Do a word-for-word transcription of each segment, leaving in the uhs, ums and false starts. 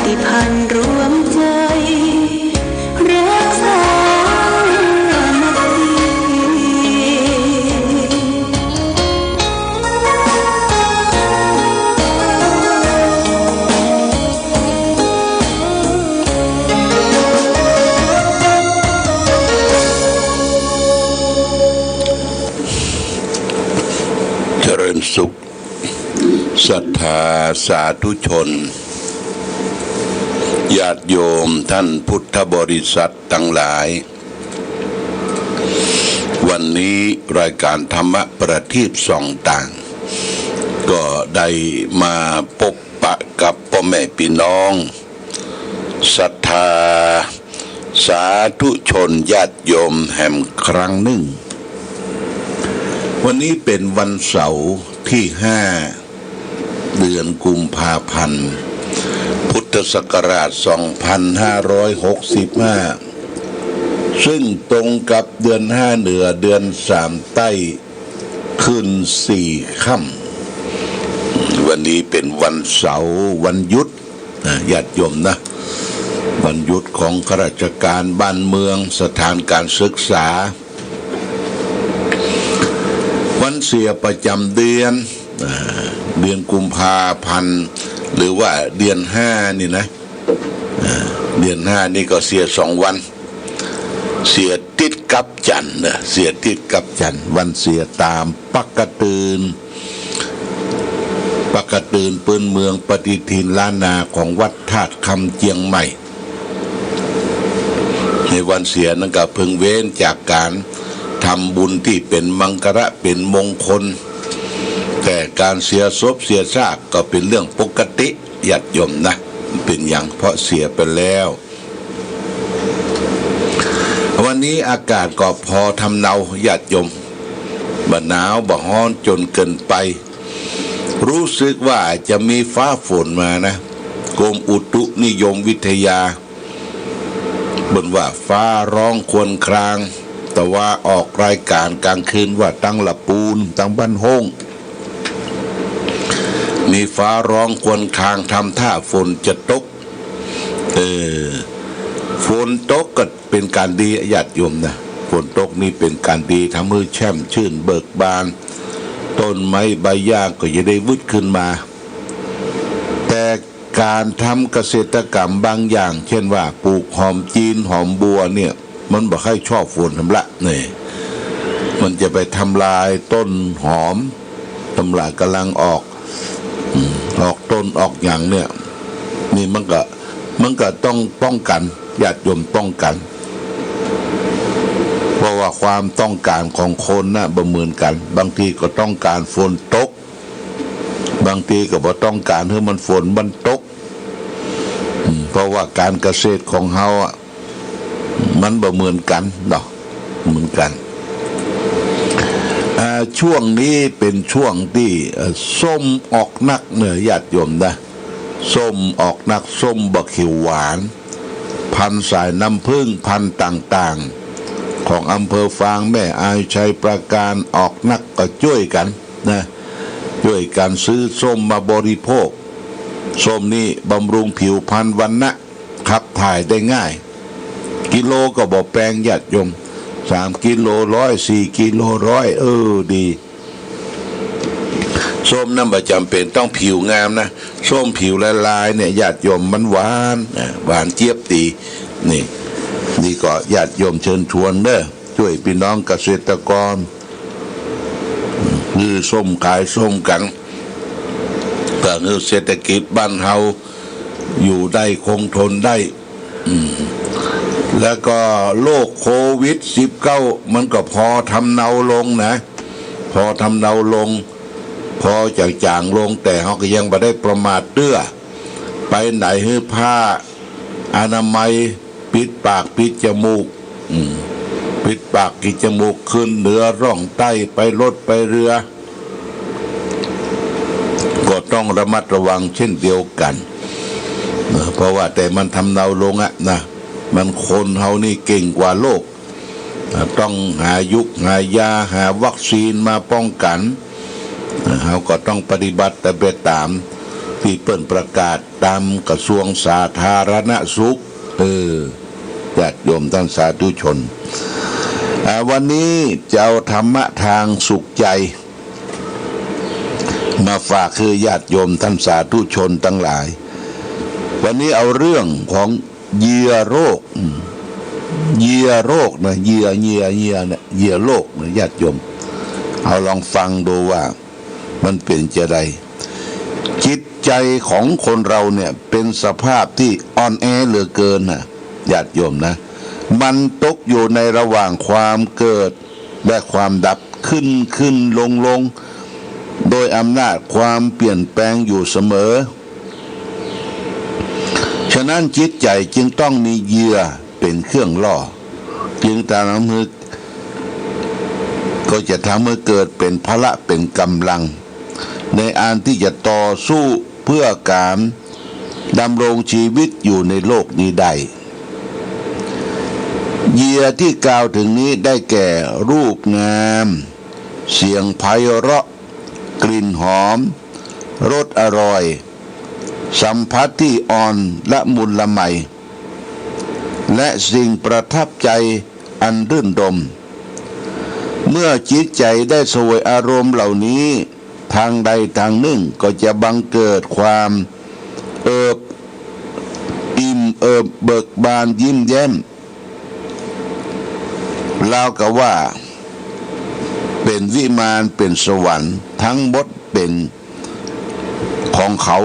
ติพันธ์รวมใจ๋ รักสามัคคี เจริญสุข ศรัทธาสาธุชน ญาติโยมท่านพุทธบริษัทตังหลาย วันนี้รายก๋านธรรมะประทีปส่องต๋าง ก็ได้มาปบปะกับป้อแม่ปี้น้อง ศรัทธาสาธุชนญาติโยมแหมครั้งนึ่ง วันนี้เป๋นวันเสาร์ตี้ห้า เดือนกุมภาพันธ์ พุทธศักราชสองพันห้าร้อยหกสิบห้า ซึ่งตรงกับเดือนห้าเหนือ เดือนสามใต้ ขึ้นสี่ค่ำ วันนี้เป๋นวันเสาร์ วันหยุด นะ ญาติโยมนะ วันหยุดของข้าราชก๋านบ้านเมือง สถานก๋านศึกษา วันเสียประจ๋ำเดือน อ่า เดือนกุมภาพันธ์ หรือว่าเดือนห้านี่นะ อ่า เดือนห้านี่ก็เสียสองวัน เสียติดกับจั๋นทร์นะ เสียติดกับจั๋นทร์ วันเสียต๋ามปกติน ปกตินปื้นเมืองปฏิทินล้านนาของวัดธาตุคำเจียงใหม่ ในวันเสียนั้นก็เพิ่งเว้นจากก๋านทำบุญตี้เป๋นมังคละเป๋นมงคล แต่ก๋านเสียศพเสียซากก็เป๋นเรื่องปกติ ญาติโยมนะ เป๋นหยัง เพราะเสียไปแล้ว วันนี้อากาศก็พอทำเนา ญาติโยม บ่หนาวบ่ฮ้อนจ๋นเกินไป รู้สึกว่าจะมีฟ้าฝนมานะ กรมอุตุนิยมวิทยา เปิ้นว่าฟ้าร้องครวญคราง แต่ว่าออกรายก๋านก๋างคืนว่าตังละปูน ตังบ้านโฮ่ง มีฟ้าร้องครวญคราง ทำท่าฝนจะตก เออ ฝนตกก็เป๋นก๋านดี ญาติโยมนะ ฝนตกนี่เป๋นก๋านดี ทำหื้อแช่มชื่นเบิกบาน ต้นไม้ใบหญ้าก็จะได้วืดขึ้นมา แต่ก๋านทำเกษตรกรรมบางอย่าง เช่นว่าปลูกหอมจีน หอมบัวเนี่ย มันบ่ใค่ชอบฝนสำละนี่ มันจะไปทำลายต้นหอม ทำลายก๋ำลังออก อืม ออกต้นออกหยังเนี่ย นี่มันก็ มันก็ต้องป้องกั๋น ญาติโยมป้องกั๋น เพราะว่าความต้องก๋านของคนน่ะบ่เหมือนกั๋น บางทีก็ต้องก๋านฝนตก บางทีก็บ่ต้องก๋านหื้อมันฝนมันตก อืม เพราะว่าก๋านเกษตรของเฮาอะ มันบ่เหมือนกั๋นเนาะ เหมือนกั๋น อ่า ช่วงนี้เป๋นช่วงตี้ เอ่อ ส้มออกนักเน่อ ญาติโยมนะ ส้มออกนัก ส้มบ่เขียวหวาน พันธุ์สายน้ำผึ้ง พันธุ์ต่างๆ ของอำเภอฝาง แม่อาย ชัยปราการ ออกนัก ก็จ้วยกั๋นนะ จ้วยกั๋นซื้อส้มมาบริโภค ส้มนี่บำรุงผิวพรรณวรรณะ ขับถ่ายได้ง่าย กิโลก็บ่แปง ญาติโยม สามกิโลร้อย สี่กิโลร้อย เออ ดี ส้มนั้นบ่จ๋ำเป๋นต้องผิวงามนะ ส้มผิวลายๆ เนี่ย ญาติโยม มันหวาน อ่ะ หวานเจี๊ยบดี นี่ นี่ก็ญาติโยมเชิญชวนเน่อ จ้วยปี้น้องเกษตรกร ซื้อส้มขายส้มกั๋น เปื้อหื้อเศรษฐกิจบ้านเฮาอยู่ได้คงทนได้ อืม แล้วก็โรคโควิดสิบเก้า มันก็พอทำเนาลงนะ พอทำเนาลง พอจะจ๋างลง แต่เฮาก็ยังบ่ได้ประมาทเตื้อ ไปไหนหื้อผ้าอนามัย ปิดปากปิดจมูก อืม ปิดปากปิดจมูก ขึ้นเหนือล่องใต้ ไปรถไปเรือ ก็ต้องระมัดระวังเช่นเดียวกั๋น นะ เพราะว่าแต่มันทำเนาลงอะนะ มันคนเฮานี่เก่งกว่าโรค อ่ะ ต้องหายุกหายา หาวัคซีนมาป้องกั๋น อ่ะ เฮาก็ต้องปฏิบัติไปต๋าม ตี้เปิ้นประกาศต๋ามกระทรวงสาธารณสุข เออ ญาติโยมต้านสาธุชน อ่า วันนี้จะเอาธรรมะตางสุขใจ๋ มาฝากหื้อญาติโยมต้านสาธุชนตังหลาย วันนี้เอาเรื่องของเยื่อโรค อืม เยื่อโรคนะ เยื่อ เยื่อ เยื่อเนี่ย เยื่อโรคนะ ญาติโยม เอาลองฟังดูว่ามันเป๋นจาใด จิตใจ๋ของคนเฮาเนี่ยเป๋นสภาพตี้อ่อนแอเหลือเกินนะ ญาติโยมนะ มันตกอยู่ในระหว่างความเกิดและความดับ ขึ้นขึ้นลงลง โดยอำนาจความเปลี่ยนแปลงอยู่เสมอ ฉะนั้นจิตใจ๋จึงต้องมีเยื่อเป๋นเครื่องล่อ จึงตามน้ำฮึก ก็จะทำให้เกิดเป๋นพละเป๋นก๋ำลัง ในอันตี้จะต่อสู้เพื่อก๋านดำรงจีวิตอยู่ในโลกนี้ได้ เยื่อตี้กล่าวเถิงนี้ได้แก่ รูปงาม เสียงไพเราะ กลิ่นหอม รสอร่อย สัมผัสตี้อ่อนละมุนละไม และสิ่งประทับใจ๋อันรื่นรมย์ เมื่อจิตใจ๋ได้เสวยอารมณ์เหล่านี้ ตางใดตางนึ่งก็จะบังเกิดความเอิบอิ่มเอิบเบิกบานยิ้มแย้ม ราวกับว่าเป๋นวิมานเป๋นสวรรค์ ตึงหมดเป๋นของเขา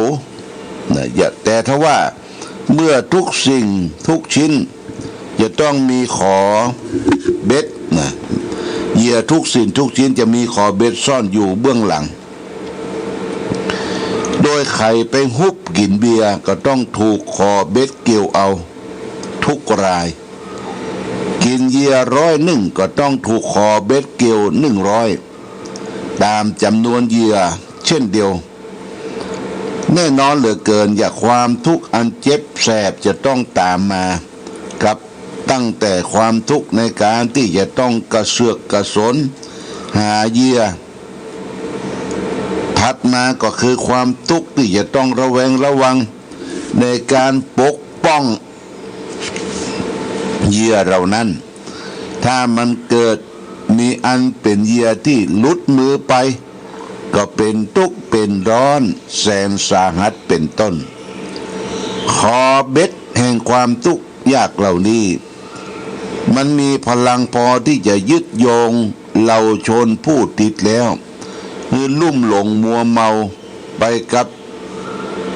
นะ อย่า แต่ถ้าว่าเมื่อทุกสิ่งทุกชิ้นจะต้องมีขอเบ็ดนะ เยื่อทุกสิ่งทุกชิ้นจะมีขอเบ็ดซ่อนอยู่เบื้องหลัง โดยใผไปฮุบกิ๋นเบียร์ก็ต้องถูกขอเบ็ดเกี่ยวเอาทุกราย กิ๋นเยื่อร้อยนึ่งก็ต้องถูกขอเบ็ดเกี่ยวนึ่งร้อย ต๋ามจ๋ำนวนเยื่อเช่นเดียว แน่นอนเหลือเกิน อย่า ความทุกข์อันเจ็บแสบจะต้องต๋ามมากับ ตั้งแต่ความทุกข์ในก๋านตี้จะต้องกระเสือกกระสนหาเยื่อ ถัดมาก็คือความทุกข์ตี้จะต้องระแวงระวังในก๋านปกป้องเยื่อเหล่านั้น ถ้ามันเกิดมีอันเป๋นเยื่อตี้หลุดมือไป ก็เป๋นตุ๊กข์เป๋นร้อนแสนสาหัสเป๋นต้น ขอเบ็ดแห่งความทุกข์ยากเหล่านี้ มันมีพลังพอตี้จะยึดโยงเยาวชนผู้ติดแล้ว หื้อลุ่มหลงมัวเมาไปกับ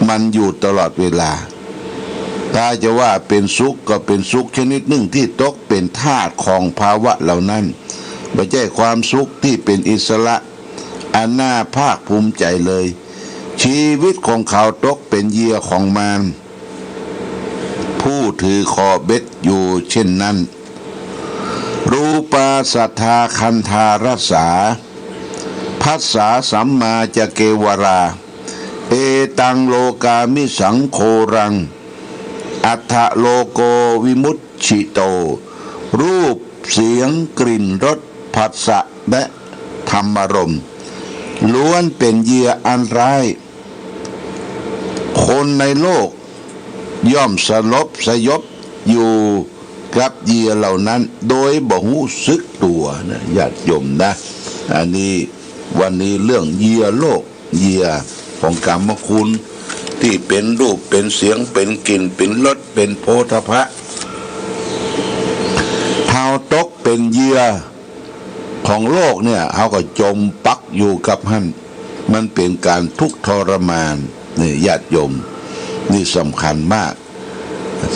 มันอยู่ตลอดเวลา ถ้าจะว่าเป๋นสุขก็เป๋นสุขชนิดนึ่งตี้ตกเป๋นทาสของภาวะเหล่านั้น บ่ใจ้ความสุขตี้เป๋นอิสระ อันน่าภาคภูมิใจ๋เลย ชีวิตของเขาตกเป๋นเหยื่อของมารผู้ถือขอเบ็ดอยู่เช่นนั้น รูปาสัทธาคันธารสสา ผัสสาสัมมาจะเกวรา เอตังโลกามิสังโฆรัง อัฏฐโลโกวิมุจฉิโต รูป เสียง กลิ่น รส ผัสสะ และธรรมารมณ์ ล้วนเป๋นเหยื่ออันร้าย คนในโลกย่อมสลบสยบอยู่กับเหยื่อเหล่านั้นโดยบ่ฮู้สึกตั๋วนะ ญาติโยมนะ อันนี้วันนี้เรื่องเหยื่อโลก เหยื่อของกามคุณ ตี้เป๋นรูป เป๋นเสียง เป๋นกลิ่น เป๋นรส เป๋นโผฏฐัพพะ เฮาตกเป๋นเหยื่อของโลกเนี่ย เฮาก็จ๋มปักอยู่กับหั้น มันเป๋นก๋านทุกข์ทรมาน นี่ญาติโยม นี่สำคัญมาก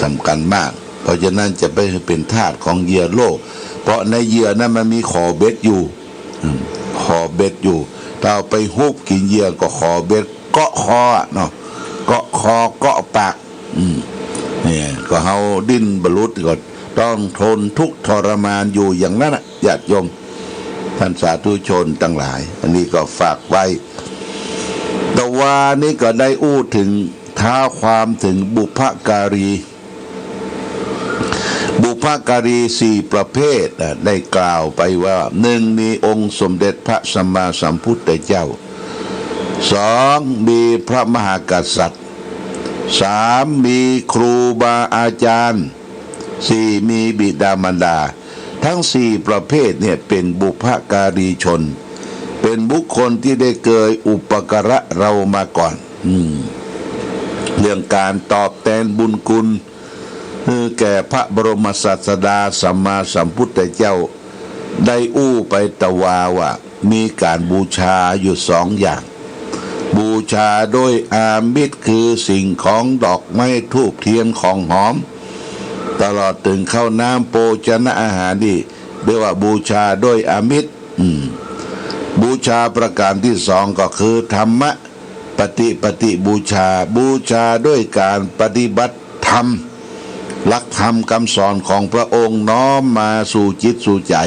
สำคัญมาก เพราะฉะนั้นจะไปเป๋นทาสของเหยื่อโลก เพราะในเหยื่อนั้นมันมีขอเบ็ดอยู่ อืม ขอเบ็ดอยู่ ถ้าเอาไปฮุบกิ๋นเหยื่อก็ขอเบ็ดเกาะคออะเนาะ เกาะคอเกาะปาก อืม เนี่ย ก็เฮาดิ้นบ่หลุดก็ต้องทนทุกข์ทรมานอยู่อย่างนั้นน่ะ ญาติโยม ต้านสาธุชนตังหลาย อันนี้ก็ฝากไว้ ตะวานี้ก็ได้อู้เถิง ท้าวความเถิงบุพการี บุพการีสี่ประเภทน่ะ ได้กล่าวไปว่า นึ่ง มีองค์สมเด็จพระสัมมาสัมพุทธเจ้า สอง มีพระมหากษัตริย์ สาม มีครูบาอาจารย์ สี่ มีบิดามารดา ทั้งสี่ประเภทเนี่ยเป็นบุพการีชน เป็นบุคคลที่ได้เกยอุปการะเรามาก่อน อืม เรื่องการตอบแตนบุญคุณ คือแก่พระบรมศาสดาสัมมาสัมพุทธเจ้า ได้อู้ไปตะวาว่า มีการบูชาอยู่สองอย่าง บูชาโดยอามิส คือสิ่งของดอกไม้ธูปเทียนของหอม ตลอดเถิงข้าวน้ำโภชนะอาหารนี่ เรียกว่าบูชาโดยอามิส อืม บูชาประการที่สองก็คือธรรมะ ปฏิ ปฏิบูชา บูชาด้วยการปฏิบัติธรรม หลักธรรมกำสอนของพระองค์น้อมมาสู่จิตสู่ใจ๋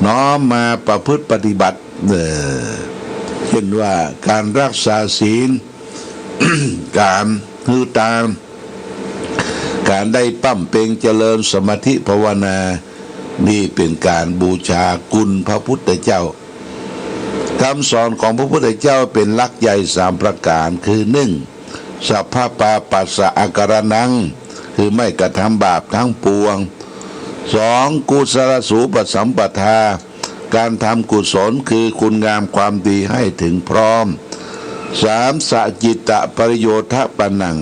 น้อมมาประพฤติปฏิบัติ เออ เช่นว่าการรักษาศีล การหื้อตาน การได้บำเพ็ญเจริญสมาธิภาวนา นี่เป๋นการบูชาคุณพระพุทธเจ้า กำสอนของพระพุทธเจ้าเป๋นหลักใหญ่สามประการ คือ นึ่ง สัพพะปาปัสสะอาการะนัง คือไม่กระทำบาปทั้งปวง สอง กุศลสูปสัมปทา การทำกุศลคือคุณงามความดีให้ถึงพร้อม สาม สะจิตตะปริโยทะปะนัง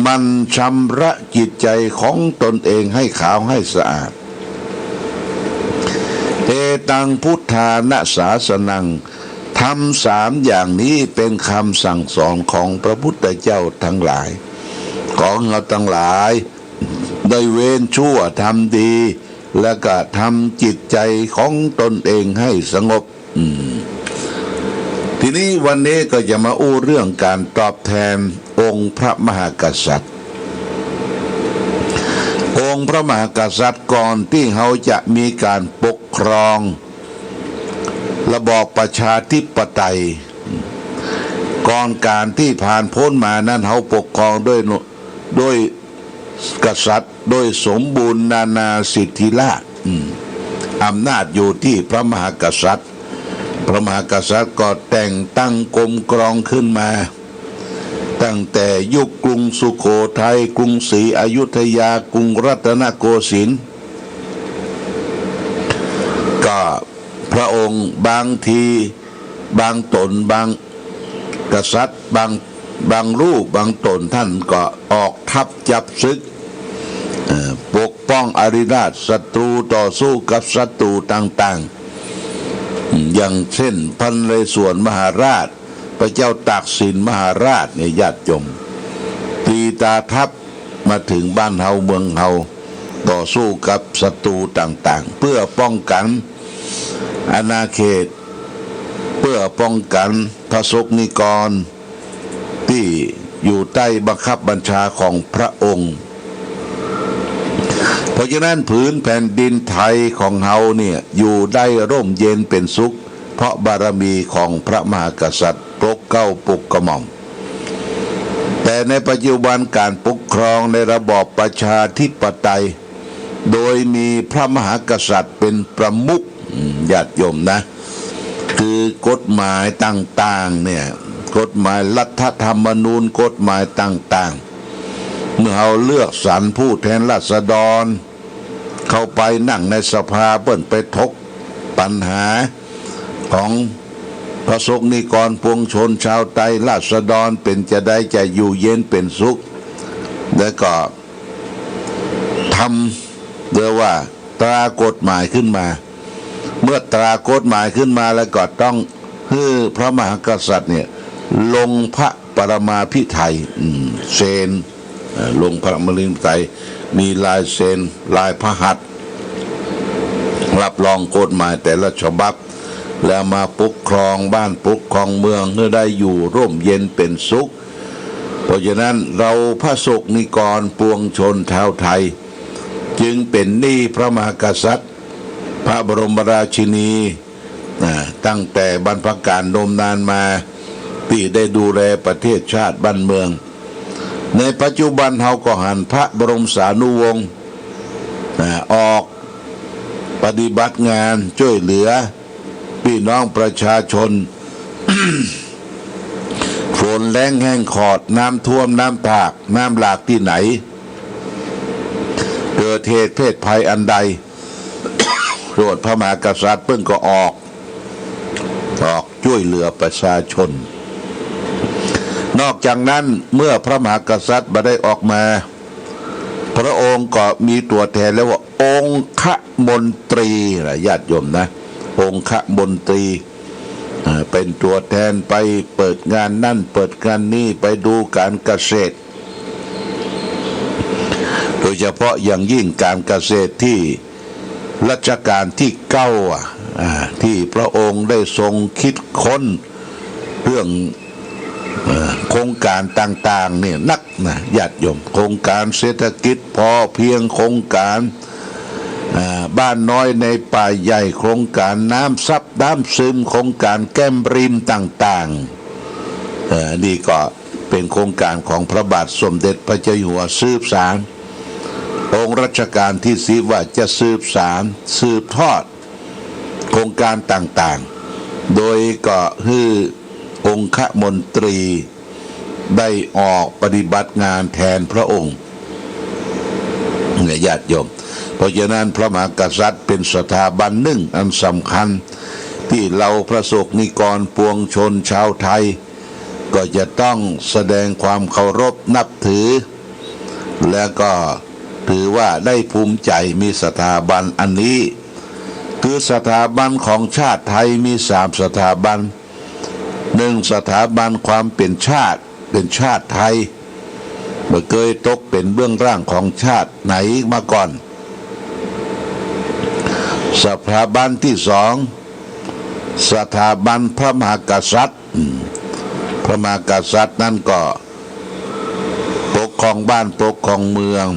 หมั่นชำระจิตใจของตนเองให้ขาวให้สะอาด เอตังพุทธานะสาสนัง ธรรมสามอย่างนี้เป๋นคำสั่งสอนของพระพุทธเจ้าทั้งหลาย ขอเราทั้งหลายได้เว้นชั่วทำดี แล้วก็ทำจิตใจของตนเองให้สงบ อืม ทีนี้วันนี้ก็จะมาอู้เรื่องการตอบแตนองค์พระมหากษัตริย์ องค์พระมหากษัตริย์ก่อนตี้เฮาจะมีการปกครองระบอบประชาธิปไตย ก่อนการตี้ผ่านป๊นมานั้นเฮาปกครองด้วย ด้วยกษัตริย์โดยสมบูรณ์นานาสิทธิราชย์ อืม อำนาจอยู่ตี้พระมหากษัตริย์ พระมหากษัตริย์ก็แต่งตั้งกรมกรองขึ้นมา ตั้งแต่ยุคกรุงสุโขทัย กรุงศรีอยุธยา กรุงรัตนโกสินทร์ ก็พระองค์บางที บางต๋น บางกษัตริย์ บาง บางรูป บางต๋น ท่านก็ออกทัพจับศึก เอ่อ ปกป้องอาริราชศัตรู ต่อสู้กับศัตรูต่างๆ อย่างเช่น พระนเรศวรมหาราช พระเจ้าตากสินมหาราชเนี่ย ญาติโยม ตีตราทัพมาเถิงบ้านเฮาเมืองเฮา ต่อสู้กับศัตรูต่างๆ เพื่อป้องกันอาณาเขต เพื่อป้องกันพระสงฆ์นิกรตี้อยู่ใต้บังคับบัญชาของพระองค์ เพราะฉะนั้นผืนแผ่นดินไทยของเฮาเนี่ยอยู่ได้ร่มเย็นเป๋นสุข เพราะบารมีของพระมหากษัตริย์โปรดเกล้าโปรดกระหม่อม แต่ในปัจจุบันการปกครองในระบอบประชาธิปไตย โดยมีพระมหากษัตริย์เป๋นประมุข อืม ญาติโยมนะ คือกฎหมายต่างๆ เนี่ย กฎหมายรัฐธรรมนูญ กฎหมายต่างๆ เมื่อเฮาเลือกสรรผู้แทนราษฎร เข้าไปนั่งในสภา เปิ้นไปถกปัญหาของพระสงฆ์นิกรปวงชนชาวไทย ราษฎรเป๋นจาใดจะอยู่เย็นเป๋นสุข แล้วก็ทำ เรียกว่าตรากฎหมายขึ้นมา เมื่อตรากฎหมายขึ้นมาแล้วก็ต้องหื้อพระมหากษัตริย์เนี่ยลงพระปรมาภิไธย อืม เซ็น เอ่อ ลงพระปรมาภิไธย มีลายเซ็น ลายพระหัตถ์ รับรองกฎหมายแต่ละฉบับ แล้วมาปกครองบ้านปกครองเมืองหื้อได้อยู่ร่มเย็นเป๋นสุข เพราะฉะนั้นเราพระสงฆ์นิกรปวงชนชาวไทย จึงเป๋นหนี้พระมหากษัตริย์ พระบรมราชินี นะ ตั้งแต่บรรพกาลนมนานมา ตี้ได้ดูแลประเทศชาติบ้านเมือง ในปัจจุบันเฮาก็หันพระบรมสานุวงศ์ นะ ออกปฏิบัติงานช่วยเหลือพี่น้องประชาชน นแล้งแห้งขอด น้ำท่วม น้ำทาก น้ำหลากตี้ไหน เกิดเหตุเพศภัยอันใด โปรดพระมหากษัตริย์เปิ้นก็ออก ออกจ้วยเหลือประชาชน นอกจากนั้นเมื่อพระมหากษัตริย์บ่ได้ออกมา พระองค์ก็มีตั๋วแทนเรียกว่าองคมนตรีนะญาติโยมนะ องคมนตรี อ่า เป็นตั๋วแทนไปเปิดงานนั่นเปิดงานนี่ ไปดูการเกษตร โดยเฉพาะอย่างยิ่งการเกษตรตี้รัชกาลตี้เก้า อ่ะ อ่า ตี้พระองค์ได้ทรงคิดค้นเรื่อง เอ่อ โครงก๋านต่างๆ เนี่ยนักนะญาติโยม โครงก๋านเศรษฐกิจพอเพียง โครงก๋าน อ่า บ้านน้อยในป่าใหญ่ โครงก๋านน้ำซับน้ำซึม โครงก๋านแก้มริมต่างๆ เอ่อ นี่ก็เป๋นโครงก๋านของพระบาทสมเด็จพระเจ้าอยู่หัวสืบสาน องค์รัชกาลตี้สิบว่าจะสืบสาน สืบทอด โครงก๋านต่างๆ โดยก็หื้อองคมนตรีได้ออกปฏิบัติงานแทนพระองค์เนี่ยญาติโยม เพราะฉะนั้นพระมหากษัตริย์เป๋นสถาบันนึ่งอันสำคัญ ตี้เฮาพระสงฆ์นิกรปวงชนชาวไทย ก็จะต้องแสดงความเคารพนับถือ และก็ถือว่าได้ภูมิใจมีสถาบันอันนี้ คือสถาบันของชาติไทยมีสามสถาบัน หนึ่ง สถาบันความเป๋นชาติ เป๋นชาติไทย บ่เกยตกเป๋นเบื้องล่างของชาติไหนมาก่อน สถาบันตี้สอง สถาบันพระมหากษัตริย์ อืม พระมหากษัตริย์นั้นก็ปกครองบ้านปกครองเมือง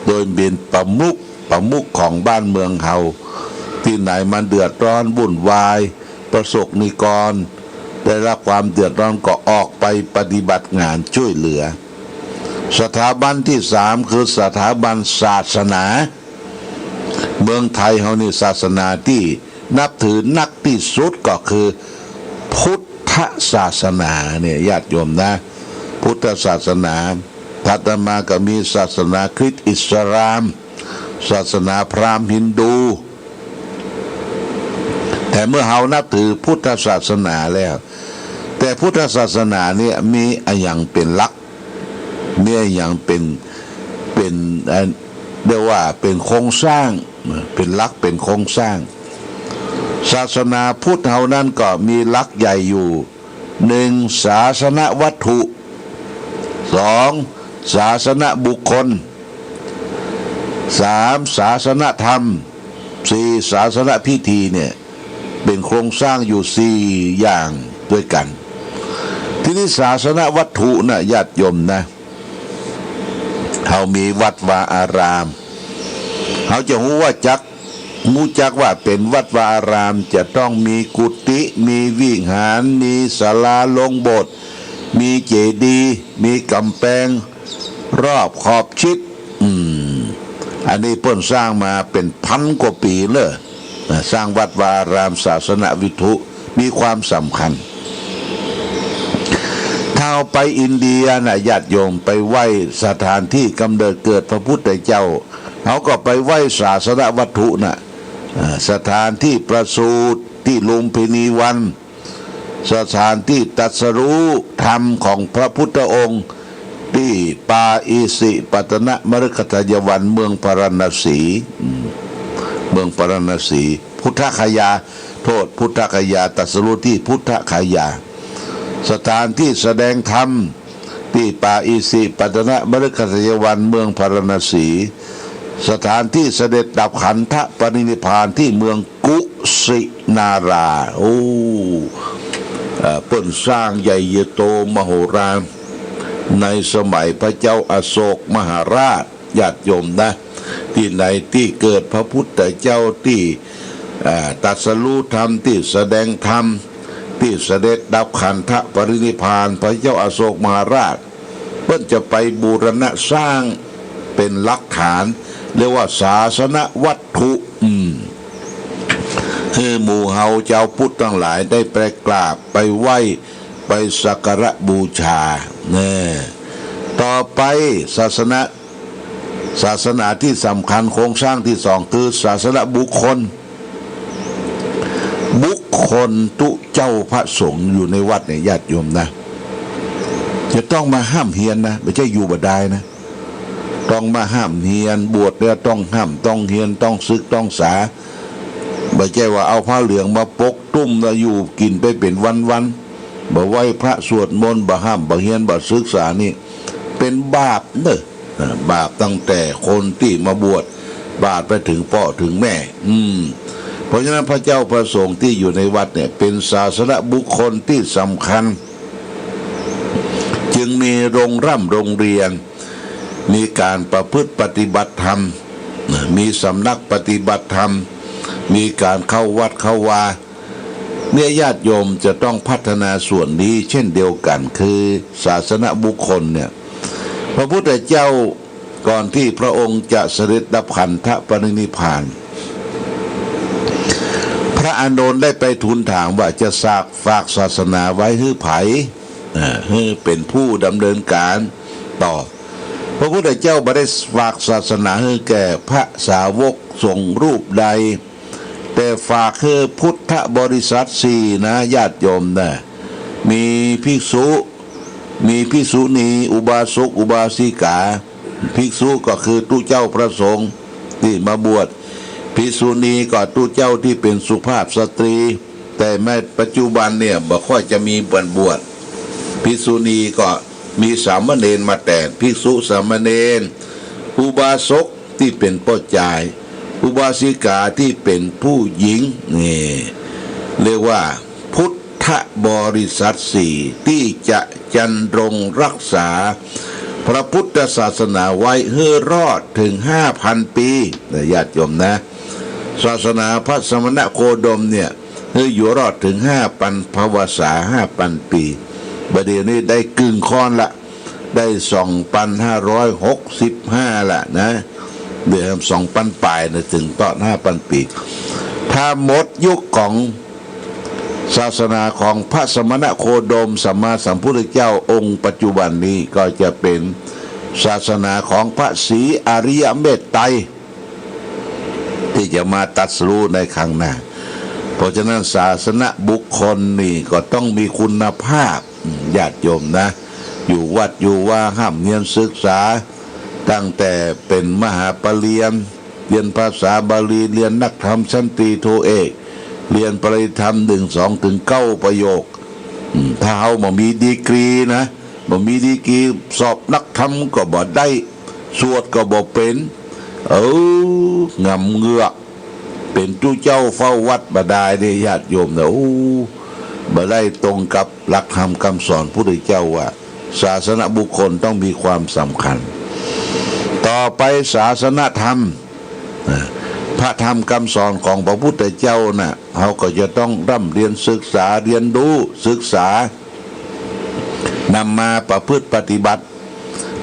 โดยเป๋นประมุข ประมุขของบ้านเมืองเฮา ตี้ไหนมันเดือดร้อนวุ่นวาย พระสงฆ์นิกรได้รับความเดือดร้อนก็ออกไปปฏิบัติงานจ้วยเหลือ สถาบันตี้สามคือสถาบันศาสนา เมืองไทยเฮานี่ศาสนาตี้นับถือนักตี้สุดก็คือพุทธศาสนาเนี่ยญาติโยมนะ พุทธศาสนา ถัดมาก็มีศาสนาคริสต์ อิสลาม ศาสนาพราหมณ์ ฮินดู แต่เมื่อเฮานับถือพุทธศาสนาแล้ว แต่พุทธศาสนาเนี่ยมีอะหยังเป๋นหลัก มีอะหยังเป๋น เป๋น เอ่อ เรียกว่าเป๋นโครงสร้าง เป๋นหลักเป๋นโครงสร้าง ศาสนาพุทธเฮานั้นก็มีหลักใหญ่อยู่ หนึ่ง ศาสนวัตถุ สอง ศาสนบุคคล สาม ศาสนธรรม สี่ ศาสนพิธีเนี่ย เป๋นโครงสร้างอยู่สี่อย่างด้วยกั๋น ทีนี้ศาสนวัตถุนะญาติโยมนะ เฮามีวัดวาอาราม เฮาจะฮู้ว่าจัก ฮู้จักว่าเป๋นวัดวาอาราม จะต้องมีกุฏิ มีวิหาร มีศาลาลงโบสถ์ มีเจดีย์ มีก๋ำแปง รอบขอบชิด อืม อันนี้เปิ้นสร้างมาเป๋นพันกว่าปี๋เน่อ นะ สร้างวัดวาอาราม ศาสนวัตถุ มีความสำคัญ ถ้าไปอินเดียนะญาติโยม ไปไหว้สถานตี้กำเนิดเกิดพระพุทธเจ้า เฮาก็ไปไหว้ศาสนวัตถุนะ อ่า สถานตี้ประสูติตี้ลุมพินีวัน สถานตี้ตรัสรู้ธรรมของพระพุทธองค์ ตี้ปาอิสิปัตนมฤคทายวัน เมืองพาราณสี อืม เมืองพาราณสี พุทธคยา โทษ พุทธคยา ตรัสรู้ตี้พุทธคยา สถานตี้แสดงธรรม ตี้ปาอิสิปัตนมฤคทายวัน เมืองพาราณสี สถานตี้เสด็จดับขันธปรินิพพานตี้เมืองกุสินารา โอ้ เอ่อ เปิ้นสร้างใหญ่โตมโหฬาร ในสมัยพระเจ้าอโศกมหาราช ญาติโยมนะ ตี้ไหนตี้เกิดพระพุทธเจ้า ตี้ อ่า ตรัสรู้ธรรม ตี้แสดงธรรม ตี้เสด็จดับขันธปรินิพพาน พระเจ้าอโศกมหาราช เปิ้นจะไปบูรณะสร้างเป๋นหลักฐาน เรียกว่าศาสนวัตถุ อืม หื้อหมู่เฮาจาวพุทธตังหลายได้ไปกราบไปไหว้ ไปสักการะบูชา แน่ ต่อไปศาสนา ศาสนาตี้สำคัญโครงสร้างตี้สองคือศาสนบุคคล บุคคลตุ๊เจ้าพระสงฆ์อยู่ในวัดเนี่ย ญาติโยมนะ จะต้องมาฮ่ำเฮียนนะ บ่ใจ้อยู่บ่ดายนะ ต้องมาฮ่ำเฮียน บวชแล้วต้องฮ่ำ ต้องเฮียน ต้องศึก ต้องษา บ่ใจ้ว่าเอาผ้าเหลืองมาปกตุ้มแล้วอยู่กิ๋นไปเป๋นวันๆ บ่ไหว้พระสวดมนต์ บ่ฮ่ำ บ่เฮียน บ่ศึกษานี่ เป๋นบาปเน่อ อ่า บาปตั้งแต่คนตี้มาบวช บาปไปเถิงป้อเถิงแม่ อืม เพราะฉะนั้นพระเจ้าพระสงฆ์ตี้อยู่ในวัดเนี่ย เป๋นศาสนบุคคลตี้สำคัญ จึงมีโรงร่ำโรงเฮียน มีก๋านประพฤติปฏิบัติธรรม มีสำนักปฏิบัติธรรม มีก๋านเข้าวัดเข้าวา เนี่ยญาติโยมจะต้องพัฒนาส่วนนี้เช่นเดียวกั๋น คือศาสนบุคคลเนี่ย พระพุทธเจ้าก่อนตี้พระองค์จะเสด็จดับขันธปรินิพพาน พระอานนท์ได้ไปทูลถามว่าจะฝาก ฝากศาสนาไว้หื้อใผ เอ่อ หื้อเป๋นผู้ดำเนินก๋านต่อ พระพุทธเจ้าบ่ได้ฝากศาสนาหื้อแก่พระสาวกสงฆ์รูปใด แต่ฝากหื้อพุทธบริษัทสี่นะ ญาติโยมนะ มีภิกษุ มีภิกษุณี อุบาสก อุบาสิกา ภิกษุก็คือตุ๊เจ้าพระสงฆ์ตี้มาบวช ภิกษุณีก็ตุ๊เจ้าตี้เป๋นสุภาพสตรี แต่ในปัจจุบันเนี่ยบ่ค่อยจะมีบวช ภิกษุณีก็มีสามเณรมาแตน ภิกษุ สามเณร อุบาสกตี้เป๋นป้อจาย อุบาสิกาตี้เป๋นผู้หญิง นี่ เรียกว่าพุทธบริษัทสี่ตี้จะจันรงรักษาพระพุทธศาสนาไว้หื้อรอดเถิงห้าพันปี๋ นะ ญาติโยมนะ ศาสนาพระสมณโคดมเนี่ย หื้ออยู่รอดเถิงห้าพันพรรษา ห้าพันปี๋ บ่าเดี่ยวนี้ได้กึ่งค่อนละ ได้สองพันห้าร้อยหกสิบห้าละนะ เหลือสองพันป๋ายนะ เถิงตอดห้าพันปี๋ ถ้าหมดยุคของศาสนาของพระสมณโคดมสัมมาสัมพุทธเจ้าองค์ปัจจุบันนี้ก็จะเป๋นศาสนาของพระศรีอริยเมตไตร ตี้จะมาตรัสรู้ในครั้งหน้า เพราะฉะนั้นศาสนบุคคลนี่ก็ต้องมีคุณภาพ ญาติโยมนะ อยู่วัดอยู่วา ฮ่ำเฮียนศึกษา ตั้งแต่เป๋นมหาปริญญา เฮียนภาษาบาลี เฮียนนักธรรมชั้นตรีโทเอก เฮียนปริยธรรมหนึ่ง สอง เถิงเก้าประโยค อืม ถ้าเฮาบ่มีดีกรีนะ บ่มีดีกรี สอบนักธรรมก็บ่ได้ สวดก็บ่เป๋น เออ หงำเหงือก เป๋นตุ๊เจ้าเฝ้าวัดบ่ดายเน่อ ญาติโยมนะ โอ้ บ่ได้ตรงกับหลักธรรมคำสอนพุทธเจ้าว่า ศาสนบุคคลต้องมีความสำคัญ ต่อไปศาสนธรรม นะ พระธรรมคำสอนของพระพุทธเจ้าน่ะ เฮาก็จะต้องร่ำเฮียนศึกษา เฮียนฮู้ ศึกษา นำมาประพฤติปฏิบัติ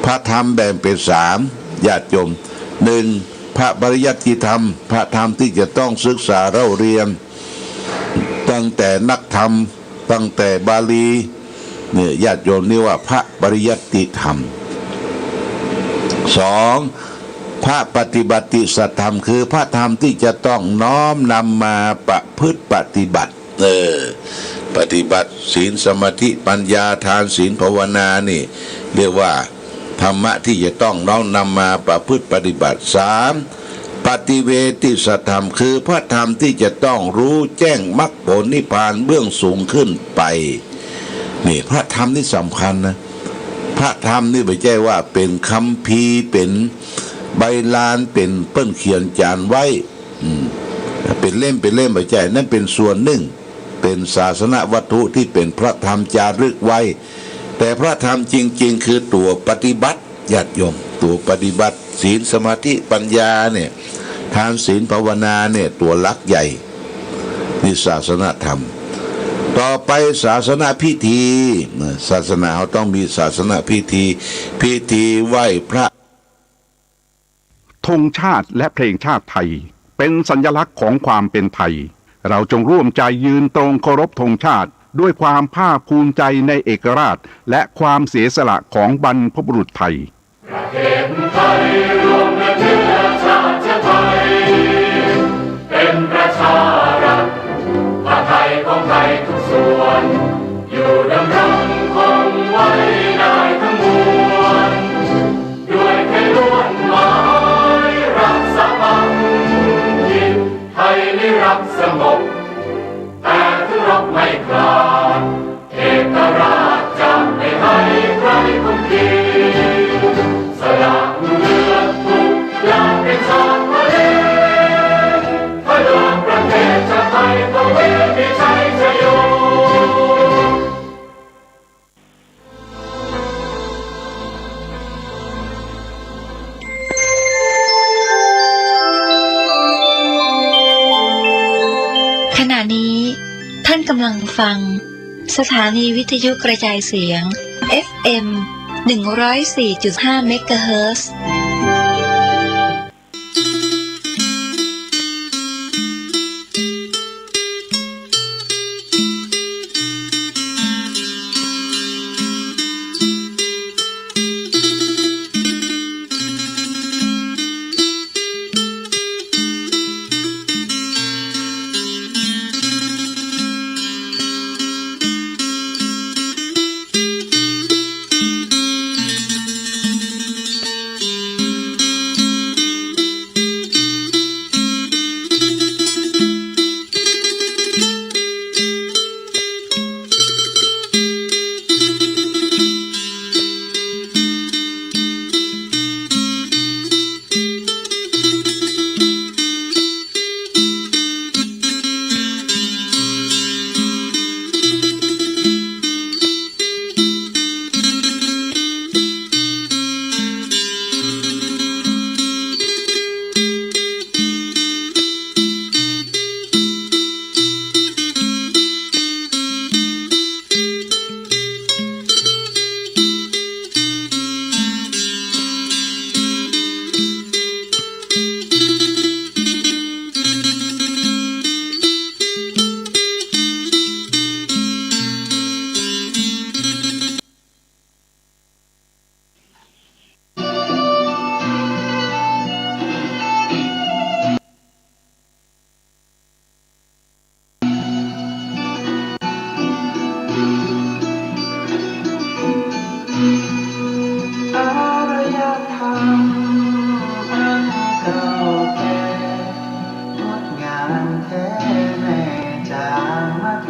พระธรรมแบ่งเป๋นสาม ญาติโยม หนึ่ง พระปริยัติธรรม พระธรรมตี้จะต้องศึกษาเล่าเฮียน ตั้งแต่นักธรรม ตั้งแต่บาลี เนี่ย ญาติโยม นี่ว่าพระปริยัติธรรม สอง พระปฏิบัติสัตธรรม คือพระธรรมตี้จะต้องน้อมนำมาประพฤติปฏิบัติ เออ ปฏิบัติศีล สมาธิ ปัญญา ทาน ศีล ภาวนา นี่ เรียกว่าธรรมะตี้จะต้องน้อมนำมาประพฤติปฏิบัติ สาม ปฏิเวติสัตธรรม คือพระธรรมตี้จะต้องรู้แจ้งมรรคผลนิพพานเบื้องสูงขึ้นไป นี่ พระธรรมนี่สำคัญนะ พระธรรมนี่บ่ใจ้ว่าเป๋นคัมภีร์ เป๋นใบลาน เป๋นเปิ้นเขียนจารไว้ อืม เป๋นเล่ม เป๋นเล่ม บ่ใจ้ นั่นเป๋นส่วนนึ่ง เป๋นศาสนวัตถุตี้เป๋นพระธรรมจารึกไว้ แต่พระธรรมจริงๆ คือตั๋วปฏิบัติ ญาติโยม ตั๋วปฏิบัติ ศีล สมาธิ ปัญญาเนี่ย ทาน ศีล ภาวนาเนี่ย ตั๋วหลักใหญ่ นี่ศาสนธรรม ต่อไปศาสนพิธี นะ ศาสนาเฮาต้องมีศาสนพิธี พิธีไหว้พระ ธงชาติและเพลงชาติไทย เป็นสัญลักษณ์ของความเป็นไทย เราจงร่วมใจยืนตรงเคารพธงชาติ ด้วยความภาคภูมิใจในเอกราชและความเสียสละของบรรพบุรุษไทย ประเทศไทยรวมและเชื้อชาติไทย เป็นประชารัฐ ผ้าไทยของไทยทุกส่วน อยู่ดำรงคงไว้ได้ทั้งมวล ด้วยแค่ลวดหมายรักษาพันธ์ ไทยนิรักสงบ แต่ถึงรบไม่ขาด เอกราชจะไม่ให้ใครคุมขีด สละเลือดทุกอย่างเป็นชาติทะเล ทะลวงประเทศชาติไทย ทวีมีชัยชโย ขณะนี้ท่านกำลังฟังสถานีวิทยุกระจายเสียง เอฟเอ็ม หนึ่งร้อยสี่จุดห้า เมกะเฮิรตซ์ อารยธรรมอันเก่าแก่ งดงามแท้แม่จามเท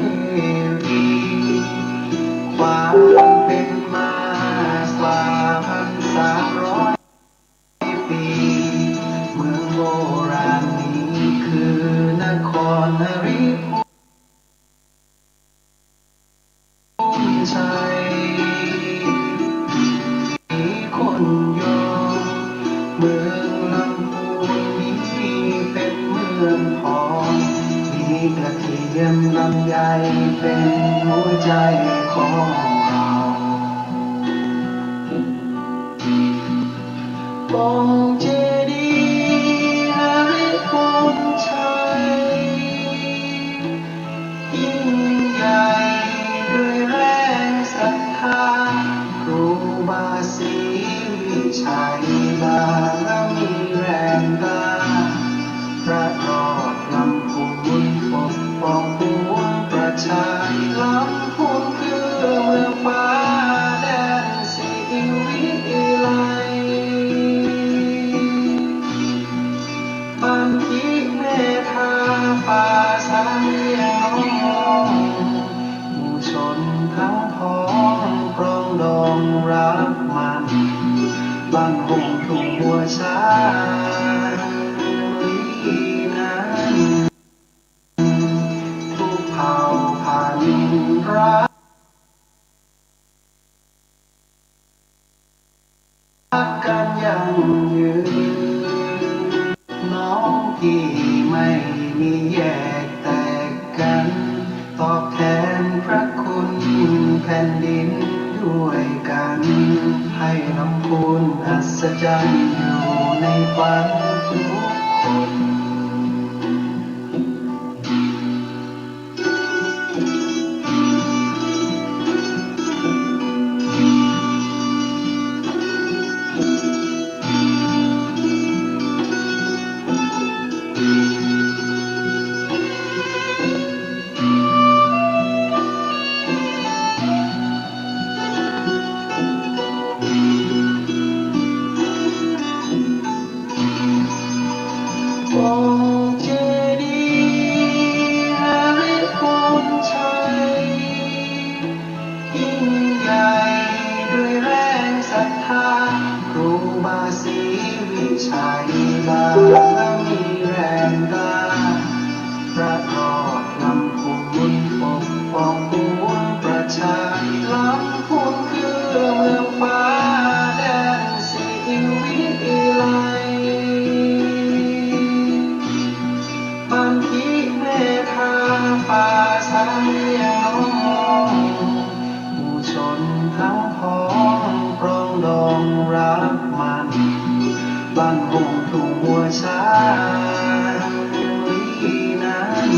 วี ความเป็นมากว่าพันสามร้อย ปี เมืองโบราณนี้คือนครนฤภูมิชัย มีคนยอง เมืองลำพูนนี้เป็นเมืองทอง มีกระเทียมลำไยเป็นหัวใจของเรา องค์เจดีย์นฤภูมิชัย ยิ่งใหญ่ด้วยแรงศรัทธา ครูบาศรีวิชัยบารมีแรงกล้า พระรอดลำพูนปกป้องปวงประชา ลำพูนคือเมืองฟ้าแดนศรีวิไล ปันธิเมธาป่าสาเรียงน้อง หมู่ชนทั้งพ้องปรองดองรักมัน บั้งฮงทุ่งบัวช้างลีนั้น ทุกเผ่าพันธุ์รัก รักกันยั่งยืน น้องพี่ไม่มีแยกแตกกัน ตอบแทนพระคุณแผ่นดินด้วยกัน ให้ลำพูนอัศจรรย์อยู่ในฝันทุกคน เ บาศรีวิชัย บารมีแรงกล้า ประกอบลำพูน ปกป้องปวงประชา ลำพูนคือเมืองฟ้า แดนศรีวิไล บัณฑิตเมธา ฟ้าใสยังน้อง หมู่ชนทั้งพ้อง ปรองดองรักมัน บ้านโฮงทุ่งวัวช้างลีนั้น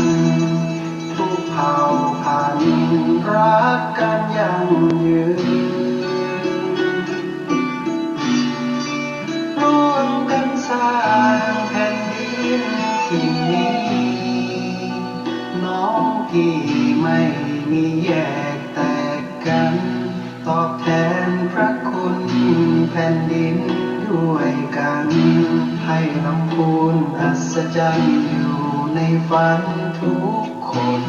ทุกเผ่าพันธุ์รักกันยั่งยืน ร่วมกันสร้างแผ่นดินที่มี น้องพี่ไม่มีแยกแตกกัน ตอบแทนพระคุณแผ่นดินด้วยกัน ให้ลำพูนอัศจรรย์อยู่ในฝันทุกคน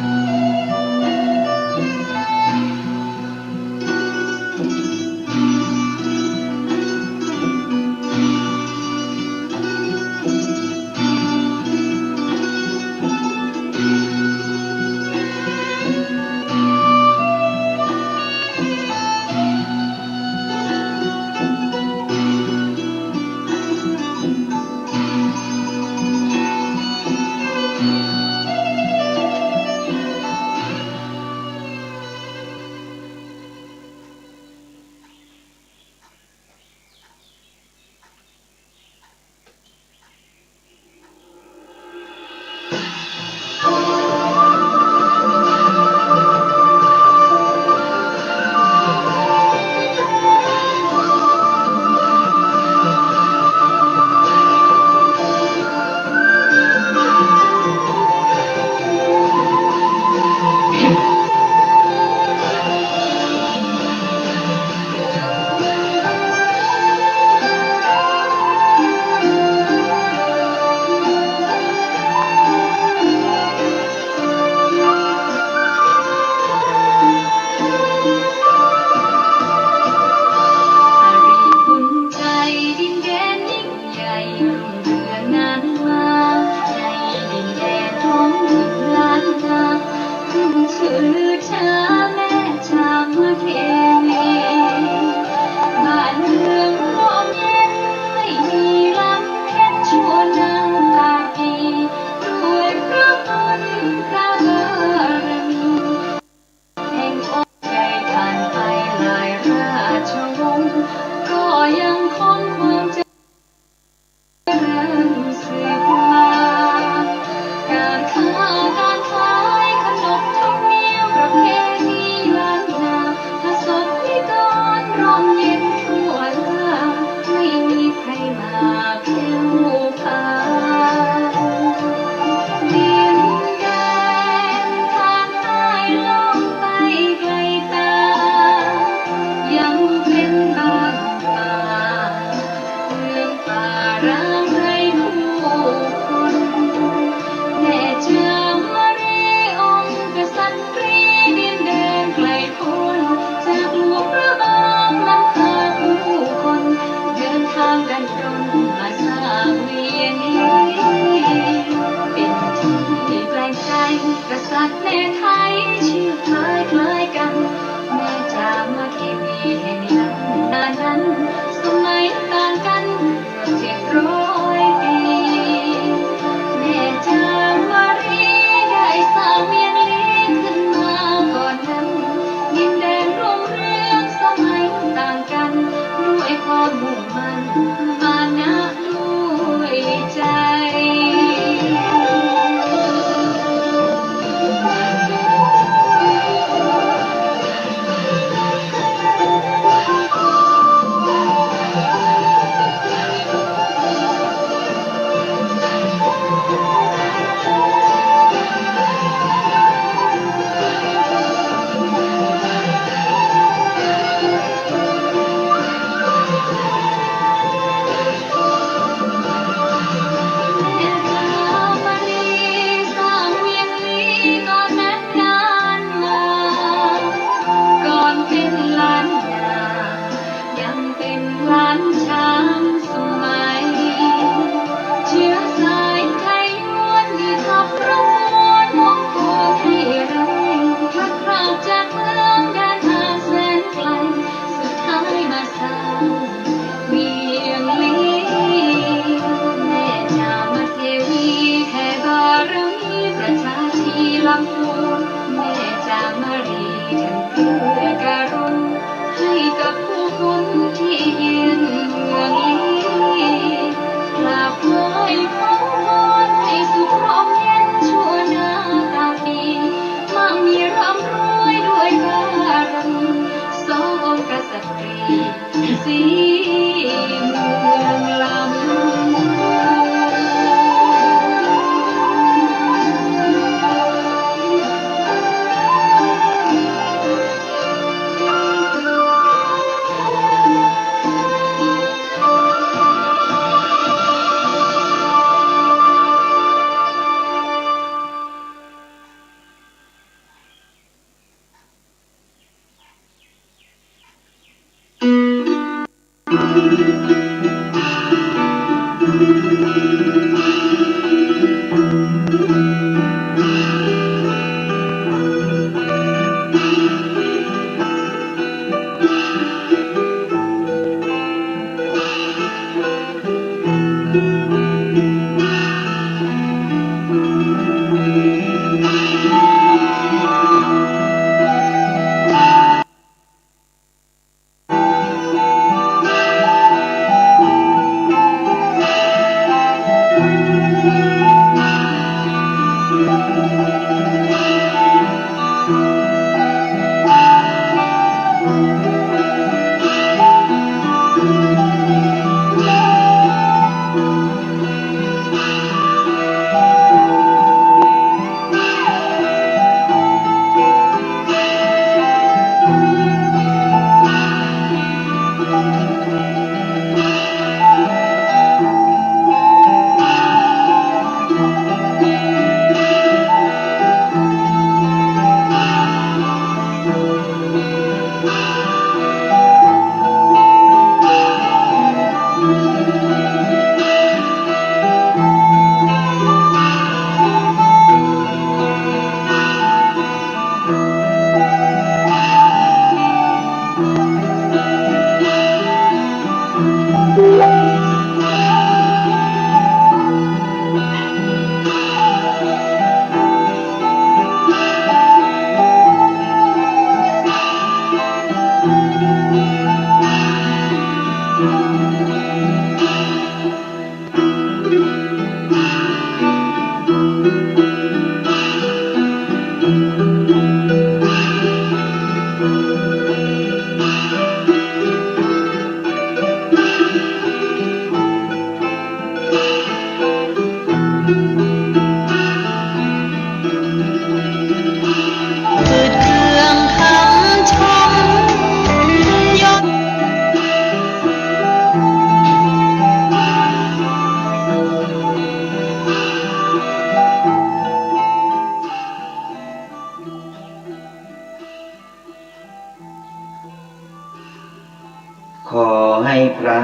ขอให้พระ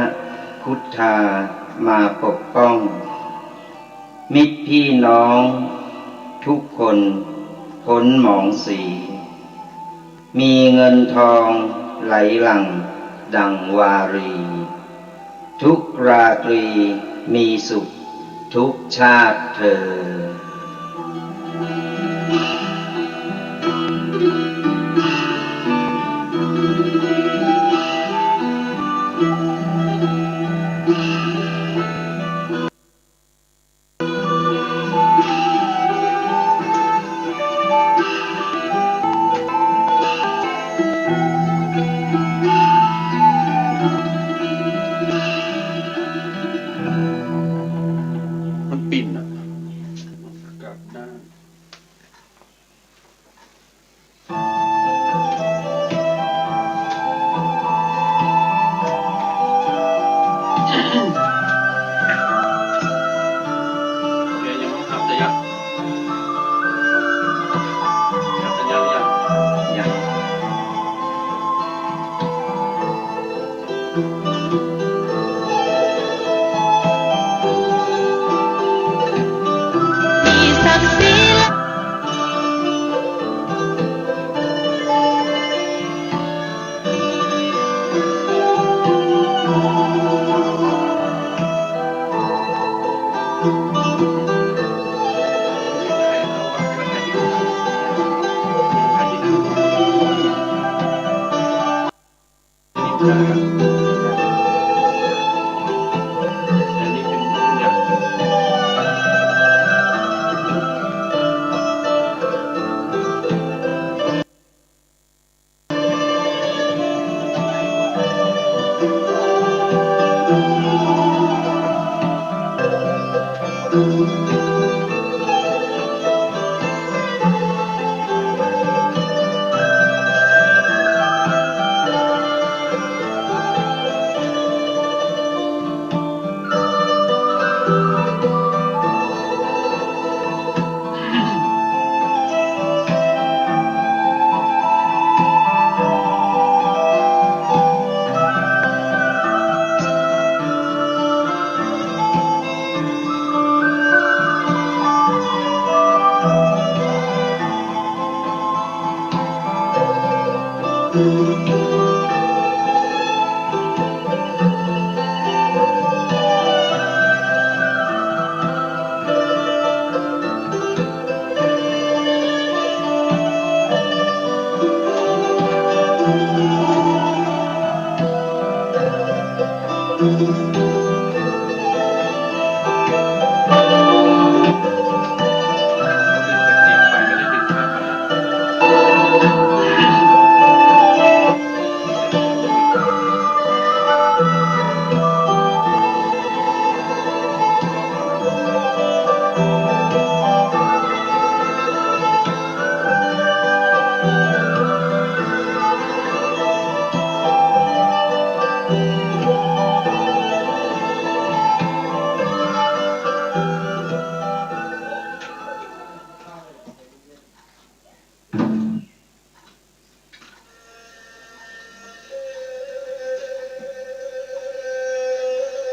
พุทธามาปกป้อง มิตรพี่น้องทุกคนพ้นหมองสี มีเงินทองไหลหลั่งดังวารี ทุกราตรีมีสุขทุกชาติเทอญ มันปิ่นอะ กลับด้าน เดี๋ยวยังครับ จะยัง ครับ จะยัง ยัง ยัง มีศักดิ์ศรี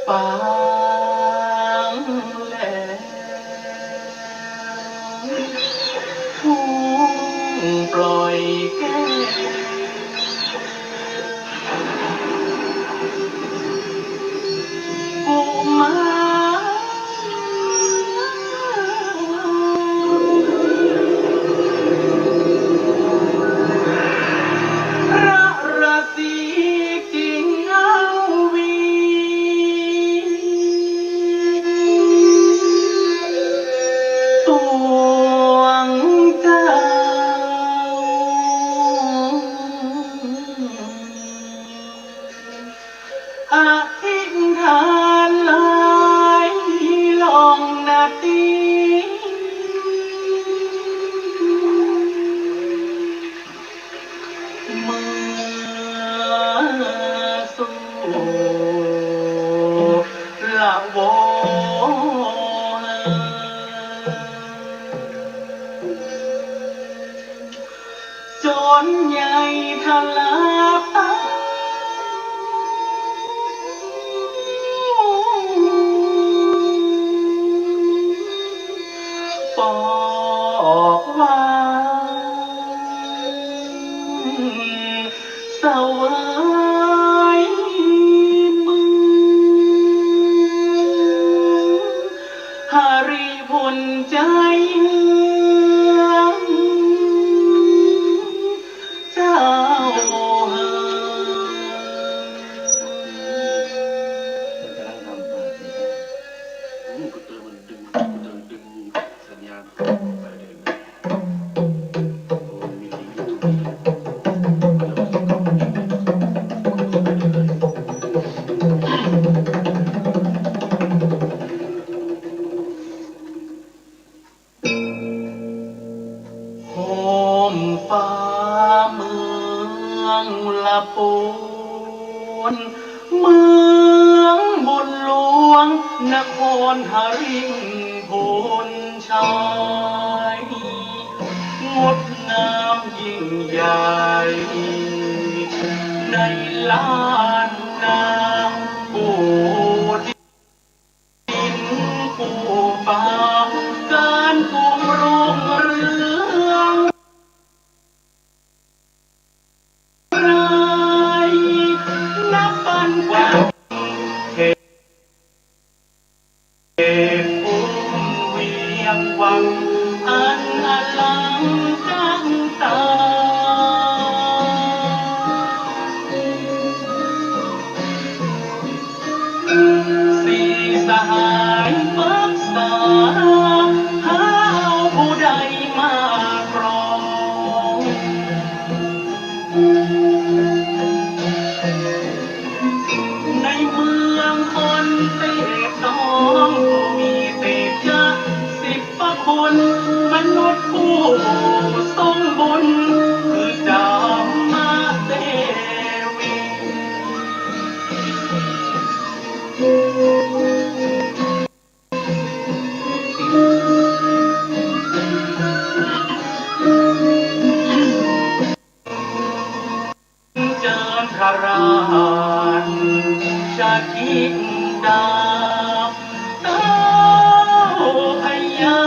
ปางแหลม ทุ่งปล่อยแก้ว กุมาร พระราศีกิ่งเงาวี นครหริงโพนชัย งดงามยิ่งใหญ่ ในล้านนา กู้ดินกู้ฟ้า การกุมรุ่งเรือง ไร นับปันกว่าเขต เขตกรุงเวียงวัง อันอลังตั้งตา สี่สหายปรึกษา หาเอาผู้ใดมาครอง ในเมืองคนเตตอง ก็มีเตชะสิบประคุณ มนุษย์ผู้ทรงบุญ คือจามเทวี เจิญพระราชธิดา เต้าพญา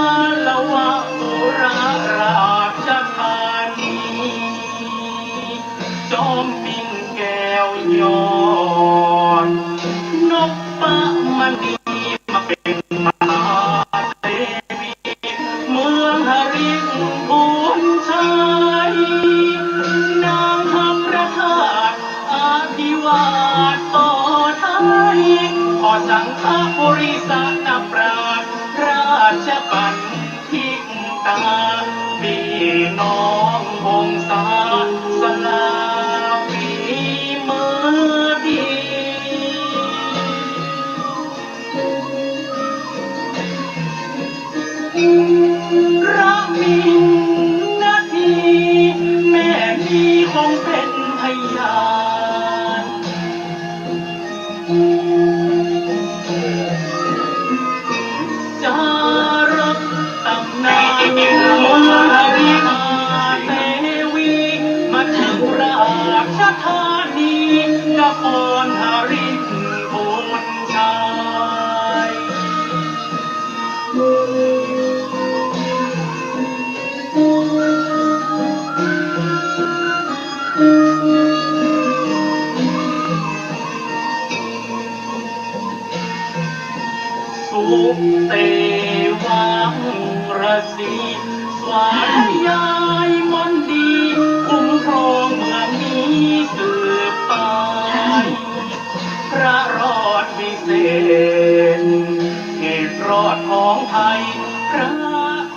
ละวะปุระราชธานี จอมปิ่นแก้วยอด นพมณี มาเป๋นมหาเทวี เมืองหริงโพนชัย นางทำพระธาตุอภิวาทต่อไทย ขอสังฆปุริสะนับราช ราชปัณฑิตา พี่น้องวงศาสลาฝีมือดี พระมินนาที แม่นี้คงเป๋นพยาน จารึกตำนานเมืองหริงเทวี มาถึงราชธานี นครหริงโพนชัย สุเตวังรสี สวาธยายมนต์ดี คุ้มครองเมืองนี้สืบไป พระรอดวิเศษ เหตุรอดของภัย พระ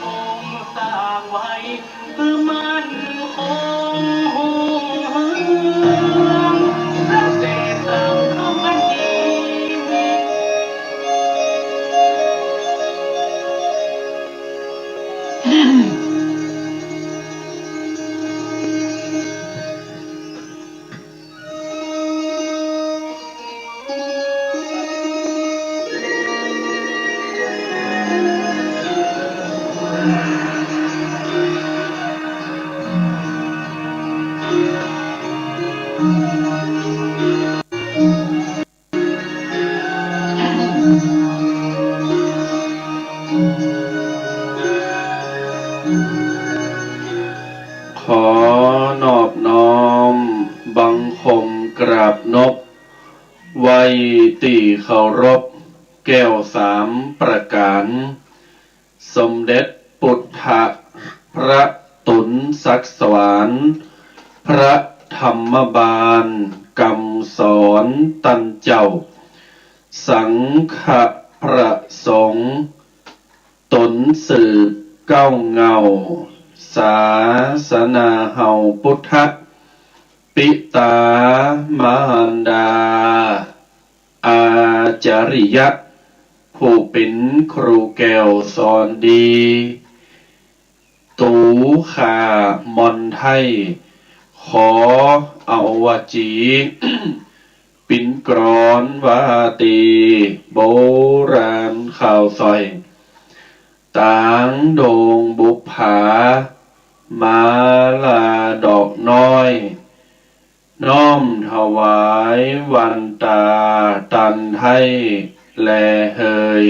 องค์สร้างไว้ คือมั่นคง พระเศรษฐสังคมณี ขอนอบน้อมบังคมกราบนบ ไหว้ตี้เคารพแก้วสามประก๋าน สมเด็จปุทธะ พระตุ๋นศักดิ์สวรรค์ พระธรรมบาลกำสอนต้านเจ้า สังฆะพระสงฆ์ ต๋นสืบเก๊าเหง้า ศาสนาเฮาพุทธะ ปิต๋ามารดา อาจาริยะ ผู้เป๋นครูแก้วสอนดี ตุ๊ข้ามนไทย ขอเอาวจี ปิ๋นกลอนว่าตี้ โบราณข่าวสร้อย ต๋างดงบุปผา มาลาดอกน้อย น้อมถวายวันต๋าตันไท้แลเฮย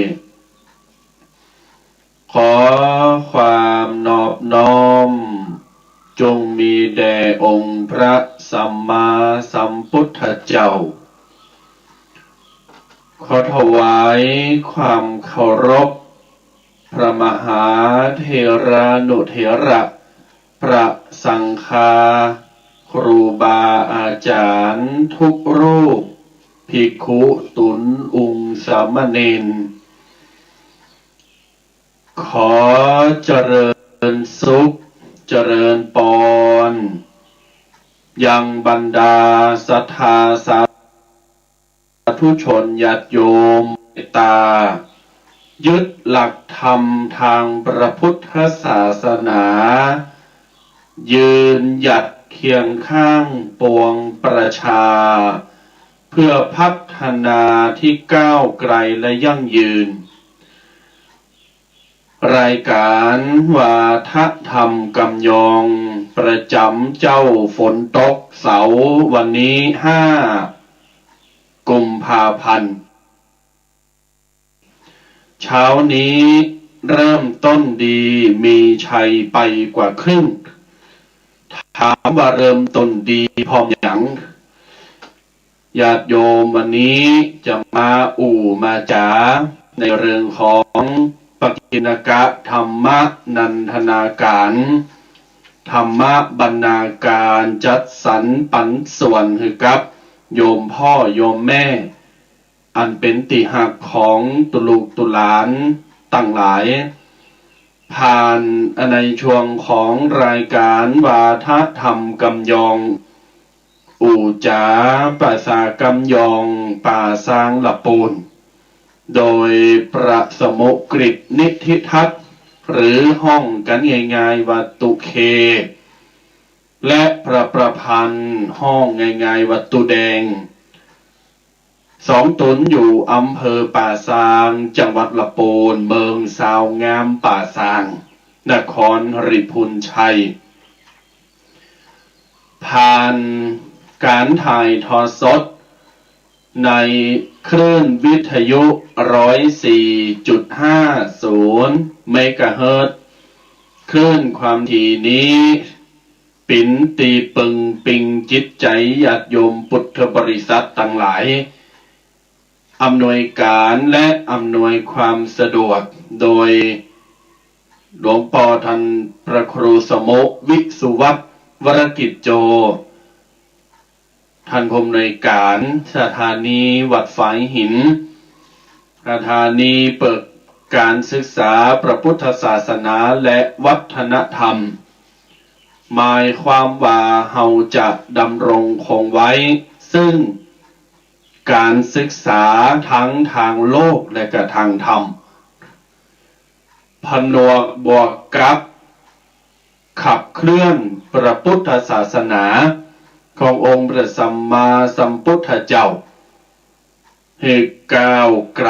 ขอความนอบน้อม จงมีแด่องค์พระสัมมาสัมพุทธเจ้า ขอถวายความเคารพ พระมหาเถรานุเถระ พระสังฆา ครูบาอาจ๋ารย์ทุกรูป ภิกขุ ตุ๊น อุง สามเณร ขอเจริญสุข เจริญปอน ยังบรรดาศรัทธาสาธุชนญาติโยม เมตตา ยึดหลักธรรมตางพระพุทธศาสนา ยืนหยัดเคียงข้างปวงประชา เพื่อพัฒนาตี้ก้าวไกลและยั่งยืน รายก๋านวาทะธรรมกำยอง ประจ๋ำเจ๊าฝนตกเสาร์วันนี้ ห้ากุมภาพันธ์ เช้านี้เริ่มต้นดี มีชัยไปกว่าครึ่ง ถามว่าเริ่มต้นดีเพราะหยัง ญาติโยมวันนี้จะมาอู้มาจ๋าในเรื่องของปกิณกะธรรมนันทนาก๋าน ธรรมบรรณาก๋านจัดสรรปันส่วนหื้อกับโยมพ่อโยมแม่ อันเป๋นตี้ฮักของตุ๊ลูกตุ๊หลานตังหลาย ผ่านในช่วงของรายก๋านวาทะธรรมกำยอง อู้จ๋าภาษากำยองป่าซางละปูน โดยพระสมุกฤตนิธิทัศน์ หรือฮ้องกั๋นง่ายๆ ว่าตุ๊เค และพระประพันธ์ฮ้องง่ายๆ ว่าตุ๊แดง สองตุ๊นอยู่อำเภอป่าซาง จังหวัดละปูน เมืองซาวงามป่าซาง นครหริภุญชัย ผ่านก๋านถ่ายทอดสดในคลื่นวิทยุ ร้อยสี่จุดห้าศูนย์ เมกะเฮิรตซ์ คลื่นความถี่นี้ เป๋นตี้ปึงปิงจิตใจ๋ญาติโยมพุทธบริษัทตังหลาย อำนวยก๋านและอำนวยความสะดวกโดยหลวงป้อต้านพระครูสมุ วิสุวัฒน์ วรกิจโจ ต้านผู้อำนวยก๋านสถานีวัดฝายหิน สถานีเปิดก๋านศึกษาพระพุทธศาสนาและวัฒนธรรม หมายความว่าเฮาจะดำรงคงไว้ซึ่งก๋านศึกษาตังตางโลกและกะตางธรรม ผนวกบวกกับขับเคลื่อนพระพุทธศาสนาขององค์พระสัมมาสัมพุทธเจ้า หื้อก้าวไกล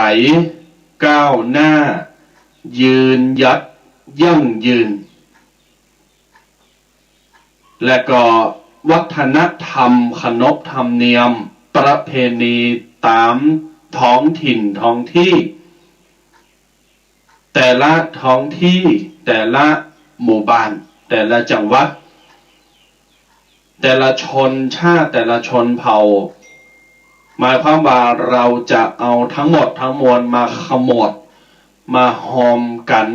ก้าวหน้า ยืนหยัด ยั่งยืน และก็วัฒนธรรม ขนบธรรมเนียม ประเพณีต๋ามท้องถิ่นท้องตี้ แต่ละท้องตี้ แต่ละหมู่บ้าน แต่ละจังหวัด แต่ละชนชาติ แต่ละชนเผ่า หมายความว่าเฮาจะเอาตังหมดตังมวลมาขมวด มาฮอมกั๋น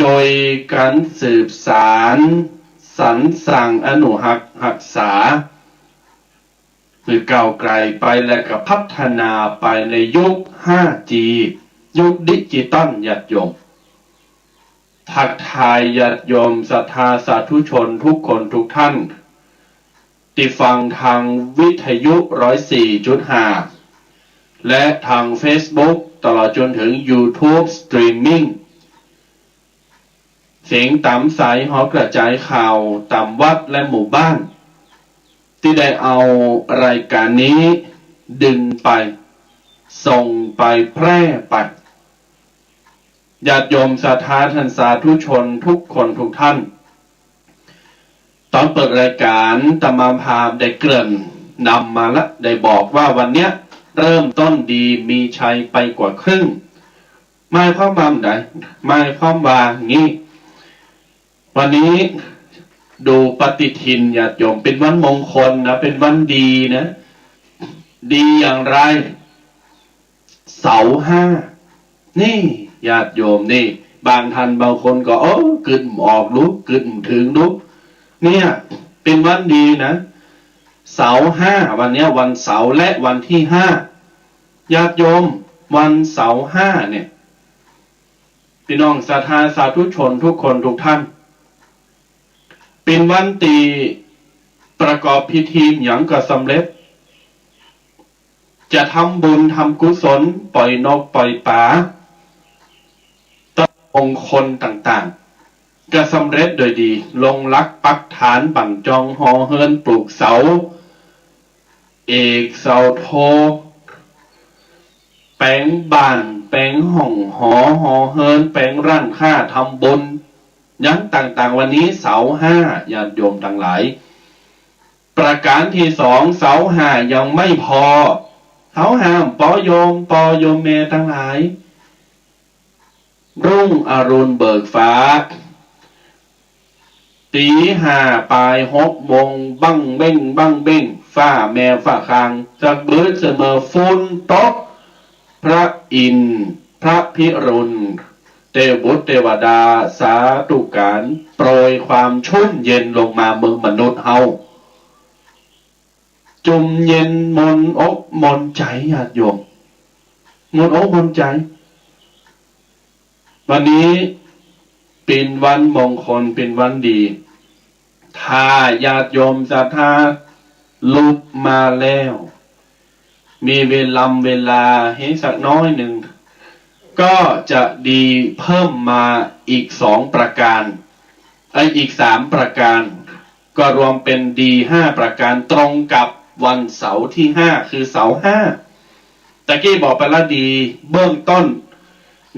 จ้วยกั๋นสืบสาน สรรสร้าง อนุรักษ์ฮักษา หื้อก้าวไกลไปและก็พัฒนาไปในยุค ห้าจี ยุคดิจิตอล ญาติโยม ทักทายญาติโยมศรัทธาสาธุชนทุกคนทุกท่าน ตี้ฟังตางวิทยุ ร้อยสี่จุดห้า และตางเฟซบุ๊ก ตลอดจ๋นเถิงยูทูบสตรีมมิ่ง เสียงต๋ามสายหอกระจ๋ายข่าวต๋ามวัดและหมู่บ้าน ตี้ได้เอารายก๋านนี้ ดึงไป ส่งไป แพร่ไป ญาติโยมศรัทธาท่านสาธุชนทุกคนทุกท่าน ต๋อนเปิดรายก๋านอาตมาภาพได้เกริ่นนำมาละ ได้บอกว่าวันเนี้ยเริ่มต้นดีมีชัยไปกว่าครึ่ง หมายความว่าใด หมายความว่างี้ วันนี้ดูปฏิทินญาติโยม เป๋นวันมงคลนะ เป๋นวันดีนะ ดีอย่างไร เสาห้า นี่ญาติโยมนี่ บางท่านบางคนก็ เออ กึ๊ดบ่ออกลูก กึ๊ดบ่เถิงลูก เนี่ย เป๋นวันดีนะ เสาห้า วันเนี้ยวันเสาร์และวันที่ห้า ญาติโยม วันเสาร์ห้าเนี่ย ปี้น้องศรัทธาสาธุชนทุกคนทุกท่าน เป๋นวันตี้ประกอบพิธีหยังก็สำเร็จ จะทำบุญทำกุศล ปล่อยนกปล่อยป๋า ตามมงคลต่างๆ ก็สำเร็จโดยดี ลงหลักปักฐาน บั่นจองหอเฮือน ปลูกเสาเอกเสาโท แป๋งบ้าน แป๋งห้องหอ หอเฮือน แป๋งร้านค้า ทำบุญหยังต่างๆ วันนี้เสาห้า ญาติโยมตังหลาย ประการตี้สอง เสาห้ายังไม่พอ เสาห้าปอโยม ปอโยมแม่ตังหลาย รุ่งอรุณเบิกฟ้า ตี๋ห้าปายหกโมง บั้งเบ้ง บั้งเบ้ง ฟ้าแมบฟ้าคาง สะบืดเสมอ ฝนตก พระอินทร์ พระพิรุณ เตวบุตรเตวดา สาธุการ โปรยความชุ่มเย็นลงมาเมืองมนุษย์เฮา จุ่มเย็นมนอกมนใจ๋ญาติโยม มนอกมนใจ๋ วันนี้เป๋นวันมงคล เป๋นวันดี ถ้าญาติโยมศรัทธาลุกมาแล้ว มีเวลา เวลาหื้อสักน้อยนึ่ง ก็จะดีเพิ่มมาอีกสองประการ เอ้ย อีกสามประการ ก็รวมเป๋นดีห้าประการ ตรงกับวันเสาร์ตี้ห้า คือเสาห้า ตะกี้บอกไปละ ดีเบื้องต้น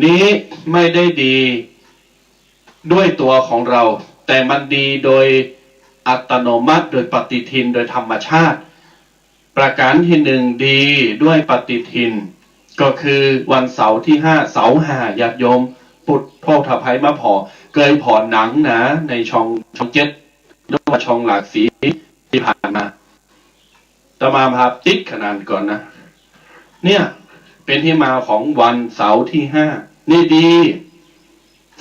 นี้ไม่ได้ดีด้วยตัวของเรา แต่มันดีโดยอัตโนมัติ โดยปฏิทิน โดยธรรมชาติ ประการตี้นึ่ง ดีด้วยปฏิทิน ก็คือวันเสาร์ตี้ห้า เสาห้า ญาติโยม ปุดโภคทภัยมาผ่อ เกยผ่อหนังนะ ในช่อง ช่องเจ็ด หรือว่าช่องหลากสีตี้ผ่านมา อาตมาภาพติดขนาดก่อนนะ เนี่ย เป๋นตี้มาของวันเสาร์ตี้ห้า นี่ดี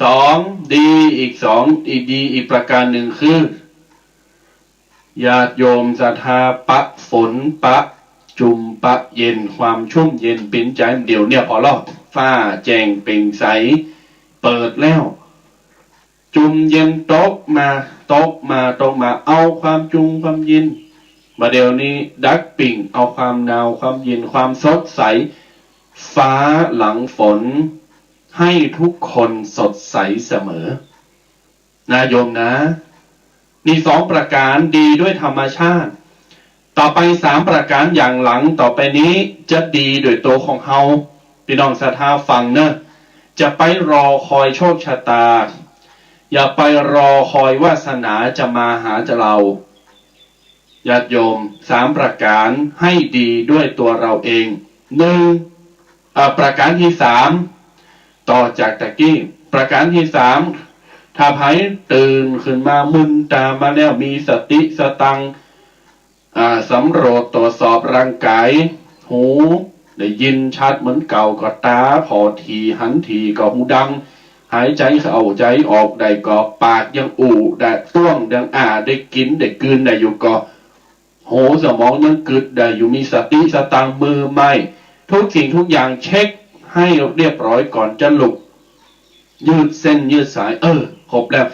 สอง ดีอีกสอง อีกดีอีกประการนึ่งคือ ญาติโยมศรัทธาปะฝน ปะจุ่ม ปะเย็น ความชุ่มเย็นเป๋นใจ๋ เดี๋ยวเนี่ยผ่อลอ ฟ้าแจ้งเปล่งใส เปิดแล้ว จุ่มเย็นตกมา ตกมา ตกมา เอาความจุ่มความเย็น บ่าเดี่ยวนี้ดักปิ้งเอาความหนาว ความเย็น ความสดใส ฟ้าหลังฝน ให้ทุกคนสดใสเสมอ นะโยมนะ นี่สองประการดีด้วยธรรมชาติ ต่อไปสามประการอย่างหลังต่อไปนี้จะดีด้วยตัวของเฮา ปี้น้องศรัทธาฟังเนอะ จะไปรอคอยโชคชะตา อย่าไปรอคอยวาสนาจะมาหาเรา ญาติโยม สามประการให้ดีด้วยตัวเราเอง นึ่ง อ่า ประการตี้สาม ต่อจากตะกี้ ประการตี้สาม ถ้าใผตื่นขึ้นมา มืนต๋ามาแล้ว มีสติสตังค์ อ่า สำรวจตรวจสอบร่างก๋าย หูได้ยินชัดเหมือนเก่าก็ต๋า ผ่อถี่หันถี่ก็หูดัง หายใจ๋เข้าใจ๋ออกได้ก็ปากยังอู้ได้ ต้วงยังอ้า ได้กิ๋นได้กืนได้อยู่ก็ หัวสมองยังกึ๊ดได้อยู่ มีสติสตังค์ มือไม้ ทุกสิ่งทุกอย่างเช็คให้เรียบร้อยก่อนจะลุก ยืดเส้นยืดสาย เออ ครบแล้ว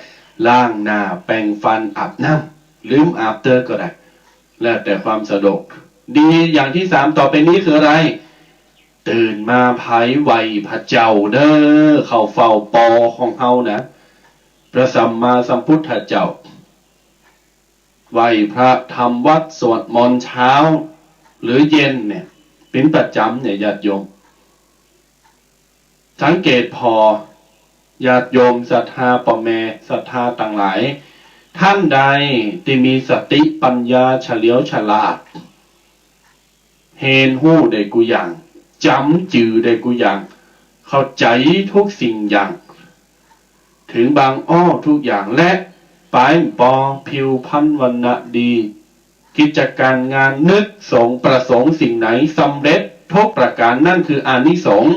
ล้างหน้า แปรงฟัน อาบน้ำ ลืมอาบเต๊อะก็ได้ แล้วแต่ความสะดวก ดีอย่างตี้สามต่อไปนี้คืออะไร ตื่นมาไผไหว้พระเจ้าเด้อ เข้าเฝ้าปอของเฮานะ พระสัมมาสัมพุทธเจ้า ไหว้พระทำวัตรสวดมนต์เช้าหรือเย็นเนี่ย นประจ๋ำเนี่ย ญาติโยม สังเกตผ่อ ญาติโยมศรัทธาป้อแม่ศรัทธาตังหลาย ต้านใดตี้มีสติปัญญาเฉลียวฉลาด เห็นฮู้ได้กู้อย่าง จ๋ำจื้อได้กู้อย่าง เข้าใจ๋ทุกสิ่งอย่าง เถิงบางอ้อทุกอย่าง และป๋ายปอผิวพรรณวรรณะดี กิจก๋านงานนึกสงประสงค์สิ่งไหนสำเร็จทุกประก๋าน นั่นคืออานิสงส์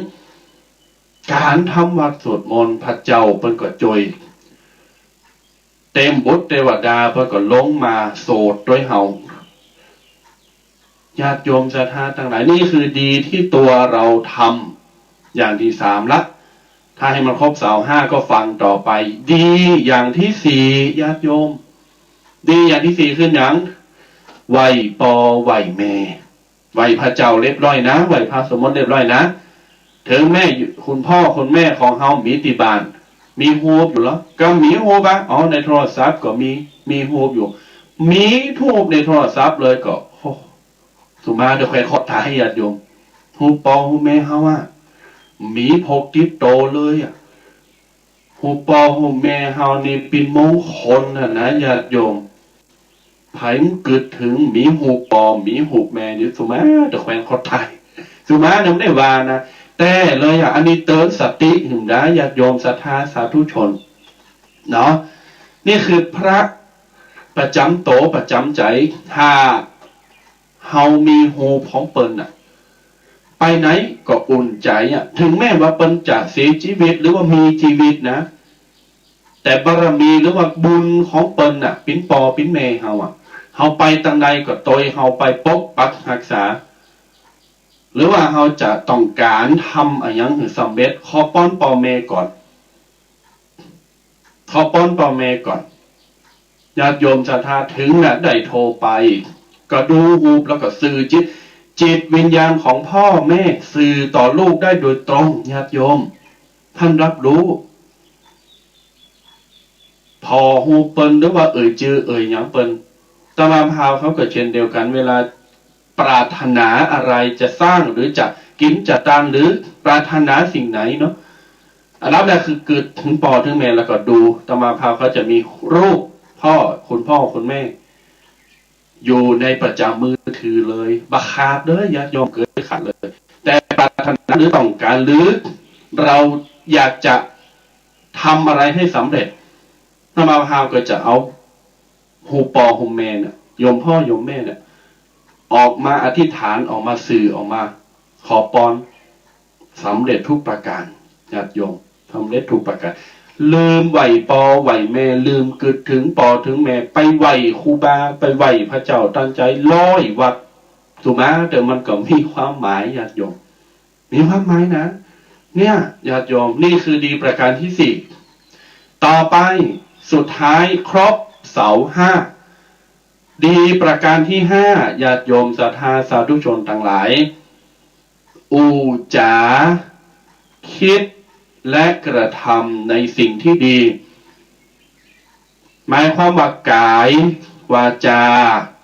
ก๋านทำวัตรสวดมนต์ พระเจ้าเปิ้นก็จ้วย เตมบุตรเตวดาเปิ้นก็ลงมาโสดตวยเฮา ญาติโยมศรัทธาตังหลาย นี่คือดีตี้ตั๋วเฮาทำ อย่างตี้สามละ ถ้าหื้อมันครบเสาห้าก็ฟังต่อไป ดีอย่างตี้สี่ ญาติโยม ดีอย่างตี้สี่คือหยัง ไหว้ปอไหว้แม่ ไหว้พระเจ้าเรียบร้อยนะ ไหว้พระสวดมนต์เรียบร้อยนะ เถิงแม้คุณพ่อคุณแม่ของเฮามีตี้บ้าน มีฮูปอยู่เหรอ ก็มีฮูปอะ อ๋อ ในโทรศัพท์ก็มี มีฮูปอยู่ มีฮูปในโทรศัพท์เลยก็ โอ้ สุมาเดี๋ยวแขวนคอตาย ญาติโยม ฮูปปอฮูปแม่เฮาอะ มีพกติดตั๋วเลยอะ ฮูปปอฮูปแม่เฮานี่เป๋นมงคลน่ะนะ ญาติโยม ใผมันกึ๊ดเถิงมีฮูปปอมีฮูปแม่นี่ สุมาเดี๋ยวแขวนคอตาย สุมาเนี่ยไม่ได้ว่านะ แต่เลยอะ อันนี้เตือนสติหื้อดาญาติโยมศรัทธาสาธุชนเนาะ นี่คือพระประจ๋ำตั๋วประจ๋ำใจ๋ ถ้า เฮามีฮูปของเปิ้นน่ะ ไปไหนก็อุ่นใจ๋อะ เถิงแม้ว่าเปิ้นจะเสียจีวิตหรือว่ามีจีวิตนะ แต่บารมีหรือว่าบุญของเปิ้นน่ะ เป๋นปอเป๋นแม่เฮาอะ เฮาไปตางใดก็ตวยเฮาไปปกปักฮักษา หรือว่าเฮาจะต้องก๋านทำอะหยังหื้อสำเร็จ ขอปอนปอแม่ก่อน ขอปอนปอแม่ก่อน ญาติโยมศรัทธา เถิงน่ะได้โทรไป ก็ดูฮูปแล้วก็สื่อจิต จิตวิญญาณของพ่อแม่สื่อต่อลูกได้โดยตรง ญาติโยม ต้านฮับฮู้ ผ่อฮูปเปิ้นหรือว่าเอ่ยจื้อเอ่ยหยังเปิ้น อาตมาภาพเขาก็เช่นเดียวกั๋น เวลา ปรารถนาอะไรจะสร้างหรือจะกิ๋นจะตานหรือปรารถนาสิ่งไหนเนาะ อันดับแรกคือกึ๊ดเถิงปอเถิงแม่ แล้วก็ดู อาตมาภาพเขาจะมีรูปพ่อ คุณพ่อคุณแม่ อยู่ในประจ๋ำมือถือเลย บ่ขาดเลย ญาติโยม เกิดขาดเลย แต่ปรารถนาหรือต้องก๋าน หรือเราอยากจะทำอะไรให้สำเร็จ อาตมาภาพก็จะเอา ฮูปปอฮูปแม่เนี่ย โยมพ่อโยมแม่เนี่ย ออกมาอธิษฐาน ออกมาสื่อ ออกมาขอปอน สำเร็จทุกประก๋าน ญาติโยม สำเร็จทุกประก๋าน ลืมไหว้ปอไหว้แม่ ลืมกึ๊ดเถิงปอเถิงแม่ ไปไหว้ครูบา ไปไหว้พระเจ้าตังใจ๋ ร้อยวัด สุมา แต่มันก็มีความหมาย ญาติโยม มีความหมายนะ เนี่ย ญาติโยม นี่คือดีประการที่สี่ ต่อไป สุดท้าย ครบเสาห้า ดีประการที่ห้า ญาติโยมศรัทธาสาธุชนตังหลาย อู้จ๋า กึ๊ด และกระทำในสิ่งที่ดี หมายความว่ากาย วาจา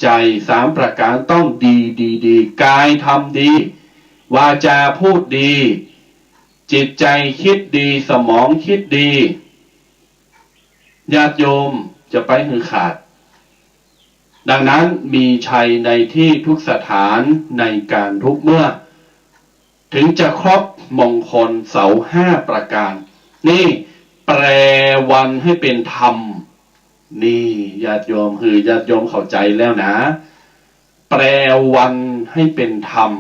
ใจ๋ สามประก๋านต้องดี ดี ดี กายทำดี วาจาพูดดี จิตใจ๋กึ๊ดดี สมองกึ๊ดดี ญาติโยมจะไปหื้อขาด ดังนั้นมีชัยในที่ทุกสถานในการทุกเมื่อ เถิงจะครบมงคลเสาห้าประก๋าน นี่แปลวันให้เป๋นธรรม นี่ญาติโยม หื้อญาติโยมเข้าใจ๋แล้วนะ แปลวันให้เป๋นธรรม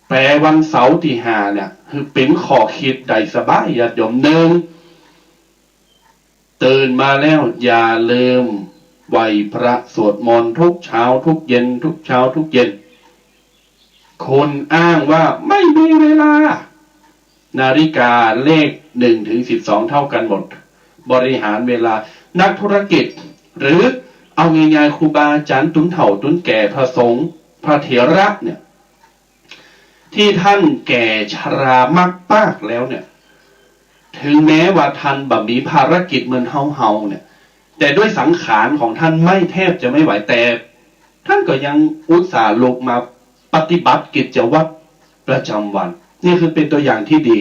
แปลวันเสาร์ตี้ห้าเนี่ย หื้อเป๋นข้อกึ๊ดได้สบาย ญาติโยม นึ่ง ตื่นมาแล้วอย่าลืมไหว้พระสวดมนต์ทุกเช้าทุกเย็น ทุกเช้าทุกเย็น คนอ้างว่าไม่มีเวลา นาฬิกาเลขหนึ่งถึงสิบสองเท่ากันหมด บริหารเวลา นักธุรกิจ หรือเอาง่ายๆ ครูบาอาจ๋ารย์ ตุ๊นเฒ่าตุ๊นแก่ พระสงฆ์ พระเถระเนี่ย ตี้ต้านแก่ชรามากๆ แล้วเนี่ย เถิงแม้ว่าต้านบ่มีภารกิจเหมือนเฮาๆ เนี่ย แต่ด้วยสังขารของต้านไม่ แทบจะไม่ไหว แต่ต้านก็ยังอุตส่าห์ลุกมา ปฏิบัติกิจวัตรประจำวัน นี่คือเป๋นตั๋วอย่างตี้ดี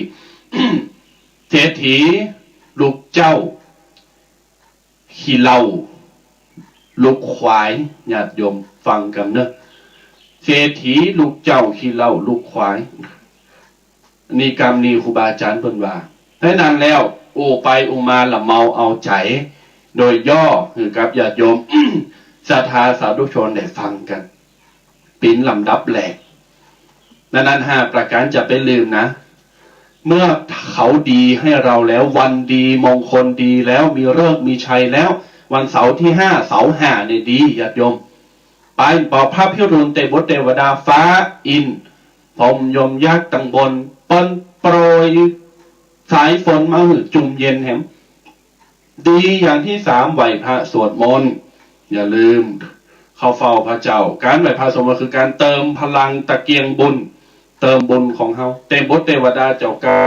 เศรษฐีลูกเจ้าขี้เหล้าลูกควาย ญาติโยมฟังกำเน่อ เศรษฐีลูกเจ้าขี้เหล้าลูกควาย นี่กำนี้ครูบาอาจ๋ารย์เปิ้นว่า เพราะนั้นแล้ว อู้ไปอู้มาละเมาเอาใจ๋ โดยย่อหื้อกับญาติโยม ศรัทธาสาธุชนได้ฟังกั๋น เป๋นลำดับแรก นั้นนั้นห้าประก๋านจะไปลืมนะ เมื่อเขาดีให้เราแล้ว วันดีมงคลดีแล้ว มีฤกษ์มีชัยแล้ว วันเสาร์ตี้ห้า เสาร์ห้าเนี่ยดี ญาติโยม ไป ปอพระพิรุณเตวดเตวดาฟ้าอินทร์ พรหมยมยักษ์ตังบน เปิ้นโปรยสายฝนมาหื้อจุ่มเย็นแหม ดีอย่างตี้สาม ไหว้พระสวดมนต์ อย่าลืมเข้าเฝ้าพระเจ้า ก๋านไหว้พระสวดมนต์คือก๋านเติมพลังตะเกียงบุญ เติมบุญของเฮา เตวดเตวดาเจ้ากา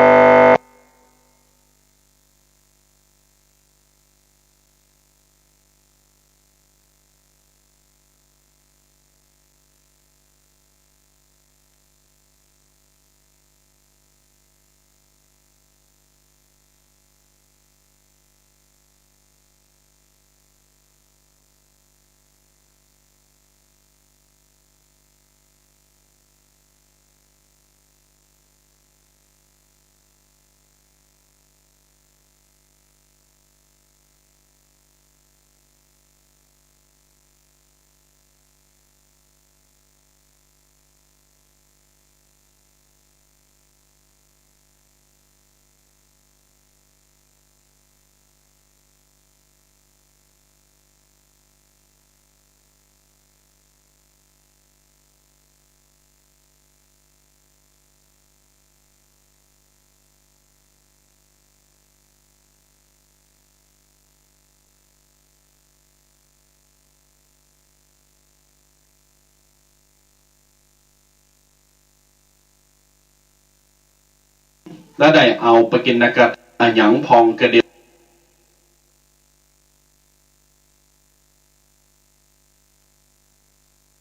แล้วได้เอาปกิณกถาอะหยังพ่องกระเดียว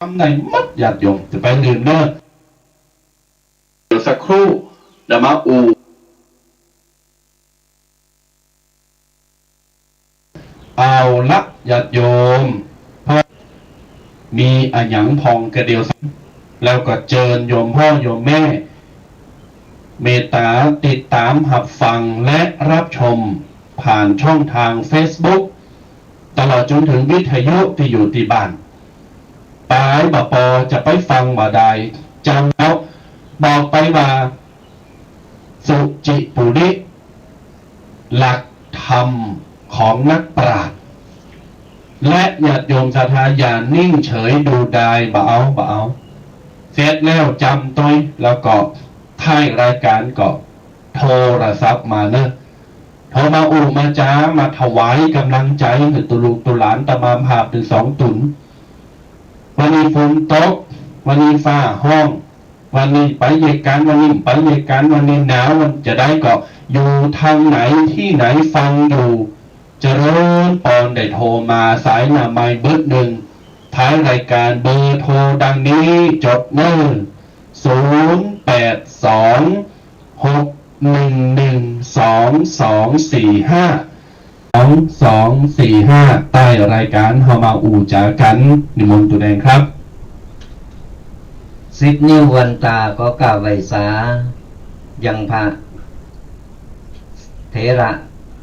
กำไหนหมด ญาติโยม จะไปลืมเน่อ เดี๋ยวสักครู่ เดี๋ยวมาอู้ เอาละ ญาติโยม เพราะมีอะหยังพ่องกระเดียว แล้วก็เจิญโยมพ่อโยมแม่ เมตต๋าติดต๋ามฮับฟังและรับชมผ่านช่องทางเฟซบุ๊ก ตลอดจนถึงวิทยุตี้อยู่ตี้บ้าน ปายบ่ปอจะไปฟังบ่าดาย จ๋ำเอา บอกไปว่า สุจิปุริ หลักธรรมของนักปราชญ์ และญาติโยมศรัทธาอย่านิ่งเฉยดูดาย บ่เอา บ่เอา เสร็จแล้วจ๋ำตวย แล้วก็ท้ายรายการก็โทรศัพท์มาเน่อ โทรมาอู้มาจ๋า มาถวายก๋ำลังใจ๋หื้อตุ๊ลูกตุ๊หลานอาตมาภาพตึงสองตุ๊น วันนี้ฝนตก วันนี้ฟ้าฮ้อง วันนี้ไปเยียะกั๋น วันนี้ไปเยียะกั๋น วันนี้หนาว วันจะใดก็อยู่ตางไหนตี้ไหนฟังอยู่ เจริญปอน ได้โทรมาสายหน้าไมค์เบิดนึ่ง ท้ายรายการ เบอร์โทรดังนี้ จดเน่อ ศูนย์แปดสอง หกหนึ่งหนึ่ง สองสองสี่ห้า สองสองสี่ห้า ใต้รายก๋านเฮามาอู้จ๋ากั๋น นิมนต์ตุ๊แดงครับ สิบ นิ้ววันต๋า ขอกราบไหว้สา ยังพระเถระ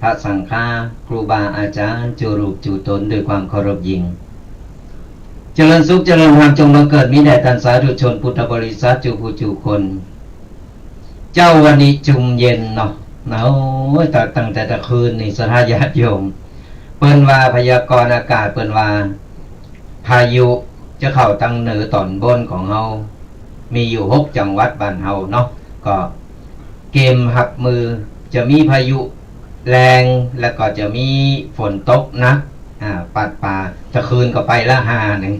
พระสังฆา ครูบาอาจ๋ารย์ จู๋รูปจู๋ต๋น ด้วยความเคารพยิ่ง เจริญสุขเจริญธรรมจงบังเกิดมีแด่ต้านสาธุชนพุทธบริษัทจู๋ผู้จู๋คน เจ๊าวันนี้จุมเย็นเนาะ โอ้ย ตั้ง ตั้งแต่ตะคืนนี่ศรัทธาญาติโยม เปิ้นว่าพยากรณ์อากาศเปิ้นว่า พายุจะเข้าตางเหนือต๋อนบนของเฮา มีอยู่หกจังหวัดบ้านเฮาเนาะ ก็เกียมฮับมือ จะมีพายุแรง แล้วก็จะมีฝนตกหนัก อ่า ปัดป่า ตะคืนก็ไปละห่านึ่ง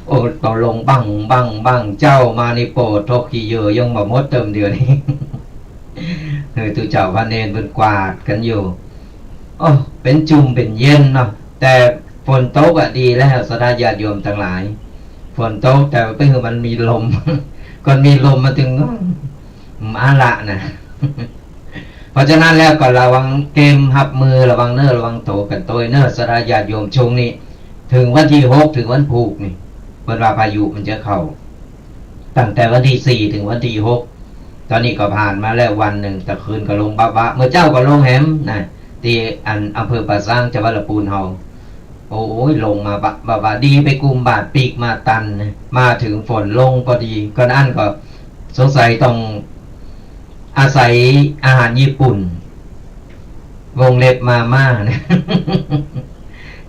โอ้ ตกลงบั้ง บั้ง บั้ง เจ๊ามานี่โปะโธ่ขี้เหยื่อยังบ่หมดเติมเดียวนี่ เออ ตุ๊เจ้าพระเณรเปิ้นกวาดกั๋นอยู่ โอ้ เป๋นจุมเป๋นเย็นเนาะ แต่ฝนตกอะดีแล้ว ศรัทธาญาติโยมตังหลาย นตก แต่ไปหื้อมันมีลม ก่อนมีลมมาตึง อืม เอาละนะ เพราะฉะนั้นแล้วก็ระวังเกียมฮับมือ ระวังเนื้อระวังตั๋วกั๋นตวยเนาะ ศรัทธาญาติโยม ช่วงนี้ เถิงวันตี้หก เถิงวันพูกนี่ เปิ้นว่าพายุมันจะเข้า ตั้งแต่วันตี้สี่ เถิงวันตี้หก ต๋อนนี้ก็ผ่านมาแล้ววันนึ่ง ตะคืนก็ลงบะๆ เมื่อเจ๊าก็ลงแหมนะ ตี้อันอำเภอป่าซาง จังหวัดละปูนเฮา โอ้ย ลงมาบะๆ ดีไปกุมบาตรปีกมาตันนะ มาเถิงฝนลงปอดี ก่อนอั้นก็สงสัยต้องอาศัยอาหารญี่ปุ่น วงเล็บมาม่านะ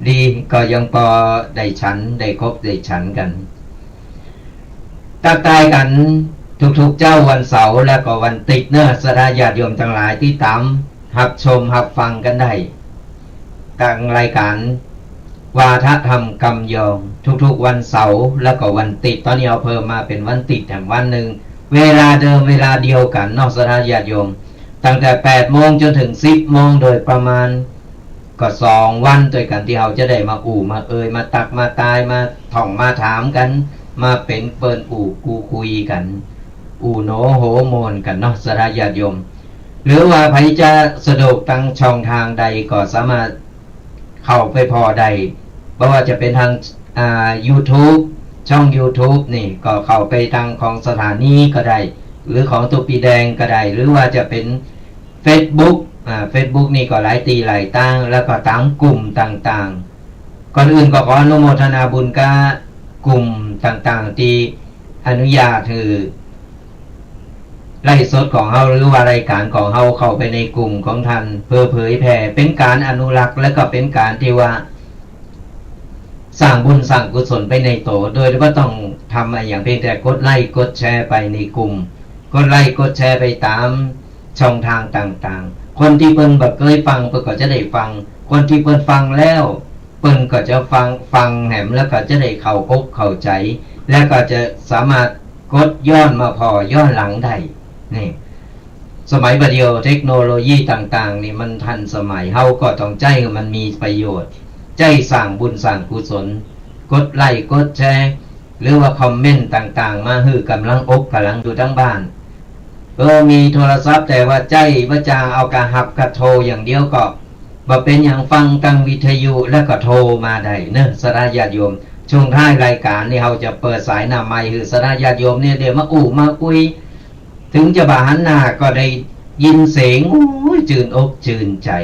ดีก็ยังปอได้ฉัน ได้คบได้ฉันกั๋น ตั๊กทายกั๋นทุกๆ เจ๊าวันเสาร์และก็วันติ๊ดเนาะ ศรัทธาญาติโยมตังหลาย ติดต๋ามฮับชมฮับฟังกั๋นได้ ตางรายก๋านวาทะธรรมกำยอง ทุกๆ วันเสาร์และก็วันติ๊ด ต๋อนนี้เอาเพิ่มมาเป๋นวันติ๊ดแถมวันนึ่ง เวลาเดิมเวลาเดียวกั๋นเนาะ ศรัทธาญาติโยม ตั้งแต่แปดโมงจ๋นเถิงสิบโมงโดยประมาณ ก็สองวันตวยกั๋นตี้เฮาจะได้มาอู้มาเอ่ย มาตักมาตาย มาถ่องมาถามกั๋น มาเป๋นเปิ้นอู้กูคุยกั๋น อู้โหนโหม่วนกั๋นเนาะ ศรัทธาญาติโยม หรือว่าใผจะสะดวกตางช่องตางใดก็สามารถเข้าไปผ่อได้ บ่ว่าจะเป๋นตาง อ่า YouTube ช่อง YouTube นี่ก็เข้าไปตางของสถานีก็ได้ หรือของตุ๊ปีแดงก็ได้ หรือว่าจะเป๋น Facebook อ่า Facebook นี่ก็หลายตี้หลายตาง แล้วก็ต๋ามกลุ่มต่างๆ ก่อนอื่นก็ขออนุโมทนาบุญกับกลุ่มต่างๆ ตี้อนุญาตหื้อไลฟ์สดของเฮา หรือว่ารายก๋านของเฮาเข้าไปในกลุ่มของต้าน เพื่อเผยแผ่ เป๋นก๋านอนุรักษ์ และก็เป๋นก๋านตี้ว่า สร้างบุญสร้างกุศลไปในตั๋ว โดยบ่ต้องทำอะหยัง เพียงแต่กดไลก์กดแชร์ไปในกลุ่ม กดไลก์กดแชร์ไปต๋ามช่องตางต่างๆ คนตี้เปิ้นบ่เกยฟัง เปิ้นก็จะได้ฟัง คนตี้เปิ้นฟังแล้ว เปิ้นก็จะฟัง ฟังแหมแล้วก็จะได้เข้าอกเข้าใจ๋ และก็จะสามารถกดย้อนมาผ่อย้อนหลังได้ นี่ สมัยบ่าเดี่ยวเทคโนโลยีต่างๆ นี่มันทันสมัย เฮาก็ต้องใจ๊หื้อมันมีประโยชน์ ใจ๊สร้างบุญสร้างกุศล กดไลก์กดแชร์ หรือว่าคอมเมนต์ต่างๆ มาหื้อก๋ำลังอกก๋ำลังอยู่ตางบ้าน เออ มีโทรศัพท์แต่ว่าใจ๊บ่จ๋าง เอาก้าฮับก้าโทรอย่างเดียวก็ บ่เป๋นหยัง ฟังตางวิทยุแล้วก็โทรมาได้เนาะ ศรัทธาญาติโยม ช่วงท้ายรายก๋านนี่เฮาจะเปิดสายหน้าไมค์หื้อศรัทธาญาติโยมเนี่ยได้มาอู้มาคุย เถิงจะบ่หันหน้าก็ได้ยินเสียง โอ้ย จืนอกจืนใจ๋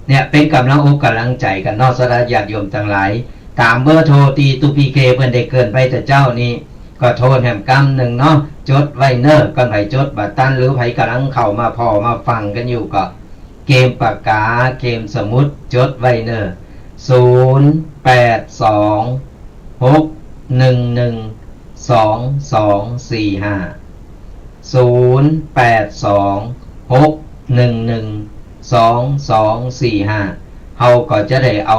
เนี่ยเป๋นก๋ำลังอกก๋ำลังใจ๋กั๋นเนาะ ศรัทธาญาติโยมตังหลาย ต๋ามเบอร์โทรตี้ตุ๊ปีเคเปิ้นได้เกริ่นไปแต่เจ๊านี้ ก็โทรแหมกำนึ่งเนาะ จดไว้เนาะ ก่อนใผจดบ่ตัน หรือใผก๋ำลังเข้ามาผ่อมาฟังกั๋นอยู่ก็ เกียมปากกา เกียมสมุด จดไว้เนาะ ศูนย์ แปด สอง หก หนึ่ง หนึ่ง สอง สอง สี่ ห้า ศูนย์ แปด สอง หก หนึ่ง หนึ่ง สอง สอง สี่ ห้า เฮาก็จะได้เอา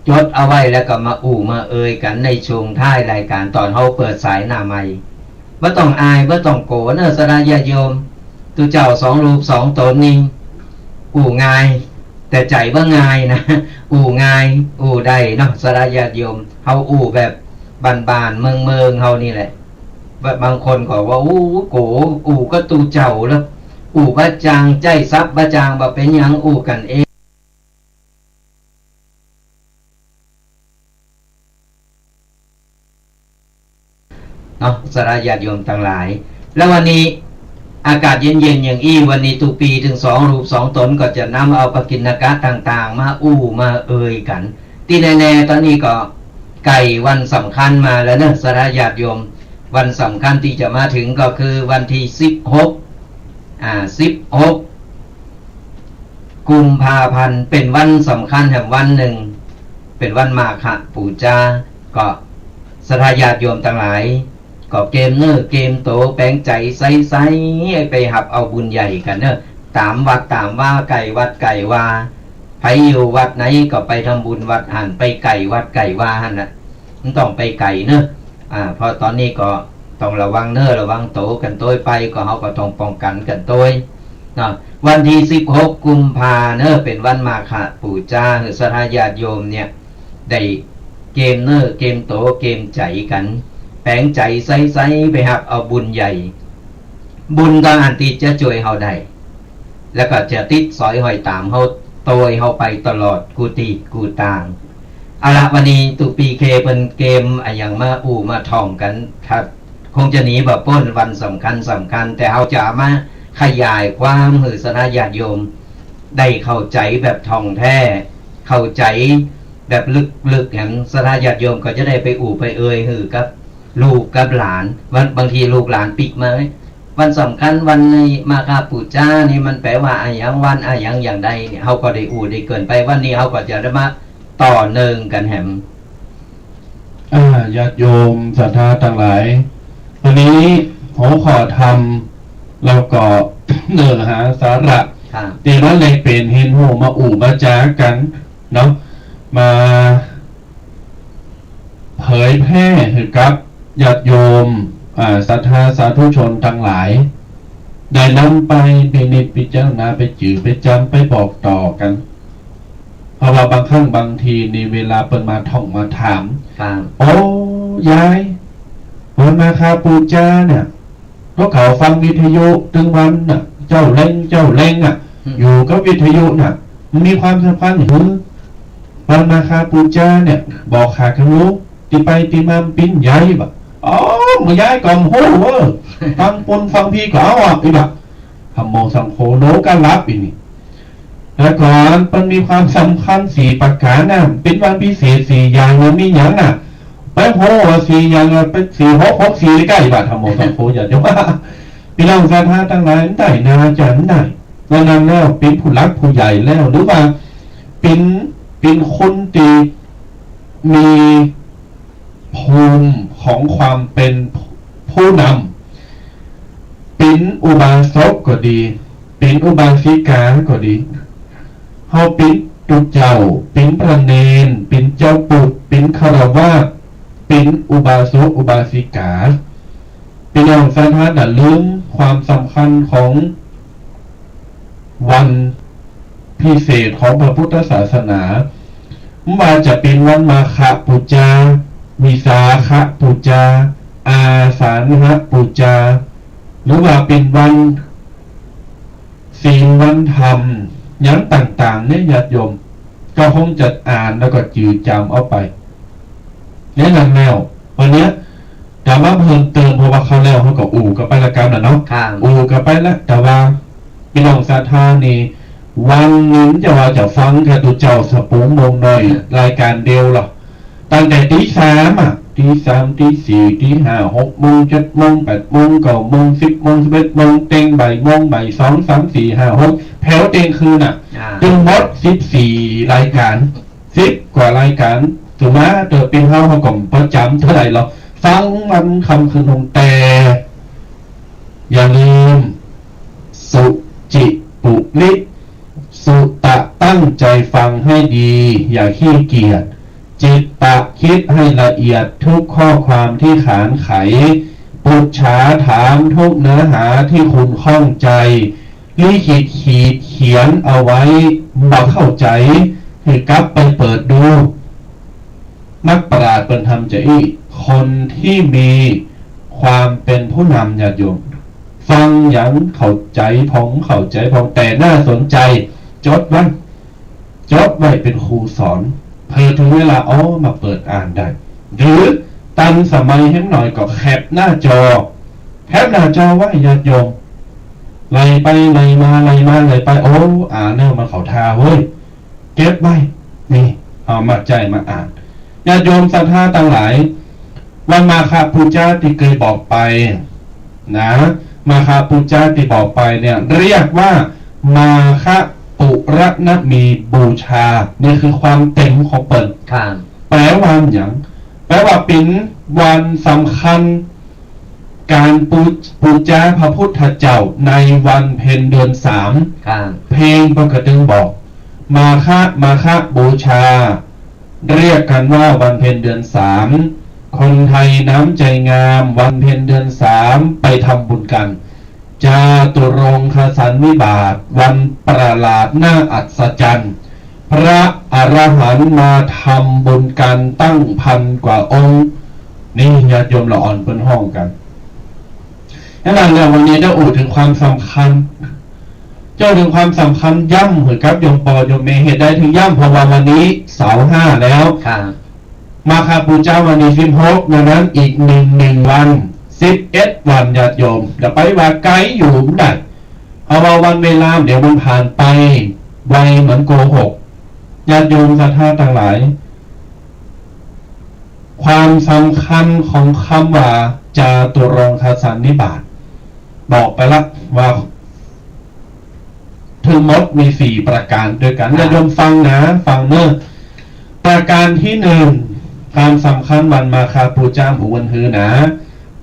จดเอาไว้แล้วก็มาอู้มาเอ่ยกั๋นในช่วงท้ายรายก๋าน ต๋อนเฮาเปิดสายหน้าไมค์ บ่ต้องอาย บ่ต้องกั๋วเนาะ ศรัทธาญาติโยม ตุ๊เจ้าสองรูปสองต๋นนี่ อู้ง่าย แต่ใจ๋บ่ง่ายนะ อู้ง่าย อู้ได้เนาะ ศรัทธาญาติโยม เฮาอู้แบบบ้านๆ เมืองๆ เฮานี่แหละ บางคนก็ว่า อู้กั๋ว อู้กับตุ๊เจ้าแล้ว อู้บ่จ๋าง ใจ๊ศัพท์บ่จ๋าง บ่เป๋นหยัง อู้กั๋นเอง เนาะ ศรัทธาญาติโยมตังหลาย แล้ววันนี้อากาศเย็นๆ อย่างอี้ วันนี้ตุ๊ปีตึงสองรูปสองต๋นก็จะนำเอาปกิณกะต่างๆ มาอู้มาเอ่ยกั๋น ตี้แน่ๆ ต๋อนนี้ก็ใก้วันสำคัญมาแล้วเนาะ ศรัทธาญาติโยม วันสำคัญตี้จะมาเถิงก็คือวันตี้สิบหก อ่า สิบหก กุมภาพันธ์ เป๋นวันสำคัญแหมวันนึ่ง เป๋นวันมาฆปู๋จา ก็ศรัทธาญาติโยมตังหลาย ก็เกียมเนื้อเกียมตั๋ว แป๋งใจ๋ใสๆ ไปฮับเอาบุญใหญ่กั๋นเนาะ ต๋ามวัดต๋ามวา ใก้วัดใก้วา ใผอยู่วัดไหนก็ไปทำบุญวัดหั้น ไปใก้วัดใก้วาหั้นน่ะ บ่ต้องไปไก๋เนาะ อ่า เพราะต๋อนนี้ก็ต้องระวังเนื้อระวังตั๋วกั๋นตวยไป ก็เฮาก็ต้องป้องกั๋นกั๋นตวยเนาะ วันตี้สิบหก กุมภาเนาะ เป๋นวันมาฆปู๋จา หื้อศรัทธาญาติโยมเนี่ย ได้ เกมเนื้อเกมตั๋วเกมใจ๋กั๋น แป๋งใจ๋ใสๆ ไปฮับเอาบุญใหญ่ บุญก็อันตี้จะจ้วยเฮาได้ แล้วก็จะติดสอยห้อยต๋ามเฮา โตยเฮาไปตลอดกู้ตี้กู้ตาง เอาละ วันนี้ตุ๊ปีเคเปิ้นเกมอะหยังมาอู้มาถ่องกั๋น ถ้า คงจะหนีบ่ป๊นวันสำคัญสำคัญ แต่เฮาจะเอามาขยายความหื้อศรัทธาญาติโยมได้เข้าใจ๋แบบถ่องแท้ เข้าใจ๋แบบลึกๆ แหม ศรัทธาญาติโยมก็จะได้ไปอู้ไปเอ่ยหื้อกับลูกกับหลาน วัน บางทีลูกหลานปิ๊กมา วันสำคัญวันนี้มาฆปู๋จานี่มันแป๋ว่าอะหยัง วันอะหยังอย่างใดเนี่ย เฮาก็ได้อู้ได้เกริ่นไป วันนี้เฮาก็จะได้มาต่อเนื่องกั๋นแหม อ่า ญาติโยมศรัทธาตังหลาย วันนี้หัวข้อธรรม แล้วก็เนื้อหาสาระ ครับ ตี้ว่าแลกเปลี่ยนเฮียนฮู้มาอู้มาจ๋ากั๋นเนาะ มาเผยแพร่หื้อกับญาติโยม อ่า ศรัทธาสาธุชนตังหลาย ได้นำไปพินิจพิจารณา ไปจื้อไปจ๋ำ ไปบอกต่อกั๋น เพราะว่าบางครั้งบางทีนี่เวลาเปิ้นมาถ่องมาถาม ครับ โอ้ ยาย วันมาฆปู๋จาเนี่ย ก็เขาฟังวิทยุตึงวันน่ะ เจ้าเล็ง เจ้าเล็งอ่ะ อืม อยู่กับวิทยุน่ะ มันมีความสำคัญหื้อ วันมาฆปู๋จาเนี่ย บอกข้ากั๋นลูก ตี้ไปตี้มามันปิ้นใยบ่ อ๋อ บ่ใยก็บ่ฮู้เว้อ ฟังปุ้นฟังพี้ก็เอาอ่ะ อีบ่า ธัมโมสังโฆ โลก็หลับอีนี่ แต่ก่อนมันมีความสำคัญสี่ประก๋านน่ะ เป๋นวันพิเศษสี่อย่าง มันมีหยังน่ะ ไปโหว่าสี่อย่างน่ะ เป๋นสี่หกหกสี่ใก้บ่า ธัมโมสังโฆ อย่าจะว่า ปี้น้องศรัทธาตังหลาย ได้นาจ๋าได้ ว่านั้นแล้วเป๋นผู้หลักผู้ใหญ่แล้ว หรือว่าเป๋น เป๋นคนตี้มี ภูมิของความเป๋นผู้นำ เป๋นอุบาสกก็ดี เป๋นอุบาสิกาก็ดี เฮาเป๋นตุ๊เจ้า เป๋นพระเณร เป๋นเจ้าปุตร เป๋นฆราวาส เป๋นอุบาสกอุบาสิกา ปี้น้องศรัทธาอย่าลืมความสำคัญของวันพิเศษของพระพุทธศาสนา บ่ว่าจะเป๋นวันมาฆปู๋จา วิสาขปู๋จา อาสาฬหปู๋จา หรือว่าเป๋นวันศีลวันธรรม หยังต่างๆ เนี่ย ญาติโยมก็คงจะอ่านแล้วก็จืดจ๋ำเอาไป แนะนำแล้ว วันเนี้ย จะมาเพิ่มเติม เพราะว่าคราวแล้วเฮาก็อู้กั๋นไปละกั๋นน่ะเนาะ ครับ อู้กั๋นไปละ แต่ว่าปี้น้องศรัทธานี่ วันนึ่งจะว่าจะฟังแค่ตุ๊เจ้าสะปูงโมงน้อย รายก๋านเดียวหรอก ตั้งแต่ตี๋สามอ่ะ ตี๋สาม ตี๋สี่ ตี๋ห้า หกโมง เจ็ดโมง แปดโมง เก้าโมง สิบโมง สิบเอ็ดโมง เต็งบ่ายโมง บ่ายสอง สาม สี่ ห้า หก แผวเต็งคืนน่ะ อ่า ตึงหมดสิบสี่รายก๋าน สิบกว่ารายก๋าน ถือว่าเต๋อเป๋นเฮา เฮาก็บ่จ๋ำเต้าใดหรอก ฟังวันค่ำคืนหนึ่ง แต่อย่าลืม สุจิปุริ สุตะ ตั้งใจ๋ฟังให้ดี อย่าขี้เกียจ จิตตะ คิดให้ละเอียดทุกข้อความตี้ขานไข ปุจฉา ถามทุกเนื้อหาตี้คุณข้องใจ๋ ลิขิตขีดเขียนเอาไว้ บ่เข้าใจ๋ หื้อกลับไปเปิดดู นักปราชญ์เปิ้นทำจาอี้ คนตี้มีความเป๋นผู้นำ ญาติโยม ฟังหยังเข้าใจ๋พ่อง เข้าใจ๋พ่อง แต่น่าสนใจ๋ จดไว้ จดไว้เป๋นครูสอน เผื่อเถิงเวลา อ้อ มาเปิดอ่านได้ หรือตันสมัยแหมหน่อยก็แคปหน้าจอ แคปหน้าจอไว้ ญาติโยม ไล่ไปไล่มา ไล่มาไล่ไป โอ้ อ่านแล้วมันเข้าท่าเว้ย เก็บไว้ นี่ เอามาใจ๊มาอ่าน ญาติโยมศรัทธาตังหลาย วันมาฆปู๋จาตี้เกยบอกไปนะ มาฆปู๋จาตี้บอกไปเนี่ย เรียกว่า มาฆปุรณมีบูชา นี่คือความเต็มของเปิ้น ครับ แปลว่าหยัง แปลว่าเป๋นวันสำคัญ ก๋านปู ปู๋จาพระพุทธเจ้าในวันเพ็ญเดือนสาม ครับ เพลงเปิ้นก็ตึงบอก มาฆ มาฆบูชา เรียกกันว่าวันเพ็ญเดือนสาม คนไทยน้ำใจ๋งาม วันเพ็ญเดือนสามไปทำบุญกัน จาตุรงคสันนิบาต วันประหลาดน่าอัศจรรย์ พระอรหันต์มาทำบุญกั๋นตั้งพันกว่าองค์ นี่ญาติโยมละอ่อนเปิ้นฮ้องกั๋น ฉะนั้นแล้ววันนี้ได้อู้เถิงความสำคัญ เจ้าเถิงความสำคัญย้ำหื้อกับโยมป้อโยมแม่ เหตุใดเถิงย้ำ เพราะว่าวันนี้เสาร์ห้าแล้ว ค่ะ มาฆบูชาวันตี้สิบหก ดังนั้นอีกนึ่ง นึ่งวัน สิบเอ็ดวัน ญาติโยม จะไปว่าไก๋อยู่บ่ได้ เพราะว่าวันเวลาเดี๋ยวมันผ่านไปไวเหมือนโกหก ญาติโยมศรัทธาตังหลาย ความสำคัญของกำว่าจาตุรงคสันนิบาต บอกไปละว่า ทั้งหมดมีสี่ประก๋านตวยกั๋น ค่ะ ญาติโยมฟังนะ ฟังเน่อ ประก๋านตี้นึ่ง ความสำคัญวันมาฆบูชาหมู่วันฮือนะ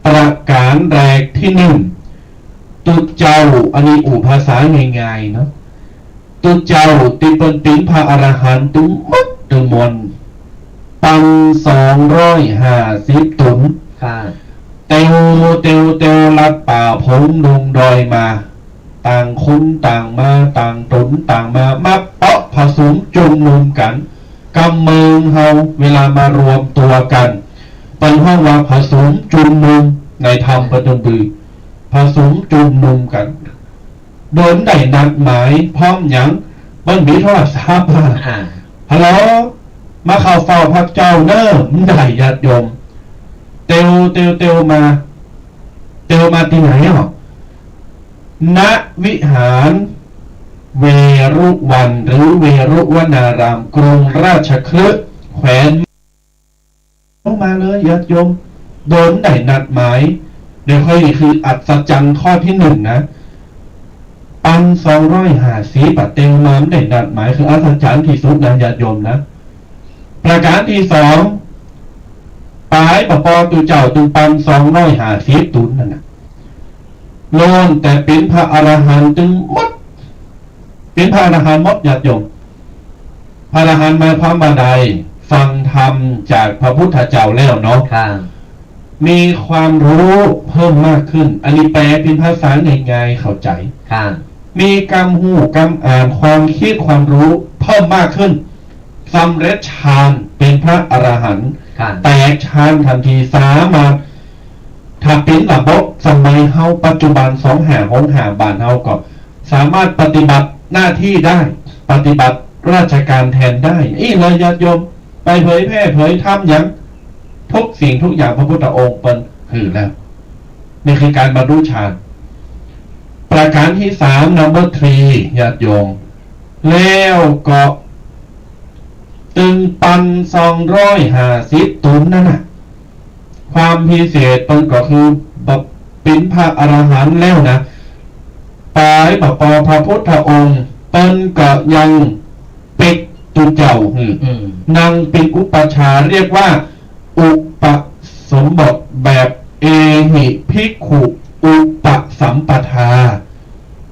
ประก๋านแรกตี้นึ่ง ตุ๊เจ้า อันนี้อู้ภาษาง่ายๆ เนาะ ตุ๊เจ้าตี้เปิ้นเป๋นพระอรหันต์ตึงหมดตึงมวล ปันสองร้อยห้าสิบตุ๊น ค่ะ เตียว เตียว เตียวลัดป่าผงดงดอยมา ต่างคนต่างมา ต่างตุ๊นต่างมา มาเปาะผสมจุมนุมกั๋น กำเมืองเฮาเวลามารวมตั๋วกั๋น เปิ้นฮ้องว่าผสมจุมนุม ในธรรมเปิ้นต้องบอก ผสมจุมนุมกั๋น โดยบ่ได้นัดหมาย พร้อมหยัง เปิ้นมีโทรศัพท์ อ่า ฮัลโหล มาเข้าเฝ้าพระเจ้าเน่อ บ่ได้ ญาติโยม เตียว เตียว เตียวมา เตียวมาตี้ไหนอ่ะ ณ วิหารเวรุวัณ หรือเวรุวนาราม กรุงราชคฤห์ แขวน มาเลย ญาติโยม โดยบ่ได้นัดหมาย เดี๋ยวค่อย นี่คืออัศจรรย์ข้อตี้นึ่งนะ ปันสองร้อยห้าสิบ เตียวมาบ่ได้นัดหมาย คืออัศจรรย์ตี้สุดนะ ญาติโยมนะ ประก๋านตี้สอง ป๋ายบ่ปอตุ๊เจ้าตึงปันสองร้อยห้าสิบตุ๊นนั่นน่ะ ล้วนแต่เป๋นพระอรหันต์ตึงหมด เป๋นพระอรหันต์หมด ญาติโยม พระอรหันต์หมายความว่าใด ฟังธรรมจากพระพุทธเจ้าแล้วเนาะ ค่ะ มีความฮู้เพิ่มมากขึ้น อันนี้แปลเป๋นภาษาง่ายๆ เข้าใจ๋ ค่ะ มีกำฮู้กำอ่าน ความกึ๊ดความฮู้เพิ่มมากขึ้น สำเร็จฌานเป๋นพระอรหันต์ ค่ะ แตกฌานตันที สามารถ ถ้าเป๋นระบบสมัยเฮาปัจจุบัน สองห้าหกห้า บ้านเฮาก็สามารถปฏิบัติหน้าตี้ได้ ปฏิบัติราชก๋านแตนได้ อี้เลยญาติโยม ไปเผยแพร่เผยธรรมหยัง ทุกสิ่งทุกอย่างพระพุทธองค์เปิ้นหื้อแล้ว นี่คือก๋านบรรลุฌาน ประก๋านตี้สาม number three ญาติโยม แล้วก็ตึงปันสองร้อยห้าสิบตุ๊นนั่นน่ะ ความพิเศษเปิ้นก็คือ บ่เป๋นพระอรหันต์แล้วนะ ป๋ายบ่ปอพระพุทธองค์ เปิ้นก็ยังเปกตุ๊เจ้าหื้อ อืม นั่งเป๋นอุปัชฌาย์ เรียกว่า อุปสมบทแบบเอหิภิกขุอุปสัมปทา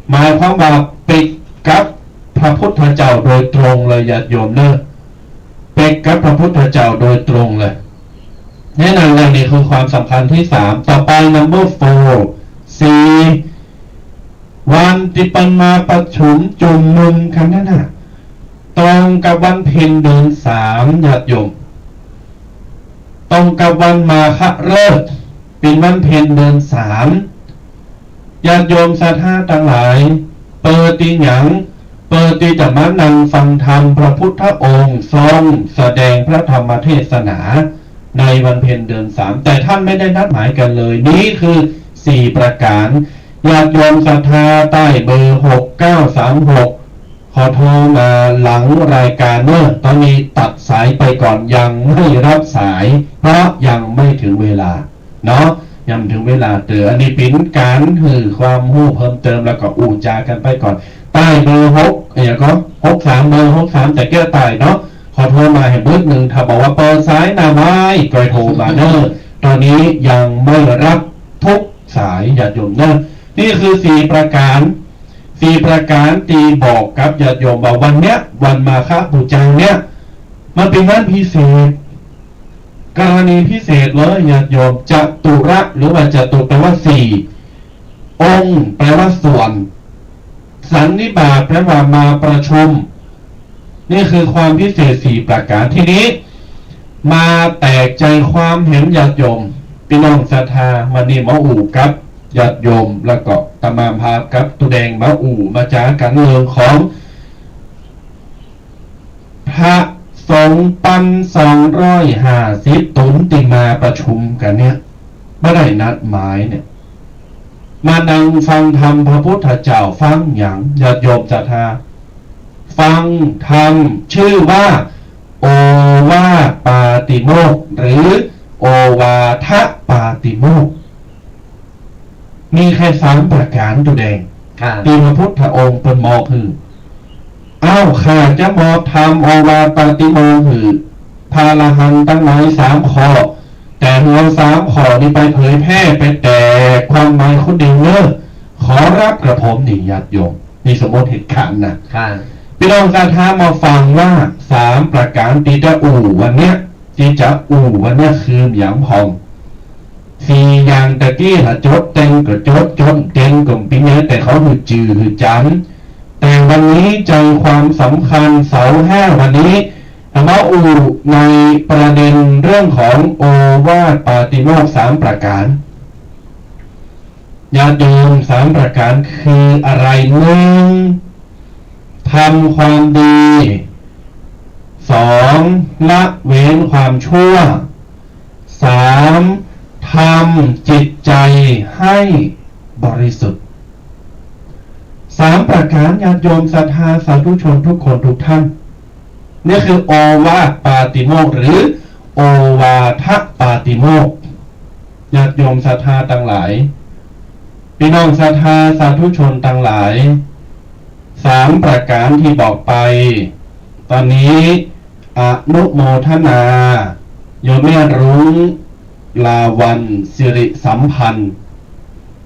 หมายความว่าเปกกับพระพุทธเจ้าโดยตรงเลย ญาติโยมเน่อ เปกกับพระพุทธเจ้าโดยตรงเลย แน่นอนแล้ว นี่คือความสำคัญตี้สาม ต่อไป number four สี่ วันตี้เปิ้นมาประชุมจุมนุมกั๋นนั่นน่ะ ตรงกับวันเพ็ญเดือนสาม ญาติโยม ตรงกับวันมาฆฤกษ์ เป๋นวันเพ็ญเดือนสาม ญาติโยมศรัทธาตังหลาย เปิดตี้หยัง เปิดตี้จะมานั่งฟังธรรมพระพุทธองค์ทรงแสดงพระธรรมเทศนา ในวันเพ็ญเดือนสาม แต่ท่านไม่ได้นัดหมายกันเลย นี่คือสี่ประก๋าน ญาติโยมศรัทธาใต้เบอร์ หกเก้าสามหก ขอโทรมาหลังรายก๋านเน่อ ตอนนี้ตัดสายไปก่อน ยังไม่รับสาย เพราะยังไม่ถึงเวลา เนาะ ยังบ่เถิงเวลาเตื้อ อันนี้เป๋นก๋านหื้อความฮู้เพิ่มเติม แล้วก็อู้จ๋ากั๋นไปก่อน ใต้เบอร์หก เอ้ย ก็ หกสาม เบอร์ หกสาม แต่แก้วใต้เนาะ ขอโทรมาหื้อเบิดนึ่ง ถ้าบอกว่าเปิดสายหน้าไม้ก็โทรมาเน่อ ตอนนี้ยังไม่รับทุกสาย ญาติโยมเน่อ นี่คือสี่ประก๋าน สี่ประก๋านตี้บอกกับญาติโยมว่าวันเนี้ย วันมาฆบูชาเนี่ย มันเป๋นวันพิเศษ กรณีพิเศษเลยญาติโยม จตุระ หรือว่าจตุ แปลว่าสี่ องค์ แปลว่าส่วน สันนิบาต แปลว่ามาประชุม นี่คือความพิเศษสี่ประก๋าน ทีนี้ มาแตกใจ๋ความแหมญาติโยม ปี้น้องศรัทธา วันนี้หมออู่กับญาติโยม แล้วก็อาตมาภาพกับตุ๊แดงมาอู้มาจ๋ากั๋นเรื่องของ พระสงฆ์ปันสองร้อยห้าสิบต๋นตี้มาประชุมกั๋นเนี่ย บ่ได้นัดหมายเนี่ย มานั่งฟังธรรมพระพุทธเจ้าฟังหยัง ญาติโยมศรัทธา ฟังธรรมชื่อว่า โอวาทปาติโมกข์ หรือ โอวาทปาติโมกข์ มีแค่สามประก๋าน ตุ๊แดง ค่ะ ตี้พระพุทธองค์เปิ้นมอบหื้อ อ้าว ข้าจะมอบธรรมโอวาทปาติโมกข์หื้อพระอรหันต์ตังหลายสามข้อ แต่หื้อเอาสามข้อนี้ไปเผยแพร่ ไปแตกความหมายคนเดียวเน่อ ขอรับกระผมนี่ ญาติโยม นี่สมมติเหตุก๋ารณ์นะ ค่ะ ปี้น้องศรัทธามาฟังว่าสามประก๋านตี้จะอู้วันเนี้ย ตี้จะอู้วันเนี้ยคือหยังพ่อง สี่อย่างตะกี้ละ จดเต็มก็จด จดเต็มก็ปิ้นไง แต่เขาหื้อจื้อหื้อจ๋ำ แต่วันนี้ใจ๋ความสำคัญเสาร์ห้าวันนี้ อาตมาอู้ในประเด็นเรื่องของโอวาทปาติโมกข์สามประก๋าน ญาติโยม สามประก๋านคืออะไร หนึ่ง ทำความดี สอง ละเว้นความชั่ว สาม ทำจิตใจให้บริสุทธิ์ สามประก๋าน ญาติโยมศรัทธาสาธุชนทุกคนทุกท่าน นี่คือโอวาทปาติโมกข์ หรือ โอวาทปาติโมกข์ ญาติโยมศรัทธาตังหลาย ปี้น้องศรัทธาสาธุชนตังหลาย สามประก๋านตี้บอกไป ต๋อนนี้อนุโมทนา โยมแม่รุ้ง ลาวัณย์ สิริสัมพันธ์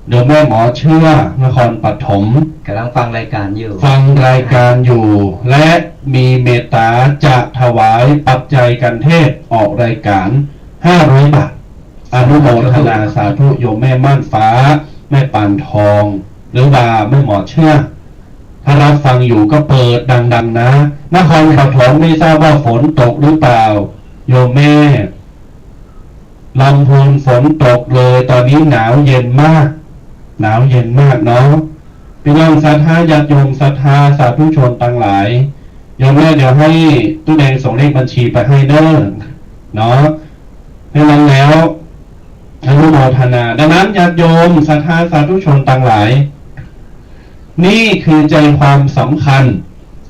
โยมแม่หมอเชื่อ นครปฐม ก่ำลังฟังรายก๋านอยู่ ฟังรายก๋านอยู่ และมีเมตต๋าจะถวายปัจจัยกั๋นเทศน์ออกรายก๋าน ห้าร้อยบาท อนุโมทนาสาธุ โยมแม่ม่านฟ้า แม่ปานทอง หรือว่าแม่หมอเชื่อ ถ้ารับฟังอยู่ก็เปิดดังๆ นะ นครปฐมไม่ทราบว่าฝนตกหรือเปล่า โยมแม่ ลำพูนฝนตกเลย ต๋อนนี้หนาวเย็นมาก หนาวเย็นมากเนาะ ปี้น้องศรัทธาญาติโยมศรัทธาสาธุชนตังหลาย โยมแม่เดี๋ยวหื้อตุ๊แดงส่งเลขบัญชีไปหื้อเน่อ เนาะ เพราะนั้นแล้ว อนุโมทนา ดังนั้นญาติโยมศรัทธาสาธุชนตังหลาย นี่คือใจ๋ความสำคัญ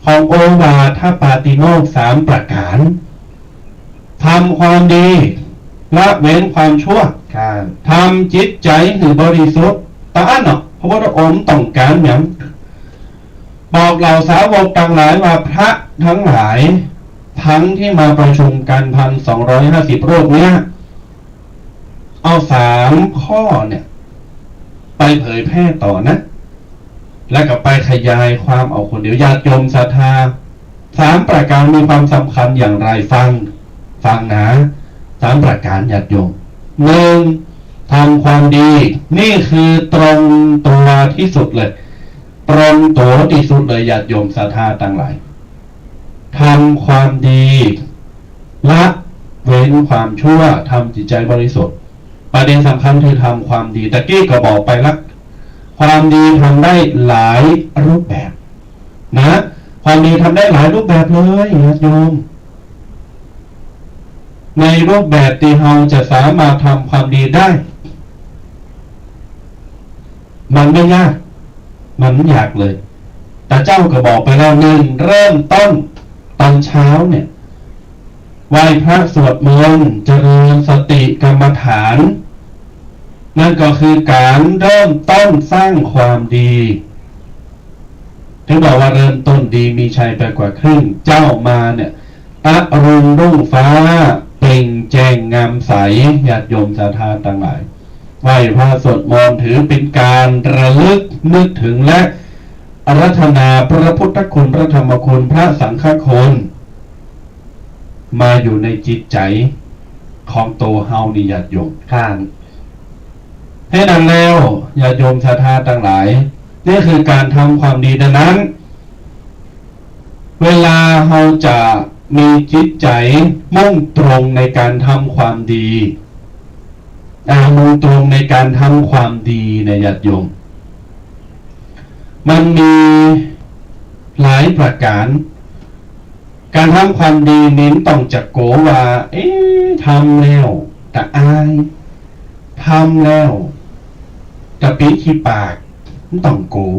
ของโอวาทปาติโมกข์สามประก๋าน ทำความดี ละเว้นความชั่ว ครับ ทำจิตใจ๋หื้อบริสุทธิ์ ต๋ามอั้นเนาะ พระพุทธองค์ต้องก๋านหยัง บอกเหล่าสาวกตังหลายว่าพระตังหลาย ตังตี้มาประชุมกั๋น พันสองร้อยห้าสิบรูปเนี้ย เอาสามข้อเนี่ย ไปเผยแพร่ต่อนะ แล้วก็ไปขยายความเอาคนเดียว ญาติโยมศรัทธา สามประก๋านมีความสำคัญอย่างไร ฟัง ฟังนะ สามประก๋านญาติโยม หนึ่ง ทำความดี นี่คือตรงตัวตี้สุดเลย ตรงตั๋วตี้สุดเลย ญาติโยมศรัทธาตังหลาย ทำความดี ละเว้นความชั่ว ทำจิตใจ๋บริสุทธิ์ ประเด็นสำคัญคือทำความดี ตะกี้ก็บอกไปละ ความดีทำได้หลายรูปแบบ นะ ความดีทำได้หลายรูปแบบเลย ญาติโยม ในรูปแบบตี้เฮาจะสามารถทำความดีได้ มันไม่ยาก มันไม่ยากเลย ต๋าเจ้าก็บอกไปแล้ว หนึ่ง เริ่มต้นต๋อนเช้าเนี่ย ไหว้พระสวดมนต์ เจริญสติกรรมฐาน นั่นก็คือก๋านเริ่มต้นสร้างความดี ถือว่า ว่าเริ่มต้นดีมีชัยไปกว่าครึ่ง เจ๊ามาเนี่ย อรุณรุ่งฟ้า เปล่งแจ้งงามใส ญาติโยมศรัทธาตังหลาย ไหว้พระสวดมนต์ถือเป๋นก๋านระลึกนึกถึงและอาราธนาพระพุทธคุณ พระธรรมคุณ พระสังฆคุณ มาอยู่ในจิตใจ๋ของตั๋วเฮานี่ ญาติโยม ครับ เหตุนั้นแล้ว ญาติโยมศรัทธาตังหลาย นี่คือก๋านทำความดี ดังนั้น เวลาเฮาจะมีจิตใจ๋มุ่งตรงในก๋านทำความดี อ่า มุ่งตรงในก๋านทำความดีนะญาติโยม มันมีหลายประก๋าน ก๋านทำความดีนี่บ่ต้องจะกั๋วว่า เอ๊ะ ทำแล้วตะอาย ทำแล้วตะปีขี้ปาก บ่ต้องกั๋ว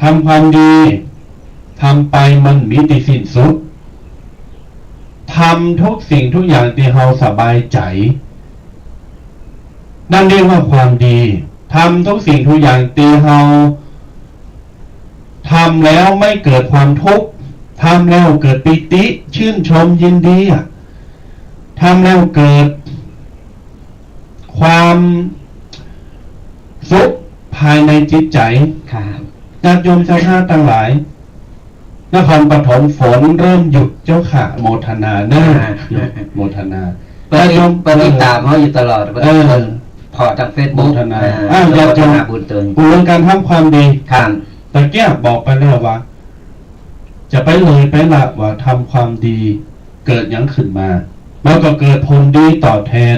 ทำความดี ทำไปมันบ่มีตี้สิ้นสุด ทำทุกสิ่งทุกอย่างตี้เฮาสบายใจ๋ นั่นเรียกว่าความดี ทำทุกสิ่งทุกอย่างตี้เฮาทำแล้วไม่เกิดความทุกข์ ทำแล้วเกิดปีติ ชื่นชมยินดีอะ ทำแล้วเกิด ความสุขภายในจิตใจ๋ ครับ ญาติโยมศรัทธาตังหลาย นครปฐมฝนเริ่มหยุดเจ้าค่ะ โมทนาเน้อ อ่า โยม โมทนา เปิ้น ญาติโยม เปิ้นติดต๋ามเฮาอยู่ตลอด เออ ผ่อตางเฟซบุ๊ก โมทนา อ่า อ่า ญาติโยม โมทนาบุญตวย เรื่องก๋านทำความดี ครับ ตะเกียบบอกไปแล้วว่า จะไปเลยไปละว่าทำความดีเกิดหยังขึ้นมา มันก็เกิดผลดีตอบแทน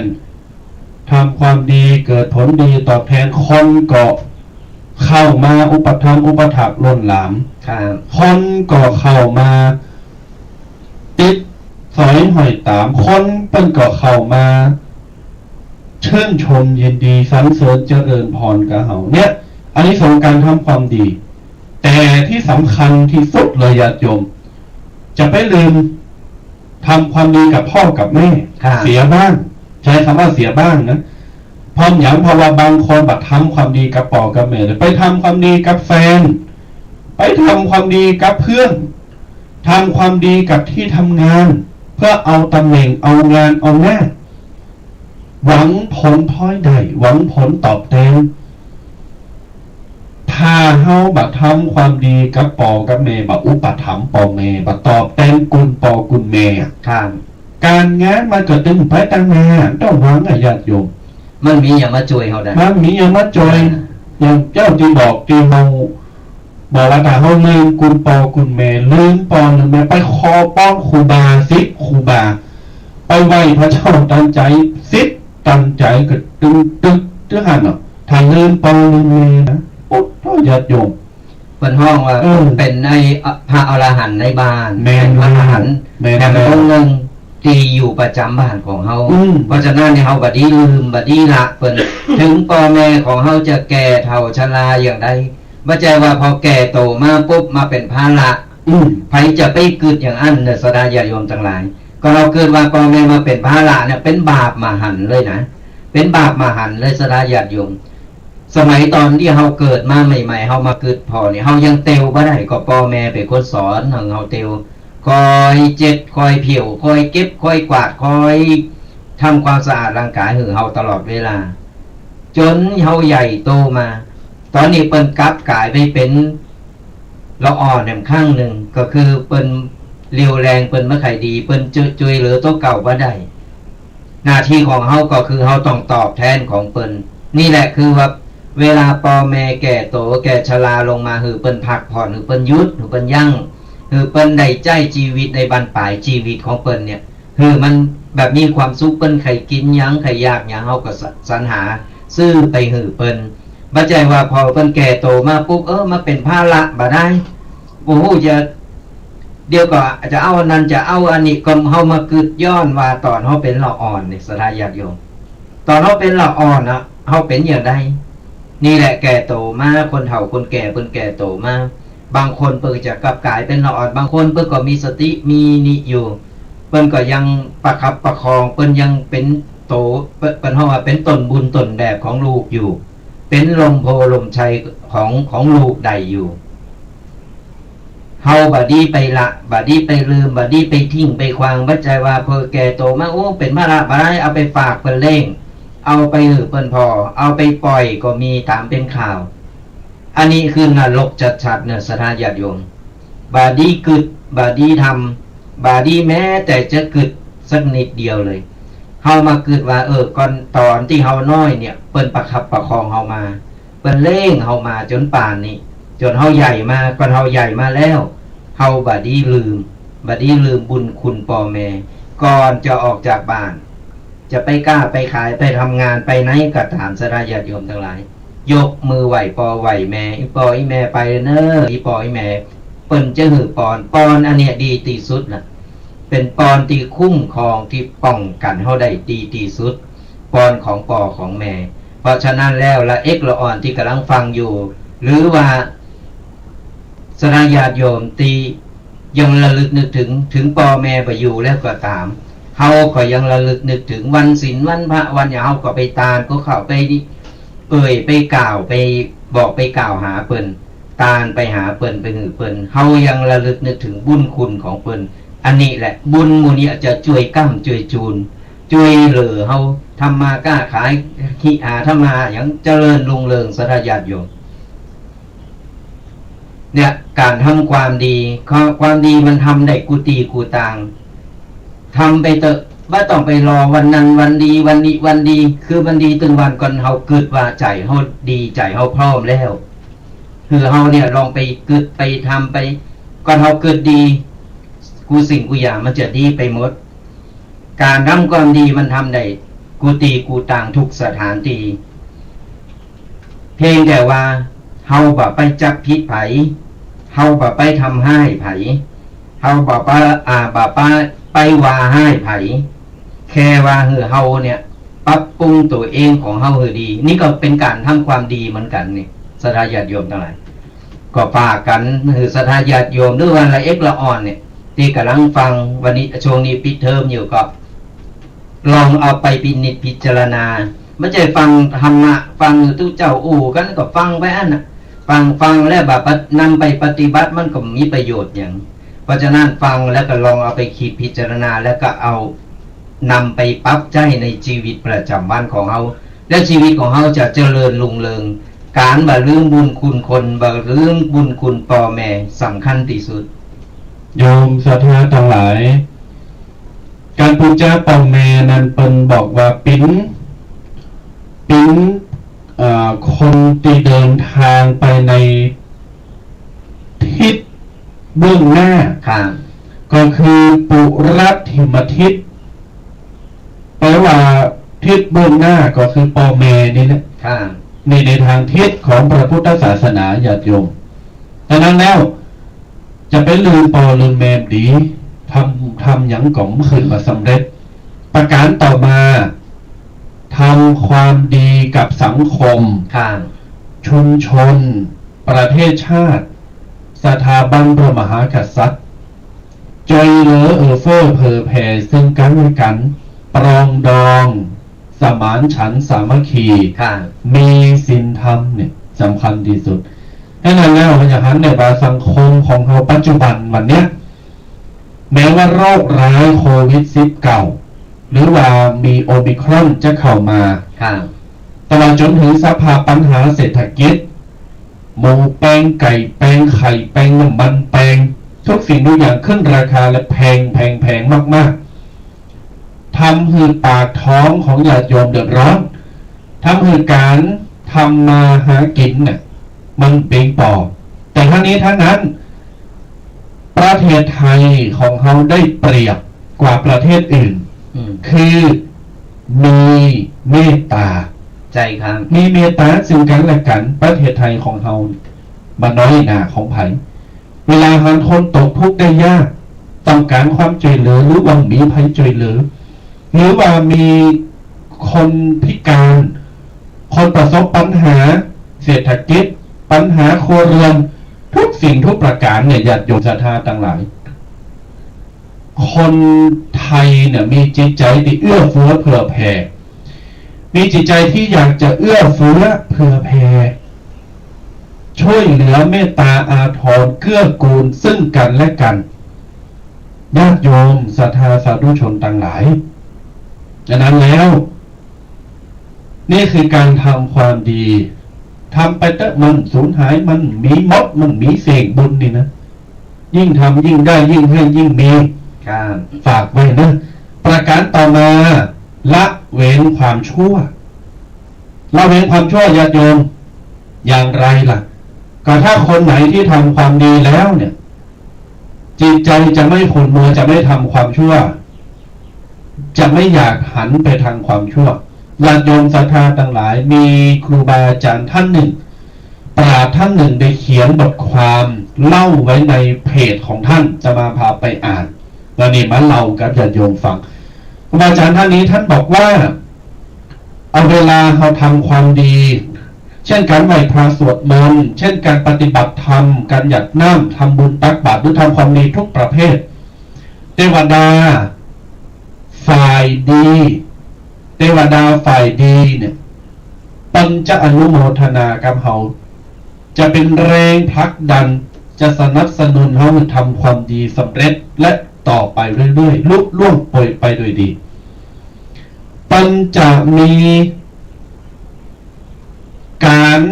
ทำความดีเกิดผลดีตอบแทน คนก็เข้ามาอุปถัมภ์อุปถัมภ์ล้นหลาม ครับ คนก็เข้ามาติดสอยห้อยต๋าม คนเปิ้นก็เข้ามาชื่นชมยินดีสรรเสริญเจริญพรกับเฮา เนี่ย อานิสงส์ก๋านทำความดี แต่ตี้สำคัญตี้สุดเลยญาติโยม จะไปลืมทำความดีกับพ่อกับแม่ ครับ เสียบ้าง ใจ๊กำว่าเสียบ้างนะ เพราะหยัง เพราะว่าบางคนบ่ทำความดีกับป้อกับแม่เลย ไปทำความดีกับแฟน ไปทำความดีกับเพื่อน ทำความดีกับตี้ทำงาน เพื่อเอาต๋ำแหน่ง เอางาน เอาหน้า หวังผลพลอยได้ หวังผลตอบแทน ถ้าเฮาบ่ทำความดีกับป้อกับแม่ บ่อุปถัมภ์ป้อแม่ บ่ตอบแทนคุณป้อคุณแม่ ครับ ก๋านงานมันก็ตึงไปตางหน้า ต้องหวังอะญาติโยม มันบ่มีหยังมาจ้วยเฮาได้ มันบ่มีหยังมาจ้วย อ่า อย่างเจ้าตี้บอกตี้เฮา บอกว่าถ้าเฮาลืมคุณป้อคุณแม่ ลืมป้อลืมแม่ ไปขอปองครูบา สิบครูบา ไปไหว้พระเจ้าตันใจ๋ สิบตันใจ๋ก็ตึงตึกตึงหั้นเนาะ ถ้าลืมป้อลืมแม่นะ โอ้โธ่ ญาติโยม เปิ้นฮ้องว่า เออ เป๋นไอ้ พระอรหันต์ในบ้าน แม่น เป๋นพระอรหันต์ แม่น แถม แม่น องค์หนึ่งตี้อยู่ประจ๋ำบ้านของเฮา อืม เพราะฉะนั้นเนี่ยเฮาบ่ดีลืม บ่ดีละเปิ้น ถึงป้อแม่ของเฮาจะแก่เฒ่าชราอย่างใด บ่ใจ้ว่าพอแก่โตมาปุ๊บมาเป๋นภาระ อืม ใผจะไปกึ๊ดอย่างอั้นเน่อ ศรัทธาญาติโยมตังหลาย ก็เฮาเกิดว่าป้อแม่มาเป๋นภาระเนี่ย เป๋นบาปมหันต์เลยนะ เป๋นบาปมหันต์เลย ศรัทธาญาติโยม สมัยต๋อนตี้เฮาเกิดมาใหม่ๆ เฮามากึ๊ดผ่อเนี่ย เฮายังเตียวบ่ได้ ก็ป้อแม่เป๋นคนสอนหื้อเฮาเตียว คอยเจ็ด คอยเผี่ยว คอยเก็บ คอยกวาด คอยทำความสะอาดร่างก๋ายหื้อเฮาตลอดเวลา จ๋นเฮาใหญ่โตมา ต๋อนนี้เปิ้นกลับก๋ายไปเป๋นละอ่อนแหมข้างนึ่ง ก็คือเปิ้นเรี่ยวแรงเปิ้นบ่ใค่ดี เปิ้นจะจ้วยเหลือตั๋วเก่าบ่ได้ หน้าตี้ของเฮาก็คือเฮาต้องตอบแทนของเปิ้น นี่แหละคือว่าเวลาป้อแม่แก่โตแก่ชราลงมา หื้อเปิ้นพักผ่อน หื้อเปิ้นหยุด หื้อเปิ้นยั้ง หื้อเปิ้นได้ใจ๊จีวิตในบั้นปลายจีวิตของเปิ้นเนี่ย หื้อมันแบบมีความสุข เปิ้นใค่กิ๋นหยัง ใค่อยากหยัง เฮาก็ส- สรรหาซื้อไปหื้อเปิ้น บ่ใจ้ว่าพอเปิ้นแก่โตมาปุ๊บ เออ มาเป๋นภาระบ่ได้ โอ้โห จะ เดี๋ยวก็จะเอาอันนั้น จะเอาอันนี้ ก็เฮามากึ๊ดย้อนว่าต๋อนเฮาเป๋นละอ่อนนี่ ศรัทธาญาติโยม ต๋อนเฮาเป๋นละอ่อนนะ เฮาเป๋นอย่างใด นี่แหละแก่โตมา คนเฒ่าคนแก่เปิ้นแก่โตมา บางคนเปิ้นจะกลับก๋ายเป๋นละอ่อน บางคนเปิ้นก็มีสติมีนี่อยู่ เปิ้นก็ยังประคับประคอง เปิ้นยังเป๋นโต เปิ้น เปิ้นฮ้องว่าเป๋นต้นบุญต้นแบบของลูกอยู่ เป๋นร่มโพธิ์ร่มไทรของ ของลูกได้อยู่ เฮาบ่ดีไปละ บ่ดีไปลืม บ่ดีไปทิ้งไปขว้าง บ่ใจ้ว่าพอแก่โตมา โอ้ เป๋นภาระบ่ได้ เอาไปฝากเปิ้นเลี้ยง เอาไปหื้อเปิ้นผ่อ เอาไปป่อยก็มีต๋ามเป๋นข่าว อันนี้คือนรกชัดๆ เน่อ ศรัทธาญาติโยม บ่ดีกึ๊ด บ่ดีทำ บ่ดีแม้แต่จะกึ๊ดสักนิดเดียวเลย เฮามากึ๊ดว่า เออ ก่อนต๋อนตี้เฮาน้อยเนี่ย เปิ้นประคับประคองเฮามา เปิ้นเลี้ยงเฮามาจ๋นป่านนี้ จ๋นเฮาใหญ่มา ก่อนเฮาใหญ่มาแล้ว เฮาบ่ดีลืม บ่ดีลืมบุญคุณป้อแม่ ก่อนจะออกจากบ้าน จะไปก้าไปขาย ไปทำงาน ไปไหนก็ต๋าม ศรัทธาญาติโยมตังหลาย ยกมือไหว้ป้อไหว้แม่ อี่ป้ออี่แม่ไปเน่อ อี่ป้ออี่แม่ เปิ้นจะหื้อปอน ปอนอันเนี้ยดีตี้สุดละ เป๋นปอนตี้คุ้มครอง ตี้ป้องกั๋นเฮาได้ดีตี้สุด ปอนของป้อของแม่ เพราะฉะนั้นแล้ว ละเอ็กละอ่อนตี้ก่ำลังฟังอยู่ หรือว่า ศรัทธาญาติโยมตี้ยังระลึกนึกเถิง เถิงป้อแม่บ่อยู่แล้วก็ต๋าม เฮาก็ยังระลึกนึกเถิงวันศีลวันพระวันหยัง เฮาก็ไปตานก็เข้าไปเอ่ยไปกล่าวไปบอกไปกล่าวหาเปิ้น ตานไปหาเปิ้นไปหื้อเปิ้น เฮายังระลึกนึกเถิงบุญคุณของเปิ้น อันนี้แหละบุญหมู่นี้จะจ้วยก้ำจ้วยจูน จ้วยเหลือเฮาทำมาก้าขาย คิหาทำมาหยังเจริญรุ่งเรือง ศรัทธาญาติโยม เนี่ย ก๋านทำความดี ความดีมันทำได้กู้ตี้กู้ตาง ทำไปเต๊อะ บ่ต้องไปรอวันนั้นวันดี วันนี้วันดี คือมันดีตึงวันก่อนเฮากึ๊ดว่าใจ๋เฮาดี ใจ๋เฮาพร้อมแล้ว คือเฮาเนี่ยลองไปกึ๊ดไปทำไป ก่อนเฮากึ๊ดดี กู้สิ่งกู้อย่างมันจะดีไปหมด ก๋านทำความดีมันทำได้กู้ตี้กู้ตางทุกสถานตี้ เพียงแต่ว่าเฮาบ่ไปจับผิดใผ เฮาบ่ไปทำฮ้ายใผ เฮาบ่ไป อ่า บ่ไป ไปว่าฮ้ายใผ แค่ว่าหื้อเฮาเนี่ยปรับปรุงตั๋วเองของเฮาหื้อดี นี่ก็เป๋นก๋านทำความดีเหมือนกั๋นนี่ ศรัทธาญาติโยมตังหลาย ก็ฝากกั๋นหื้อศรัทธาญาติโยม หรือว่าละเอ็กละอ่อนเนี่ย ตี้ก่ำลังฟังวันนี้ ช่วงนี้ปิดเทอมอยู่ก็ ลองเอาไปพินิจพิจารณา บ่ใจ้ฟังธรรมะ ฟังอยู่ตุ๊เจ้าอู้กั๋นก็ฟังไปอั้นน่ะ ฟัง ฟังแล้วบ่ปะ นำไปปฏิบัติมันก็บ่มีประโยชน์หยัง เพราะฉะนั้นฟังแล้วก็ลองเอาไปคิดพิจารณา แล้วก็เอานำไปปรับใจ๊ในชีวิตประจำวันของเฮา และชีวิตของเฮาจะเจริญรุ่งเรือง ก๋านบ่ลืมบุญคุณคน บ่ลืมบุญคุณป้อแม่สำคัญตี้สุด โยมศรัทธาตังหลาย ก๋านปู๋จาป้อแม่นั้นเปิ้นบอกว่าเป๋น เป๋น เอ่อ คนตี้เดินตางไปในทิศเบื้องหน้า ค่ะ ก็คือปุระทิมทิศ แปลว่าทิศเบื้องหน้าก็คือป้อแม่นี่แหละ ค่ะ นี่ในตางทิศของพระพุทธศาสนาญาติโยม ดังนั้นแล้ว จะไปลืมป้อลืมแม่บ่ดี ทำ ทำหยังก็บ่ขึ้นมาสำเร็จ ประก๋านต่อมา ทำความดีกับสังคม ค่ะ ชุมชน ประเทศชาติ สถาบันพระมหากษัตริย์ จ้วยเหลือเอื้อเฟื้อเผื่อแผ่ซึ่งกั๋นและกั๋น ปรองดอง สมานฉันท์สามัคคี ค่ะ มีศีลธรรมเนี่ยสำคัญตี้สุด ดังนั้นแล้ว เฮาจะหันได้ว่าสังคมของเฮาปัจจุบันวันเนี้ย แม้ว่าโรคร้ายโควิดสิบเก้า หรือว่ามีโอมิครอนจะเข้ามา ค่ะ ตลอดจ๋นเถิงสภาพปัญหาเศรษฐกิจ หมูแพง ไก่แพง ไข่แพง น้ำมันแพง ทุกสิ่งทุกอย่างขึ้นราคาและแพง แพง แพงมากๆ ทำหื้อปากท้องของญาติโยมเดือดร้อน ทำหื้อก๋านทำมาหากิ๋นน่ะ มันเป๋งปอ แต่ทั้งนี้ทั้งนั้น ประเทศไทยของเฮาได้เปรียบกว่าประเทศอื่น อืม คือมีเมตตา ใจ้ครับ มีเมตตาซึ่งกั๋นและกั๋น ประเทศไทยของเฮาบ่น้อยหน้าของใผ เวลาหันคนตกทุกข์ได้ยาก ต้องก๋านความจ้วยเหลือ หรือว่ามีใผจ้วยเหลือ หรือว่ามีคนพิก๋าน คนประสบปัญหาเศรษฐกิจ ปัญหาครัวเรือน ทุกสิ่งทุกประก๋านเนี่ย ญาติโยมศรัทธาตังหลาย คนไทยเนี่ยมีจิตใจ๋ตี้เอื้อเฟื้อเผื่อแผ่ มีจิตใจ๋ตี้อยากจะเอื้อเฟื้อเผื่อแผ่ จ้วยเหลือเมตตาอาทรเกื้อกูลซึ่งกั๋นและกั๋น ญาติโยมศรัทธาสาธุชนตังหลาย ดังนั้นแล้ว นี่คือก๋านทำความดี ทำไปเต๊อะ มันสูญหาย มันมีหมด มันมีเส้งบุญนี่นะ ยิ่งทำยิ่งได้ ยิ่งให้ยิ่งมี ครับ ฝากไว้นะ ประก๋านต่อมา ละเว้นความชั่ว ละเว้นความชั่ว ญาติโยม อย่างไรล่ะ ก็ถ้าคนไหนที่ทำความดีแล้วเนี่ย จิตใจจะไม่ขุ่นมัว จะไม่ทำความชั่ว จะไม่อยากหันไปทางความชั่ว ญาติโยมศรัทธาตังหลาย มีครูบาอาจารย์ท่านหนึ่ง ปราชญ์ท่านหนึ่งได้เขียนบทความเล่าไว้ในเพจของท่าน อาตมาพาไปอ่าน แล้วนี่มาเล่ากับญาติโยมฟัง ครูบาอาจารย์ท่านนี้ท่านบอกว่า เอาเวลาเฮาทำความดี เช่นการไหว้พระสวดมนต์ เช่นการปฏิบัติธรรม การหยาดน้ำ ทำบุญตักบาตร หรือทำความดีทุกประเภท เตวดาฝ่ายดี เตวดาฝ่ายดีเนี่ย เปิ้นจะอนุโมทนากับเฮา จะเป๋นแรงผลักดัน จะสนับสนุนเฮาหื้อทำความดีสำเร็จ และต่อไปเรื่อยๆ ลุล่วงไป ไปโดยดี เปิ้นจะมีก๋าน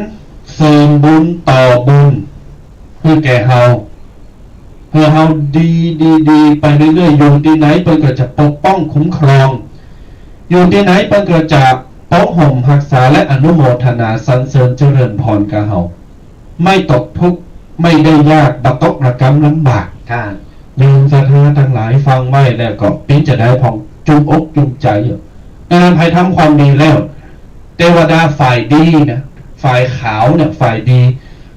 เสริมบุญต่อบุญหื้อแก่เฮา หื้อเฮาดี ดี ดีไปเรื่อยๆ อยู่ตี้ไหนเปิ้นก็จะปกป้องคุ้มครอง อยู่ตี้ไหนเปิ้นก็จะปกห่มฮักษาและอนุโมทนาสรรเสริญเจริญพรกับเฮา ไม่ตกทุกข์ ไม่ได้ยาก บ่ตกระกำลำบาก ค่ะ โยมศรัทธาตังหลายฟังไว้แล้วก็เป๋นจะใดพ่องจุ่มอกจุ่มใจ๋อยู่ ดังนั้นใผทำความดีแล้ว เตวดาฝ่ายดีนะ ฝ่ายขาวเนี่ย ฝ่ายดี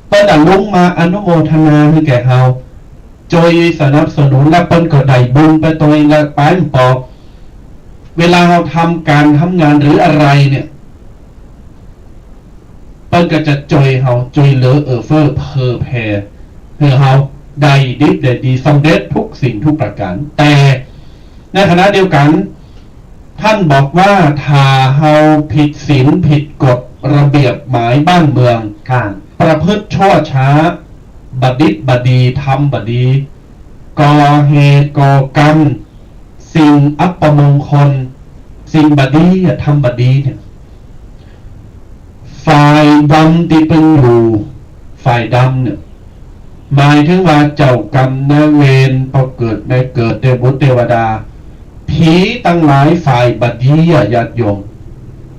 เปิ้นจะลงมาอนุโมทนาหื้อแก่เฮา จ้วยสนับสนุน และเปิ้นก็ได้บุญไปตวยละป๋ายปอ เวลาเฮาทำก๋านทำงานหรืออะไรเนี่ย เปิ้นก็จะจ้วยเฮา จ้วยเหลือเอื้อเฟื้อเผื่อแผ่ หื้อเฮาได้ดิบได้ดี สำเร็จทุกสิ่งทุกประก๋าน แต่ในขณะเดียวกั๋น ท่านบอกว่าถ้าเฮาผิดศีลผิดกฎระเบียบหมายบ้านเมือง ค่ะ ประพฤติชั่วช้า บ่ดิบบ่ดี ทำบ่ดี ก่อเหตุก่อกรรม สิ่งอัปมงคล สิ่งบ่ดีอะ ทำบ่ดีเนี่ย ฝ่ายดำตี้เปิ้นอยู่ ฝ่ายดำเนี่ย หมายถึงว่าเจ้ากรรมนายเวร ปอเกิดแม่เกิด เตวบุตรเตวดา ผีตังหลายฝ่ายบ่ดีอะ ญาติโยม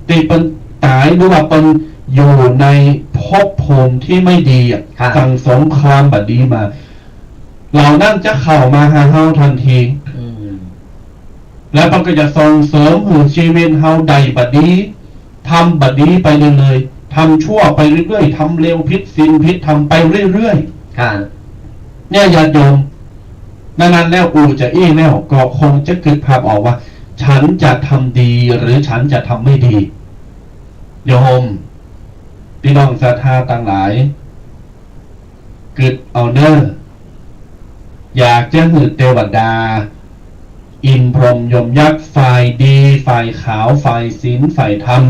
ตี้เปิ้นต๋ายหรือว่าเปิ้นอยู่ในภพภูมิตี้ไม่ดีอะ ค่ะ สั่งสมความบ่ดีมา เหล่านั้นจะเข้ามาหาเฮาทันที อืม แล้วเปิ้นก็จะส่งเสริมหื้อชีวิตเฮาได้บ่ดี ทำบ่ดีไปเรื่อยๆ ทำชั่วไปเรื่อยๆ ทำเลวผิดศีลผิดธรรมไปเรื่อยๆ ค่ะ เนี่ยญาติโยม ดังนั้นแล้วอู้จะอี้แล้วก็คงจะกึ๊ดภาพออกว่า ฉันจะทำดีหรือฉันจะทำไม่ดี โยม ปี้น้องศรัทธาตังหลาย กึ๊ดเอาเน่อ อยากจะหื้อเตวดา อินทร์พรหมยมยักษ์ ฝ่ายดี ฝ่ายขาว ฝ่ายศีล ฝ่ายธรรม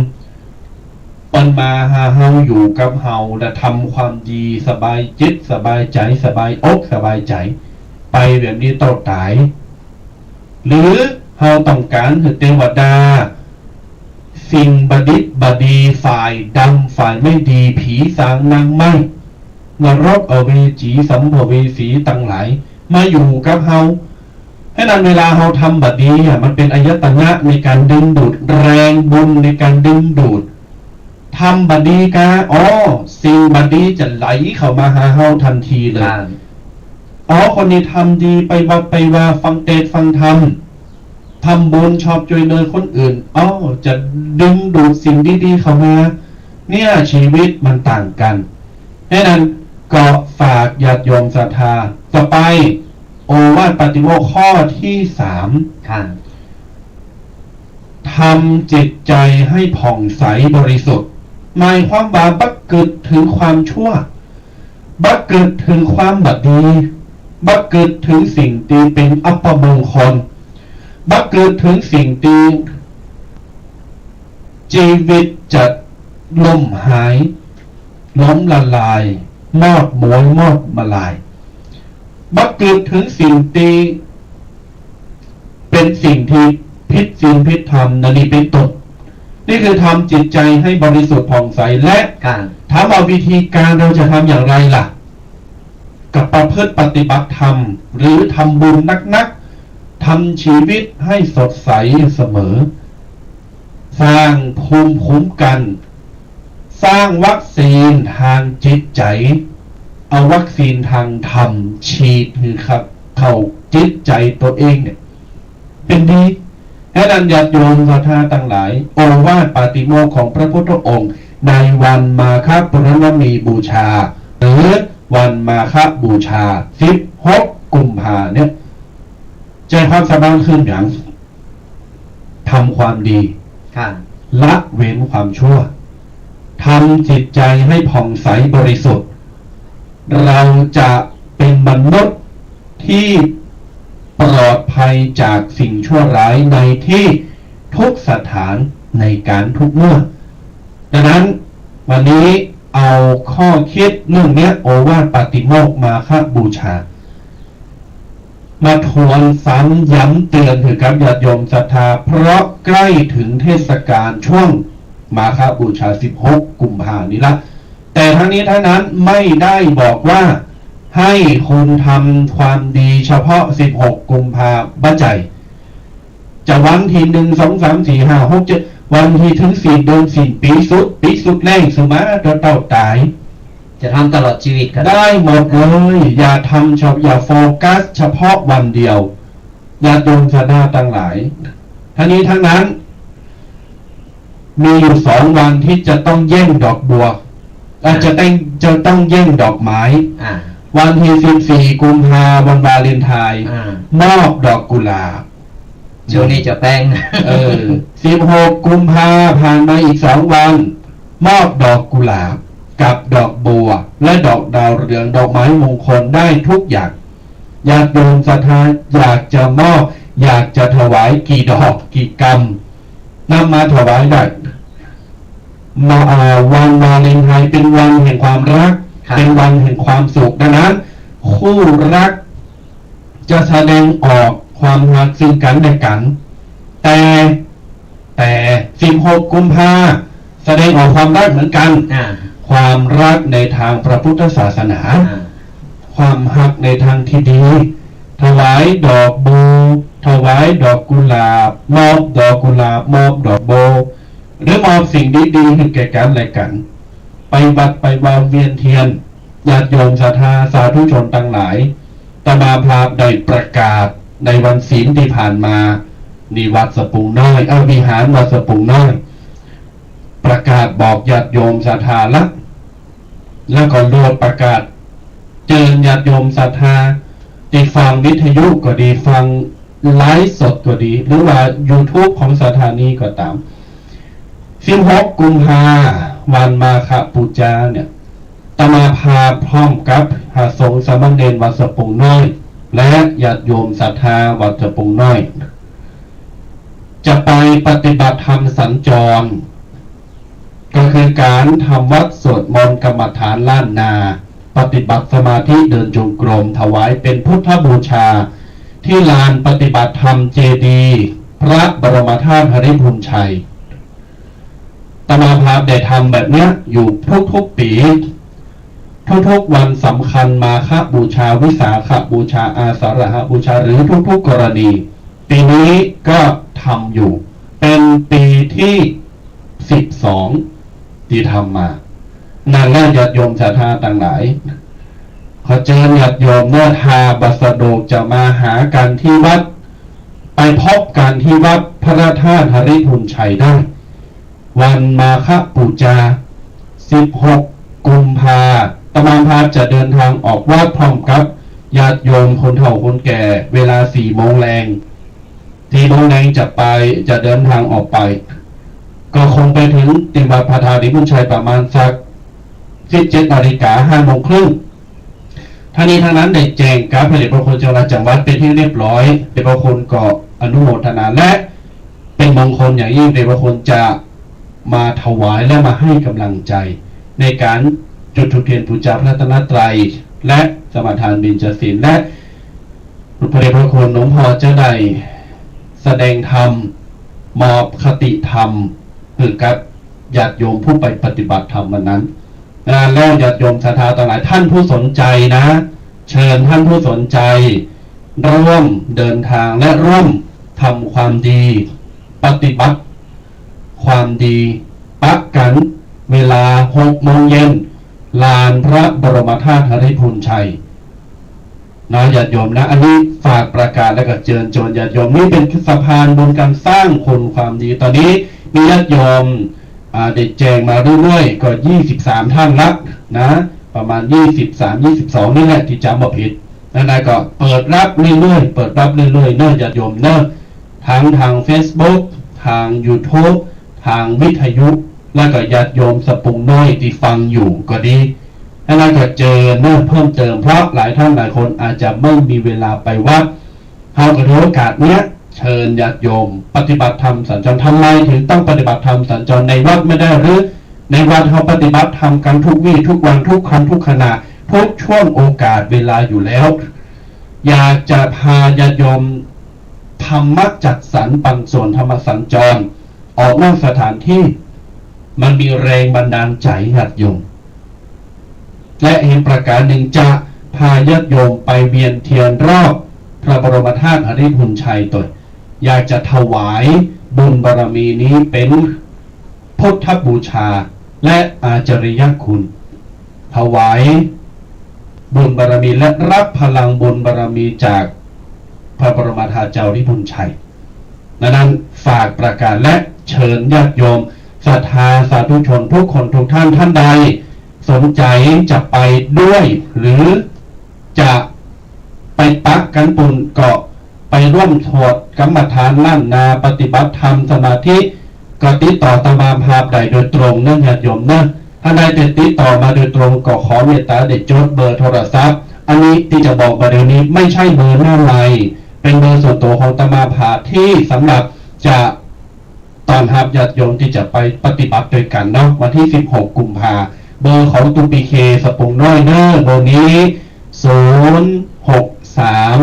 เปิ้นมาหาเฮา อยู่กับเฮา และทำความดี สบายจิต สบายใจ๋ สบายอก สบายใจ๋ ไปแบบนี้เต้าต๋าย หรือเฮาต้องก๋านหื้อเตวดา สิ่งบ่ดิบบ่ดี ฝ่ายดำ ฝ่ายไม่ดี ผีสางนางไม้ นรก อเวจี สัมภเวสีตังหลาย มาอยู่กับเฮา ฉะนั้นเวลาเฮาทำบ่ดีอะ มันเป๋นอายตนะในก๋านดึงดูด แรงบุญในก๋านดึงดูด ทำบ่ดีกา อ้อ สิ่งบ่ดีจะไหลเข้ามาหาเฮาทันทีเลย ค่ะ อ้อ คนนี้ทำดี ไปวัดไปวา ฟังเตสน์ฟังธรรม ทำบุญ ชอบจ้วยเหลือคนอื่น อ้อ จะดึงดูดสิ่งดีๆ เข้ามา เนี่ย ชีวิตมันต่างกั๋น ฉะนั้นก็ฝากญาติโยมศรัทธา ต่อไป โอวาทปาติโมกข์ข้อตี้สาม ค่ะ ทำจิตใจให้ผ่องใสบริสุทธิ์ หมายความว่าบ่กึ๊ดเถิงความชั่ว บ่กึ๊ดเถิงความบ่ดี บ่กึ๊ดเถิงสิ่งตี้เป๋นอัปมงคล บ่กึ๊ดเถิงสิ่งตี้ จีวิตจะล่มหาย ล้มละลาย มอดม้วย มอดมาลาย บ่กึ๊ดเถิงสิ่งตี้เป๋นสิ่งตี้ผิดศีลผิดธรรม นั่นนี่เป๋นต้น นี่คือทำจิตใจให้บริสุทธิ์ผ่องใส และ ค่ะ ถามว่าวิธีการเราจะทำอย่างไรล่ะ ก็ประพฤติปฏิบัติธรรม หรือทำบุญนักๆ ทำชีวิตให้สดใสอยู่เสมอ สร้างภูมิคุ้มกัน สร้างวัคซีนทางจิตใจ เอาวัคซีนตางธรรมฉีดหื้อเข้าจิตใจ๋ตั๋วเองเนี่ย เป๋นดี แหละนั้นญาติโยมศรัทธาตังหลาย โอวาทปาติโมกข์ของพระพุทธองค์ ในวันมาฆปูรณมีบูชา หรือวันมาฆบูชา สิบหก กุมภาเนี่ย ใจ๋ความสำคัญคือหยัง ทำความดี ค่ะ ละเว้นความชั่ว ทำจิตใจให้ผ่องใสบริสุทธิ์ เราจะเป็นมนุษย์ที่ปลอดภัยจากสิ่งชั่วร้ายในที่ทุกสถานในการทุกเมื่อ ดังนั้นวันนี้เอาข้อคิดเรื่องเนี้ย โอวาทปาติโมกข์มาฆบูชา มาทวนซ้ำย้ำเตือนหื้อกับญาติโยมศรัทธา เพราะใกล้ถึงเทศกาลช่วงมาฆบูชา สิบหก กุมภานี้ละ แต่ทั้งนี้ทั้งนั้นไม่ได้บอกว่าให้คุณทำความดีเฉพาะ สิบหก กุมภาบ่ใจ๋ จะวันตี้หนึ่ง สอง สาม สี่ ห้า หก เจ็ด วันตี้ถือศีลเดือนศีลปี๋สุด ปี๋สุดแล้งสุมาเต้าต๋าย จะทำตลอดชีวิตก็ได้ ได้หมดเลย อย่าทำเฉ- อย่าโฟกัสเฉพาะวันเดียว ญาติโยมศรัทธาตังหลาย ทั้งนี้ทั้งนั้น มีอยู่สองวันที่จะต้องแย่งดอกบัว อาจจะต้อง จะต้องแย่งดอกไม้ อ่า วันตี้ สิบสี่ กุมภา วันวาเลนไทน์ อ่า มอบดอกกุหลาบ ช่วงนี้จะแปง เออ สิบหก กุมภา ผ่านมาอีกสองวัน มอบดอกกุหลาบกับดอกบัว และดอกดาวเรือง ดอกไม้มงคลได้ทุกอย่าง ญาติโยมศรัทธาอยากจะมอบ อยากจะถวายกี่ดอกกี่กำ นำมาถวายได้ มา อ่า วันวาเลนไทน์เป็นวันแห่งความรัก ครับ เป็นวันแห่งความสุข ดังนั้น คู่รักจะแสดงออกความฮักซึ่งกันและกัน แต่ แต่ สิบหก กุมภา แสดงออกความฮักเหมือนกัน อ่า ความฮักในตางพระพุทธศาสนา อ่า ความฮักในตางตี้ดี ถวายดอกบัว ถวายดอกกุหลาบ มอบดอกกุหลาบ มอบดอกบัว หรือมอบสิ่งดีๆ หื้อแก่กันและกัน ไปวัดไปวาเวียนเตียน ญาติโยมศรัทธาสาธุชนตังหลาย อาตมาภาพได้ประกาศในวันศีลตี้ผ่านมา นี่วัดสะปุงน้อย เอ่อ วิหารวัดสะปุงน้อย ประกาศบอกญาติโยมศรัทธาละ แล้วก็โลดประกาศเจิญญาติโยมศรัทธา ตี้ฟังวิทยุก็ดี ฟังไลฟ์สดก็ดี หรือว่ายูทูบของสถานีก็ต๋าม สิบหก กุมภา วันมาฆบูชาเนี่ย อาตมาภาพพร้อมกับพระสงฆ์สามเณรวัดสะปุงน้อย และญาติโยมศรัทธาวัดสะปุงน้อย จะไปปฏิบัติธรรมสัญจร ก็คือการทำวัตรสวดมนต์กรรมฐานล้านนา ปฏิบัติสมาธิเดินจงกรม ถวายเป็นพุทธบูชา ที่ลานปฏิบัติธรรมเจดีย์พระบรมธาตุหริภุญชัย อาตมาภาพได้ทำแบบเนี้ยอยู่ทุกๆ ปี๋ ทุกๆ วันสำคัญ มาฆบูชา วิสาขบูชา อาสาฬหบูชา หรือทุกๆ กรณี ปี๋นี้ก็ทำอยู่ เป๋นปี๋ตี้ สิบสอง ตี้ทำมา นั้นแหละญาติโยมศรัทธาตังหลาย ขอเจิญญาติโยมเน่อ ถ้าบ่สะดวกจะมาหากั๋นตี้วัด ไปพบกั๋นตี้วัดพระธาตุหริภุญชัยได้ วันมาฆบูชา สิบหก กุมภา อาตมาภาพจะเดินตางออกวัดพร้อมกับญาติโยมคนเฒ่าคนแก่ เวลาสี่โมงแลง สี่โมงแลงจะไป จะเดินตางออกไป ก็คงไปถึงตี้วัดพระธาตุหริภุญชัยประมาณสัก สิบเจ็ดนาฬิกา ห้าโมงครึ่ง ทั้งนี้ทั้งนั้นได้แจ้งกับพระเดชพระคุณเจ้าคณะจังหวัดเป๋นที่เรียบร้อย เดชพระคุณก็อนุโมทนา และเป๋นมงคลอย่างยิ่ง เดชพระคุณจะมาถวายและมาหื้อกำลังใจ๋ ในก๋านจุดธูปเตียนปู๋จาพระรัตนตรัย และสมาทานเบญจศีล และพระเดชพระคุณหลวงพ่อจะได้แสดงธรรม มอบคติธรรม หื้อกับญาติโยมผู้ไปปฏิบัติธรรมวันนั้น อ่า แล้วญาติโยมศรัทธาตังหลาย ท่านผู้สนใจ๋นะ เจิญท่านผู้สนใจ๋ ร่วมเดินตางและร่วมทำความดี ปฏิบัติความดีปะกั๋น เวลาหกโมงเย็น ลานพระบรมธาตุหริภุญชัย นะญาติโยมนะ อันนี้ฝากประกาศแล้วก็เจิญจวนญาติโยม นี่เป๋นสะพานบุญก๋านสร้างคนความดี ต๋อนนี้มีญาติโยม อ่า ได้แจ้งมาเรื่อยๆ ก็ยี่สิบสามท่านละนะ ประมาณยี่สิบสาม ยี่สิบสองนี่แหละ ตี้จ๋ำบ่ผิด นั่นนะ ก็เปิดฮับเรื่อยๆ เปิดฮับเรื่อยๆ เนาะญาติโยมเนาะ ทั้งตางเฟซบุ๊ก ตางยูทูบ ตางวิทยุ แล้วก็ญาติโยมสะปุงน้อยตี้ฟังอยู่ก็ดี แล้วก็เจิญเนาะเพิ่มเติม เพราะหลายท่านหลายคนอาจจะไม่มีเวลาไปวัด เฮาก็ถือโอกาสเนี้ย เชิญญาติโยมปฏิบัติธรรมสัญจร ทำไมถึงต้องปฏิบัติธรรมสัญจร ในวัดไม่ได้หรือ ในวัดเฮาปฏิบัติธรรมกั๋นทุกวี่ทุกวัน ทุกค่ำทุกขณะ ทุกช่วงโอกาสเวลาอยู่แล้ว อยากจะพาญาติโยมธรรมจัดสรรปันส่วนธรรมสัญจร ออกนอกสถานที่ มันมีแรงบันดาลใจ๋ญาติโยม และอีกประก๋านนึ่งจะพาญาติโยมไปเวียนเตียนรอบพระบรมธาตุหริภุญชัยตวย อยากจะถวายบุญบารมีนี้เป๋นพุทธบูชาและอาจริยคุณ ถวายบุญบารมีและฮับพลังบุญบารมีจากพระบรมธาตุเจ้าหริภุญชัย ดังนั้นฝากประกาศและเชิญญาติโยมศรัทธาสาธุชนทุกคนทุกท่าน ท่านใดสนใจ๋จะไปด้วย หรือจะไปปะกั๋นปุ้นก็ไปร่วมสวดกรรมฐานล้านนา ปฏิบัติธรรมสมาธิ ก็ติดต่ออาตมาภาพได้โดยตรงเนาะญาติโยมเนาะ ถ้าใดจะติดต่อมาโดยตรงก็ขอเมตตาได้จดเบอร์โทรศัพท์ อันนี้ตี้จะบอกมาเดี๋ยวนี้ไม่ใช่เบอร์หน้าไมค์ เป๋นเบอร์ส่วนตั๋วของอาตมาภาพตี้สำหรับจะต้อนฮับญาติโยมตี้จะไปปฏิบัติตวยกั๋นเนาะ วันตี้สิบหกกุมภา เบอร์ของตุ๊ปีเคสะปุงน้อยเนาะ เบอร์นี้ ศูนย์ หก สาม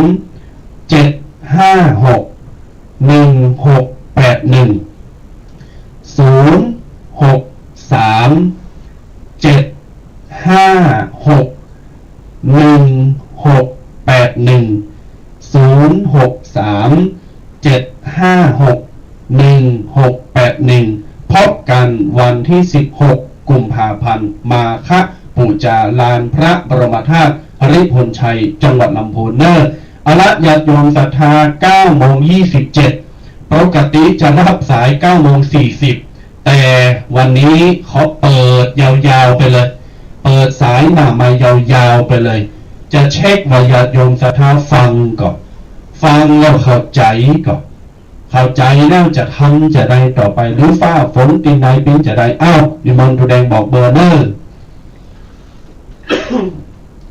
เจ็ด ห้า หก หนึ่ง หก แปด หนึ่ง ศูนย์ หก สาม เจ็ด ห้า หก หนึ่ง หก แปด หนึ่ง ศูนย์ หก สาม เจ็ด ห้า หก หนึ่ง หก แปด หนึ่ง พบกั๋นวันตี้สิบหกกุมภาพันธ์ มาฆปู๋จาลานพระบรมธาตุหริภุญชัย จังหวัดลำพูนเนาะ เอาละญาติโยมศรัทธา เก้าโมงยี่สิบเจ็ด ปกติจะฮับสายเก้าโมงสี่สิบ แต่วันนี้ขอเปิดยาวๆ ไปเลย เปิดสายหน้าไมค์ยาวๆ ไปเลย จะเช็คว่าญาติโยมศรัทธาฟังก่อ ฟังแล้วเข้าใจ๋ก่อ เข้าใจ๋แล้วจะทำจะใดต่อไป หรือฟ้าฝนตี้ไหนเป๋นจะใด อ้าว นิมนต์ตุ๊แดงบอกเบอร์เนาะ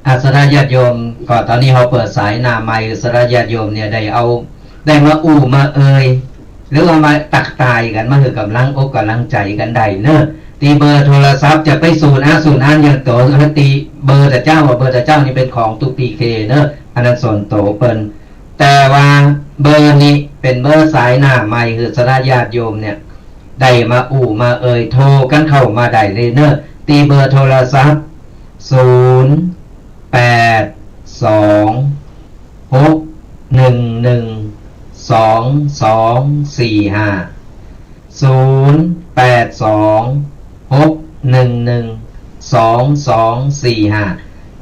อา ศรัทธาญาติโยม ก็ต๋อนนี้เฮาเปิดสายหน้าไมค์ ศรัทธาญาติโยมเนี่ยได้เอา ได้มาอู้มาเอ่ย หรือว่ามาตั๊กตายกั๋น มาหื้อก๋ำลังอกก๋ำลังใจ๋กั๋นได้เนาะ ตี้เบอร์โทรศัพท์จะไปสูนอาสูนอานอย่างตั๋ว ตี้เบอร์ตะเจ้า ว่าเบอร์ตะเจ้านี่เป๋นของตุ๊ปีเคเนาะ อันนั้นส่วนตั๋วเปิ้น แต่ว่าเบอร์นี้เป๋นเบอร์สายหน้าไมค์ หื้อศรัทธาญาติโยมเนี่ย ได้มาอู้มาเอ่ย โทรกั๋นเข้ามาได้เลยเนาะ ตี้เบอร์โทรศัพท์ ศูนย์ แปด สอง หก หนึ่ง หนึ่ง สอง สอง สี่ ห้า ศูนย์ แปด สอง หก หนึ่ง หนึ่ง สอง สอง สี่ ห้า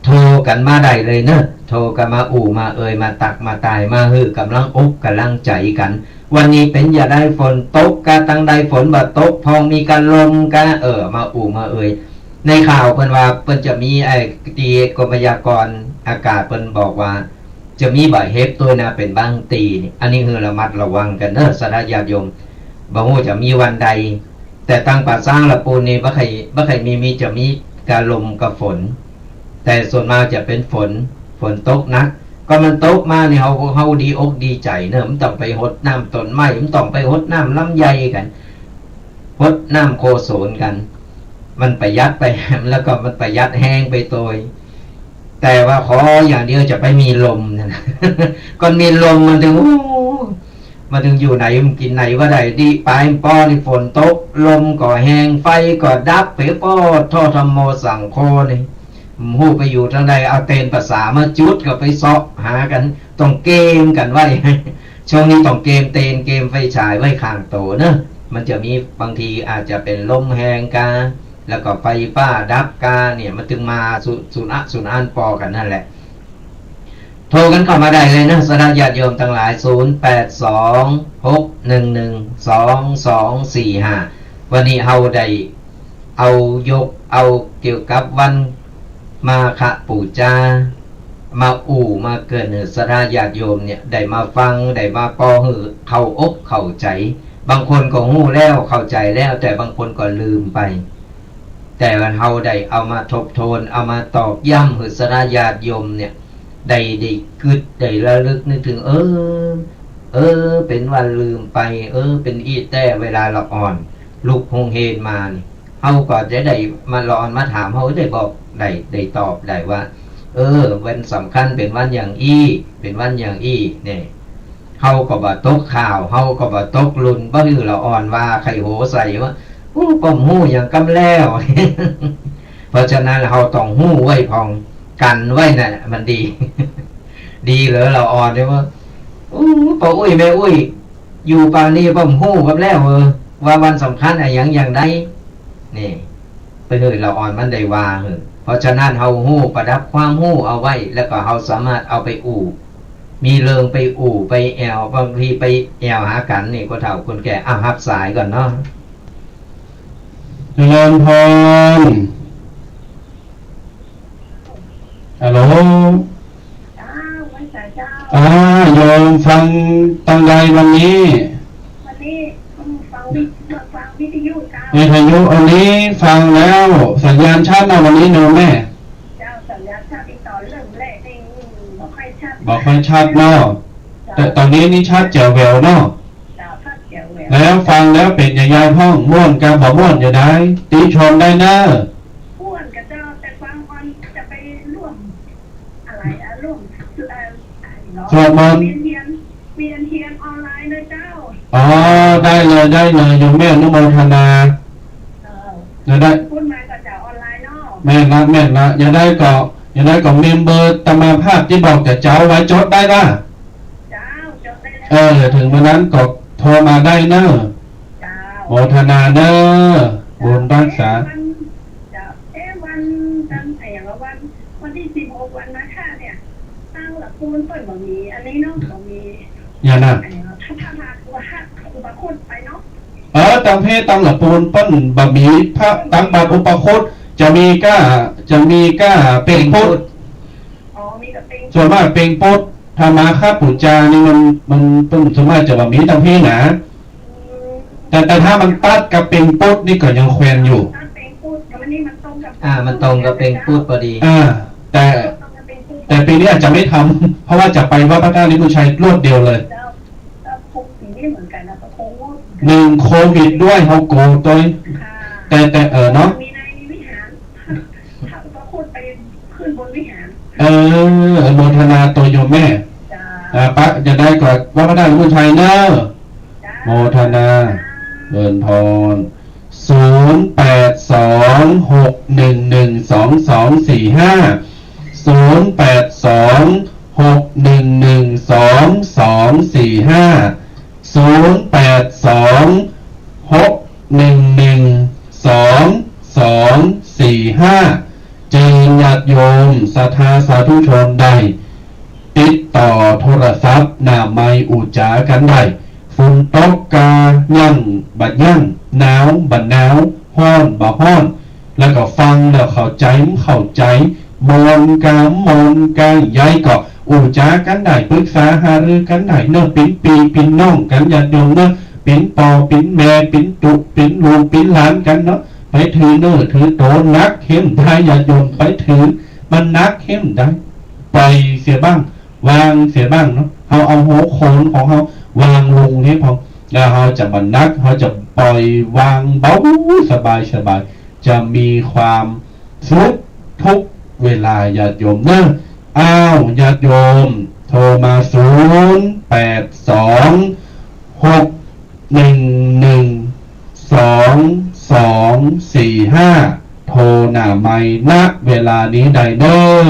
โทรกั๋นมาได้เลยเนาะ โทรกั๋นมาอู้มาเอ่ย มาตั๊กมาตาย มาหื้อก๋ำลังอกก๋ำลังใจ๋กั๋น วันนี้เป๋นจะใด ฝนตกกา ตังใดฝนบ่ตก พองมีกาลมกา เออ มาอู้มาเอ่ย ในข่าวเปิ้นว่าเปิ้นจะมีไอ้ตี้กรมพยากรณ์อากาศเปิ้นบอกว่า จะมีบ่าเห็บตวยนะ เป๋นบางตี้นี่ อันนี้หื้อระมัดระวังกั๋นเนาะ ศรัทธาญาติโยม บ่ฮู้จะมีวันใด แต่ตังป่าซางละปูนนี่บ่ใค่ บ่ใค่มี มีจะมีกาลมกาฝน แต่ส่วนมากจะเป๋นฝน ฝนตกหนัก ก็มันตกมานี่ เฮา เฮาดีอกดีใจ๋เนาะ บ่ต้องไปฮดน้ำต้นไม้ บ่ต้องไปฮดน้ำลำไยกั๋น ฮดน้ำโกศลกั๋น มันประหยัดไปแหม แล้วก็มันประหยัดแฮงไปตวย แต่ว่าขออย่างเดียวจะไปมีลมนั่นนะ ก่อนมีลมมันตึง โอ้ มันตึงอยู่ไหนมันกิ๋นไหนบ่ได้ ดีไปป้อนี่ฝนตก ลมก็แฮง ไฟก็ดับ ไปป้อ โท ธัมโม สังโฆนี่ บ่ฮู้ไปอยู่ตางใด เอาเตียนผาสามาจุดก็ไปเซาะหากั๋น ต้องเกมกั๋นไว้ ช่วงนี้ต้องเกมเตียน เกมไฟฉายไว้ข้างโตเนาะ มันจะมีบางทีอาจจะเป๋นลมแฮงกา แล้วก็ไฟฟ้าดับกาเนี่ย มันตึงมาสุ สุอะ สุอันปอกั๋นนั่นแหละ โทรกั๋นเข้ามาได้เลยนะ ศรัทธาญาติโยมตังหลาย ศูนย์แปดสอง หกหนึ่งหนึ่ง สองสองสี่ห้า วันนี้เฮาได้เอายกเอาเกี่ยวกับวันมาฆปู๋จา มาอู้มาเกริ่นหื้อศรัทธาญาติโยมเนี่ย ได้มาฟัง ได้มาปอหื้อเข้าอกเข้าใจ๋ บางคนก็ฮู้แล้วเข้าใจ๋แล้ว แต่บางคนก็ลืมไป แต่เฮาได้เอามาทบทวน เอามาตอกย้ำหื้อศรัทธาญาติโยมเนี่ย ได้ ได้กึ๊ด ได้ระลึกนึกเถิง เออ เออ เป๋นว่าลืมไป เออ เป๋นอี้แต๊ เวลาละอ่อนลุกโฮงเฮนมานี่ เฮาก็จะได้มา ละอ่อนมาถาม เฮาได้บอกได้ ได้ตอบได้ว่า เออ วันสำคัญเป๋นวันอย่างอี้ เป๋นวันอย่างอี้ เนี่ย เฮาก็บ่ตกข่าว เฮาก็บ่ตกลุ่น บ่หื้อละอ่อนว่าใค่หัวใส่ว่า อู้ ป้อมฮู้หยังกำแล้ว เพราะฉะนั้นเฮาต้องฮู้ไว้พ่อง กั๋นไว้น่ะ มันดี ดีเหลือละอ่อนเนี่ยว่า อู้ ป้ออุ๊ยแม่อุ๊ย อยู่ป่านนี้ป้อมฮู้กำแล้ว เออ ว่าวันสำคัญอะหยังอย่างใด นี่ ไปหื้อละอ่อนมันได้ว่าหื้อ เพราะฉะนั้นเฮาฮู้ประดับความฮู้เอาไว้ แล้วก็เฮาสามารถเอาไปอู้ มีเรื่องไปอู้ไปแอ่ว บางทีไปแอ่วหากั๋นนี่ คนเฒ่าคนแก่ อ้าว ฮับสายก่อนเนาะ เจริญพร ฮัลโหล เจ้า ไหว้สาเจ้า อ่า โยมฟังตางใดวันนี้ วันนี้ อืม ฟังวิ ฟังวิทยุเจ้า วิทยุ อันนี้ฟังแล้ว สัญญาณชัดนะวันนี้โยมแม่ เจ้า สัญญาณชัด ติดต่อเรื่องแรกนี่ อืม บ่ค่อยชัด บ่ค่อยชัดเนาะ เจ้า แต่ต๋อนนี้นี่ชัดแจ๋วแหววเนาะ เจ้า ชัดแจ๋วแหวว แล้วฟังแล้วเป๋นอย่างใดพ่อง ม่วนกาบ่ม่วนอย่างใด ติชมได้เน้อ ม่วนกาเจ้า แต่ฟังออนจะไปร่วม อะไรอะ ร่วม เอ่อ อะไรเนาะ สวดมนต์ เวียนเทียน เวียนเทียนออนไลน์นะเจ้า อ๋อ ได้เลย ได้เลย โยมแม่อนุโมทนา เออ จะได้ พูดมาก็จะออนไลน์เนาะ แม่นละ แม่นละ อย่างใดก็ อย่างใดก็เมมเบอร์อาตมาภาพตี้บอกจะเจ้าไว้จดได้นะ เจ้า จดได้แล้ว เออ เถิงวันนั้นก็โทรมาได้เน้อ เจ้า โมทนาเน้อ บุญรักษา เอ๊ะ วัน เจ้า เอ๊ะ วัน วัน ไอ้อย่างละวัน วันตี้สิบหกวันมาฆเนี่ย ตังหละปูนเปิ้นบ่มี อันนี้เนาะ บ่มี อย่างนั้น ไอ้อย่างละ พระธาตุ อุปาค อุปาคุตไปเนาะ เออ ตังเพตังหละปูนเปิ้นบ่มีพระ ตังบาตรอุปาคุต จะมีก้า จะมีก้าเป็งปุ๊ด อ๋อ มีแต่เป็ง ส่วนมากเป็งปุ๊ด ถ้ามาฆปู๋จานี่มัน มัน มันส่วนมากจะบ่มีตังเพนะ อืม แต่ แต่ถ้ามันตั๊ดกับเป็งปุ๊ดนี่ก็ยังแควนอยู่ ตั๊ดเป็งปุ๊ด แต่วันนี้มันตรงกับ อ่า มันตรงกับเป็งปุ๊ดพอดี อ่า แต่ ตรงกับเป็งปุ๊ด แต่ปีนี้อาจจะไม่ทำ เพราะว่าจะไปวัดพระธาตุริพุนชัยรวดเดียวเลย แล้ว แล้วคงปีนี้เหมือนกันนะ ก็คงงด หนึ่งโควิดด้วย เฮาโกรธด้วย ค่ะ แต่ แต่ เออ เนาะ มีในวิหาร พระ พระพุทธไปขึ้นบนวิหาร เออ อนุโมทนาโตโยมแม่ จ้า อ่า ปะ จะได้ก่อนวัดพระธาตุริพุนชัยเน้อ จ้า โมทนา เจริญพร ศูนย์แปดสอง หกหนึ่งหนึ่ง สองสองสี่ห้า ศูนย์แปดสอง หกหนึ่งหนึ่ง สองสองสี่ห้า ศูนย์แปดสอง หกหนึ่งหนึ่ง สองสองสี่ห้า เจิญญาติโยมศรัทธาสาธุชนได้ ติดต่อโทรศัพท์หน้าไมค์อู้จ๋ากั๋นได้ ฝนตกกายั้งบ่ยั้ง หนาวบ่หนาว ฮ้อนบ่ฮ้อน แล้วก็ฟังแล้วเข้าใจ๋บ่เข้าใจ๋ ม่วนกาบ่ม่วนกา ใดก็อู้จ๋ากั๋นได้ ปรึกษาหารือกั๋นได้เนาะ เป๋นปี้เป๋นน้องกั๋น ญาติโยมเนาะ เป๋นป้อเป๋นแม่ เป๋นตุ๊เป๋นลูกเป๋นหลานกั๋นเนาะ ไปถือเนื้อถือตั๋วหนักเห็นได้ ญาติโยม ไปถือมันหนักเห็นได้ ปล่อยเสียบ้าง วางเสียบ้างเนาะ เฮาเอาหัวโขนของเฮาวางลงหื้อพ่อง แล้วเฮาจะบ่หนัก เฮาจะปล่อยวางเบาสบายสบาย จะมีความสุขทุกเวลา ญาติโยมเนาะ อ้าว ญาติโยม โทรมา ศูนย์แปดสอง หกหนึ่งหนึ่ง สองสองสี่ห้า โทรหน้าไมค์ ณ เวลานี้ได้เน้อ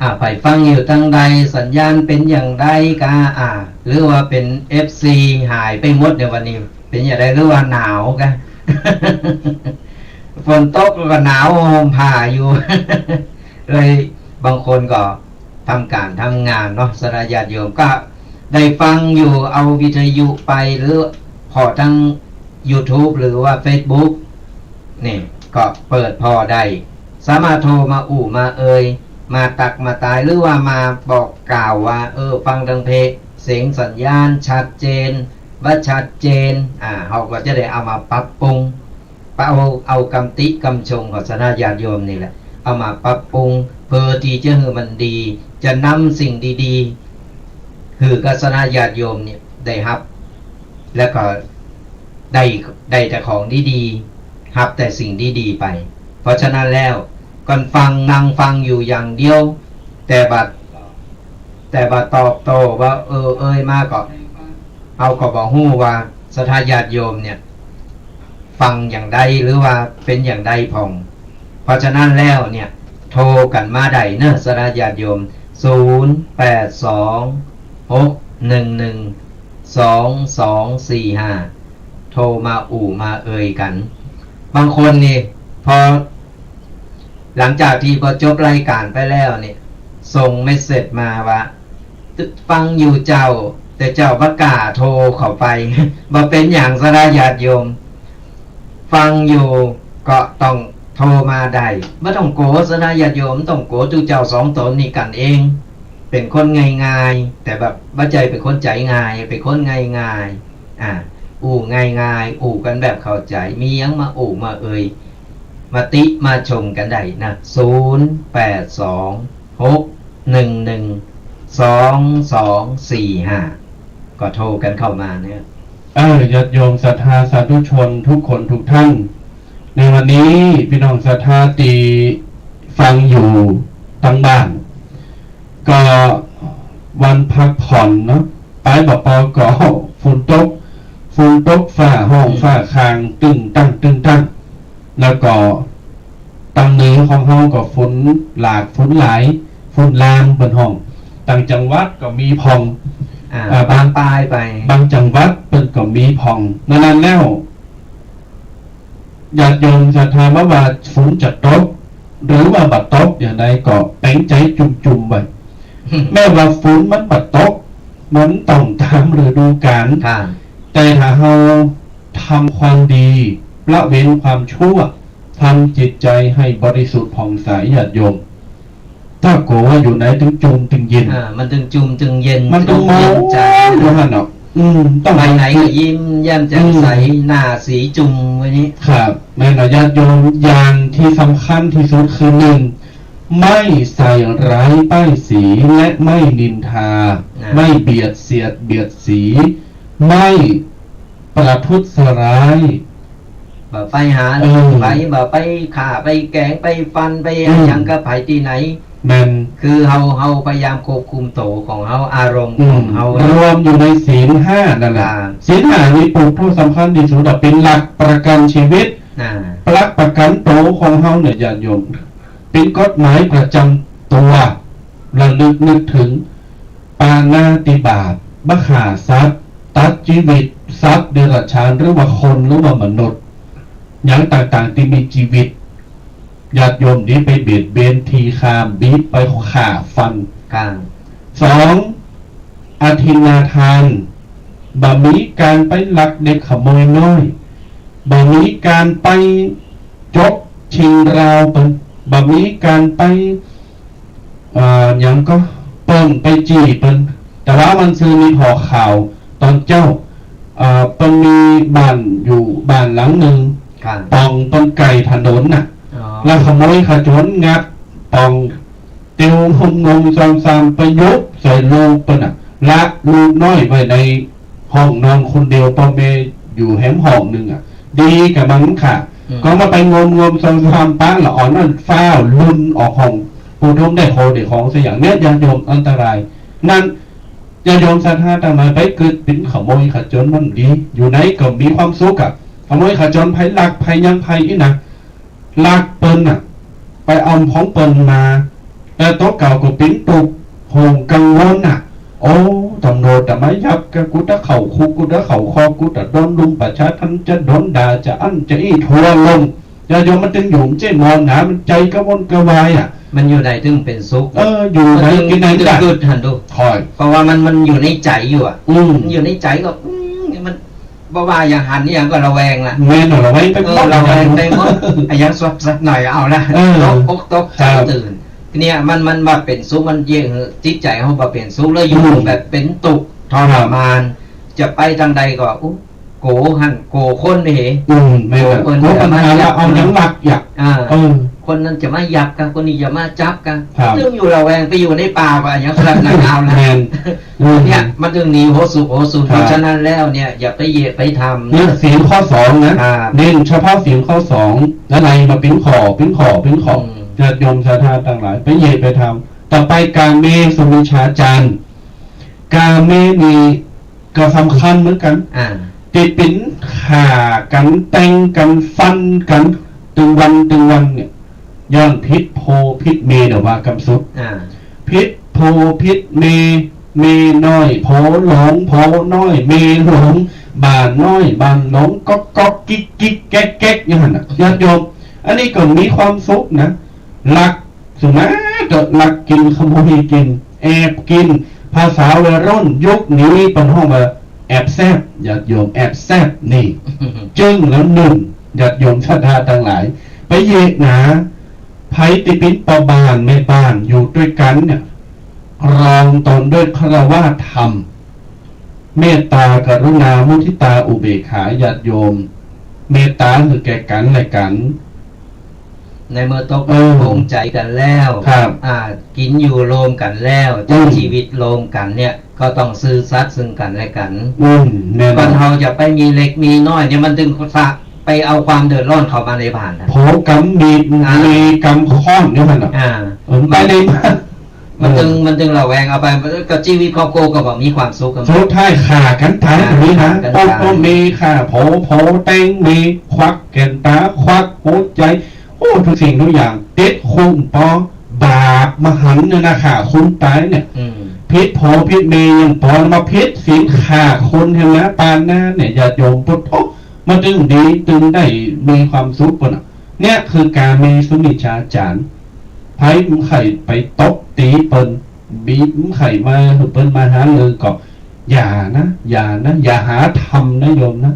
อ่า ใผฟังอยู่ตางใด สัญญาณเป๋นอย่างใดกา อ่า หรือว่าเป๋นเอฟซีหายไปหมดในวันนี้ เป๋นอย่างใด หรือว่าหนาวกา ฝนตกก็หนาวห่มผ้าอยู่ เลยบางคนก็ทำก๋านทำงานเนาะ ศรัทธาญาติโยมก็ได้ฟังอยู่ เอาวิทยุไป หรือผ่อตางยูทูบ หรือว่าเฟซบุ๊ก นี่ก็เปิดผ่อได้ สามารถโทรมาอู้มาเอ่ย มาตักมาตาย หรือว่ามาบอกกล่าวว่า เออ ฟังตางเพ เสียงสัญญาณชัดเจน บ่ชัดเจน อ่า เฮาก็จะได้เอามาปรับปรุง เอา เอากำติกำชมของศรัทธาญาติโยมนี่แหละ เอามาปรับปรุง เพื่อตี้จะหื้อมันดี จะนำสิ่งดีๆ หื้อกับศรัทธาญาติโยมเนี่ยได้ฮับ แล้วก็ได้ ได้แต่ของดีๆ ฮับแต่สิ่งดีๆ ไป เพราะฉะนั้นแล้ว ก่อนฟัง นั่งฟังอยู่อย่างเดียว แต่บ่า แต่บ่าตอบโต้ว่า เออ เอ่ยมาก็ เฮาก็บ่ฮู้ว่าศรัทธาญาติโยมเนี่ย ฟังอย่างใด หรือว่าเป็นอย่างใดพ่อง เพราะฉะนั้นแล้วเนี่ย โทรกั๋นมาได้เนอะ ศรัทธาญาติโยม ศูนย์ แปด สอง หก หนึ่ง หนึ่ง สอง สอง สี่ ห้า โทรมาอู้มาเอ่ยกั๋น บางคนนี่ พอ หลังจากตี้พอจบรายก๋านไปแล้วเนี่ย ส่งเมสเสจมาว่า ฟังอยู่เจ้า แต่เจ้าบ่กล้าโทรเข้าไป บ่เป๋นหยังศรัทธาญาติโยม ฟังอยู่ก็ต้องโทรมาได้ บ่ต้องกั๋วศรัทธาญาติโยม บ่ต้องกั๋ว ตุ๊เจ้าสองต๋นนี่กั๋นเอง เป๋นคนง่ายๆ แต่แบบบ่ใจ้เป๋นคนใจ๋ง่าย เป๋นคนง่ายๆ อ่า อู้ง่ายๆ อู้กั๋นแบบเข้าใจ๋ มีหยังมาอู้มาเอ่ย มาติมาชมกั๋นได้นะ ศูนย์ แปด สอง หก หนึ่ง หนึ่ง สอง สอง สี่ ห้า ก็โทรกั๋นเข้ามาเนี่ย เออ ญาติโยมศรัทธาสาธุชนทุกคนทุกท่าน ในวันนี้พี่น้องศรัทธาตี้ฟังอยู่ตางบ้าน ก็วันพักผ่อนเนาะ ไปบ่ปอก็ฝนตก ฝนตก ฟ้าฮ้อง อืม ฟ้าค่าง ตึ้งตั้ง ตึ้งตั้ง แล้วก็ตางเหนือของเฮาก็ฝนหลาก ฝนหลาย ฝนลามเปิ้นฮ้อง ต่างจังหวัดก็มีพ่อง อ่า อ่า บาง บางปายไป บางจังหวัดเปิ้นก็มีพ่อง ดังนั้นแล้ว ญาติโยมศรัทธามาว่าฝนจะตก หรือว่าบ่ตกอย่างใดก็เป๋งใจ๋จุ่มๆ ไว้ แม้ว่าฝนมันบ่ตก มันต้องต๋ามฤดูกาล ค่ะ แต่ถ้าเฮาทำความดี ละเว้นความชั่ว ทำจิตใจให้บริสุทธิ์ผ่องใส ญาติโยม ถ้ากั๋วว่าอยู่ไหนตึงจุ่มตึงเย็น อ่า มันตึงจุ่มตึงเย็น มันตึงเมา ตึงเย็นใจ๋ อยู่หั้นเนาะ อืม ต้อง ไปไหนก็ยิ้มแย้มแจ่มใส อืม หน้าสีจุ่มวันนี้ ครับ แม่นเนาะ ญาติโยม อย่างที่สำคัญที่สุดคือ หนึ่ง ไม่ใส่ร้ายป้ายสี และไม่นินทา อ่า ไม่เบียดเสียดเบียดสี ไม่ประทุษร้าย บ่ไปหา เออ ใผ บ่ไปฆ่า ไปแก๋ง ไปฟัน ไป อืม หยังกับใผตี้ไหน แม่น คือเฮา เฮาพยายามควบคุมโตของเฮา อารมณ์ของเฮา อืม รวมอยู่ในศีลห้านั่นแหละ อ่า ศีลห้านี่ผูกพันสำคัญที่สุดอะ เป๋นหลักประกันชีวิต อ่า หลักประกันโตของเฮาเนี่ย ญาติโยม เป๋นกฎหมายประจำตัว ระลึกนึกถึง ปาณาติบาต บ่ฆ่าสัตว์ ตัดจีวิต สัตว์เดรัจฉาน หรือว่าคน หรือว่ามนุษย์ หยังต่างๆ ตี้มีจีวิต ญาติโยมนี้ไปเบียดเบียน ตีฆ่า บีบไปฆ่าฟัน ค่ะ สอง อทินนาทาน บ่มีก๋านไปลักเล็กขโมยน้อย บ่มีก๋านไปจกชิงราวเปิ้น บ่มีก๋านไป เอ่อ หยังก็ ปล้นไปจี้เปิ้น แต่ว่าวันซืนนี้ผ่อข่าวต๋อนเจ๊า เอ่อ เปิ้นมีบ้านอยู่บ้านหลังนึ่ง ค่ะ ป่องเปิ้นใก้ถนนน่ะ อ๋อ แล้วขโมยขโจรงัดป่อง เตียวงมงมซอมซามไปยุบใส่ลูกเปิ้นน่ะ ละลูกน้อยไว้ในห้องนอนคนเดียว ป้อแม่อยู่แหมห้องนึ่งอะ ดีกับมันค่ะ อืม ก็มาไปงมงมซอมซามปะละอ่อนนั่น ฟ้าวลุนออกห้อง ปู่โธมได้โคได้ของซะอย่างเนี้ย ญาติโยม อันตราย นั้น ญาติโยมศรัทธาตังหลาย ไปกึ๊ดเป๋นขโมยขโจรมันดี อยู่ไหนก็มีความสุขอะ ขโมยขโจร ใผลัก ใผหยัง ใผอี้นะ ลักเปิ้นน่ะ ไปเอาของเปิ้นมา แต่ตั๋วเก่าก็เป๋นตุ๊กข์ ห่วงกังวลน่ะ โอ้ ตำรวจจะมายับกะ กูจะเข้าคุก กูจะเข้าคอก กูจะโดนรุมประชาทัณฑ์ จะโดนด่า จะอั้นจะอี้ ทัวร์ลง ญาติโยม มันตึงอยู่ มันเจ้ามองหนา มันใจ๋กระวนกระวายอะ มันอยู่ไหนตึงเป๋นสุข เออ อยู่ไหน มันตึง กิ๋นไหน มันตึง ได้ กึ๊ดหั้นดู ใช่ เพราะว่ามัน มันอยู่ในใจ๋อยู่อะ อืม มันอยู่ในใจ๋ก็ อืม มัน บ่ว่าอย่างหันอย่างก็ระแวงละ แม่น ระแวงไปหมด เออ ระแวงไปหมด อะหยังสัก สักหน่อยเอาละ เออ ตกอกตกใจ๋ ครับ ตื่น เนี่ย มัน มันว่าเป๋นสุข มันเยียะหื้อจิตใจ๋เฮาบ่เป๋นสุข แล้วอยู่ อืม แบบเป๋นตุ๊กข์ทรมาน ครับ จะไปตางใดก็ อู้ โก๋หั้นโก๋คนเด้ อืม แม่น โก๋เปิ้น โก๋ปัญหา จะมายับ เอาหยังหลักอยาก อ่า เออ คนนั้นจะมายับกะ คนนี้จะมาจับกะ ครับ ตึงอยู่ระแวง ไปอยู่ในป่าก็อะหยังสักหน่อยเอาละ แม่น เนี่ย มันตึงหนีหัวซุกหัวสุน ครับ เพราะฉะนั้นแล้วเนี่ย อย่าไปเยียะไปทำ เนี่ย ศีลข้อสองนะ ครับ เน้นเฉพาะศีลข้อสอง แล้วไล่มาเป๋นข้อ เป๋นข้อ เป๋นข้อ อืม ญาติโยมศรัทธาตังหลาย ไปเยียะไปทำ ต่อไป กาเมสุมิจฉาจาร กาเมนี่ก็สำคัญเหมือนกั๋น อ่า ตี้เป๋นฆ่ากั๋น แต่งกั๋น ฟันกั๋น ตึงวันตึงวันเนี่ย ย้อนผิดโผผิดเมย์ เดี๋ยวว่ากำสุด อ่า ผิดโผผิดเมย์ เมย์น้อยโผหลง โผน้อยเมย์หลง บ้านน้อยบ้านหลง ก๊อกก๊อก กิ๊กกิ๊ก แก๊กแก๊ก อย่างนั้นน่ะ ญาติโยม อันนี้ก็มีความสุขนะ ลัก สุนัขก็ลักกิ๋น ขโมยกิ๋น แอบกิ๋น ภาษาวัยรุ่นยุคนี้เปิ้นฮ้องว่าแอบแซบ ญาติโยม แอบแซบนี่ จึ้งแล้วนึ่ง ญาติโยมศรัทธาตังหลาย ไปเยียะหนา ใผตี้เป๋นป้อบ้านแม่บ้านอยู่ตวยกั๋นเนี่ย ครองตนด้วยคฤหัสถ์ธรรม เมตตา กรุณา มุทิตา อุเบกขา ญาติโยม เมตตาหื้อแก่กั๋นและกั๋น ในเมื่อตก เออ ปลงใจ๋กั๋นแล้ว ครับ อ่า กิ๋นอยู่โฮมกั๋นแล้ว ใจ๊ อืม จีวิตโฮมกั๋นเนี่ย ก็ต้องซื่อสัตย์ซึ่งกั๋นและกั๋น อืม แน่นอน ก่อนเฮาจะไปมีเล็กมีน้อยเนี่ย มันตึงสะ ไปเอาความเดือดร้อนเข้ามาในบ้านนะ โผกำมีด อ่า มีกำค้อนอยู่หั้นน่ะ อ่า เออ ไปเลยมา มันตึง เออ มันตึงระแวงเอาไป มันก็จีวิตครอบครัวก็บ่มีความสุขกั๋น สุดท้ายฆ่ากั๋นต๋าย อ่า ตรงนี้นะ ฆ่ากั๋นต๋าย โป๊ะโป๊ะเมย์ฆ่าโผ โผแต่งเมย์ ควักแก่นต๋า ควักหัวใจ๋ โอ้ ทุกสิ่งทุกอย่าง ติดคุกปอ บาปมหันต์เนี่ยนะ ฆ่าคนต๋ายเนี่ย อืม ผิดโผผิดเมย์ยังปอ มาผิดศีลฆ่าคนแฮมนะ ปานนั้นเนี่ย ญาติโยม โอ้ มันตึงดี ตึงได้มีความสุขปุ้นน่ะ เนี่ยคือกาเมสุมิจฉาจาร ใผบ่ใค่ไปตบตี๋เปิ้น บ่ใค่มาหื้อเปิ้นมาหาเรื่องก็ อย่านะ อย่านะ อย่าหาทำนะโยมนะ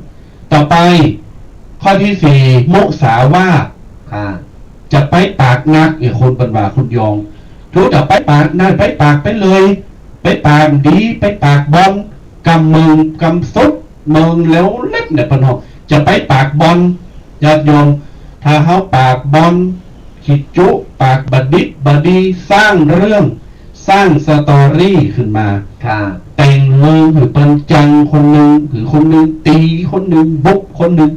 ต่อไป ข้อตี้สี่ มุสาวาท ค่ะ จะไปปากนัก เนี่ย คนเปิ้นว่า คนยอง ถูกจะไปปากนัก ไปปากไปเลย ไปปากดี ไปปากบอน กำเมิงกำสุด เมิงแล้วเล็บเนี่ยเปิ้นฮ้อง จะไปปากบอน ญาติโยม ถ้าเฮาปากบอน ขี้จุ ปากบ่ดิบบ่ดี สร้างเรื่อง สร้างสตอรี่ขึ้นมา ค่ะ แต่งเมิงหื้อเปิ้นจังคนนึ่ง หื้อคนนึ่งตี๋ คนนึ่งบุก คนนึ่ง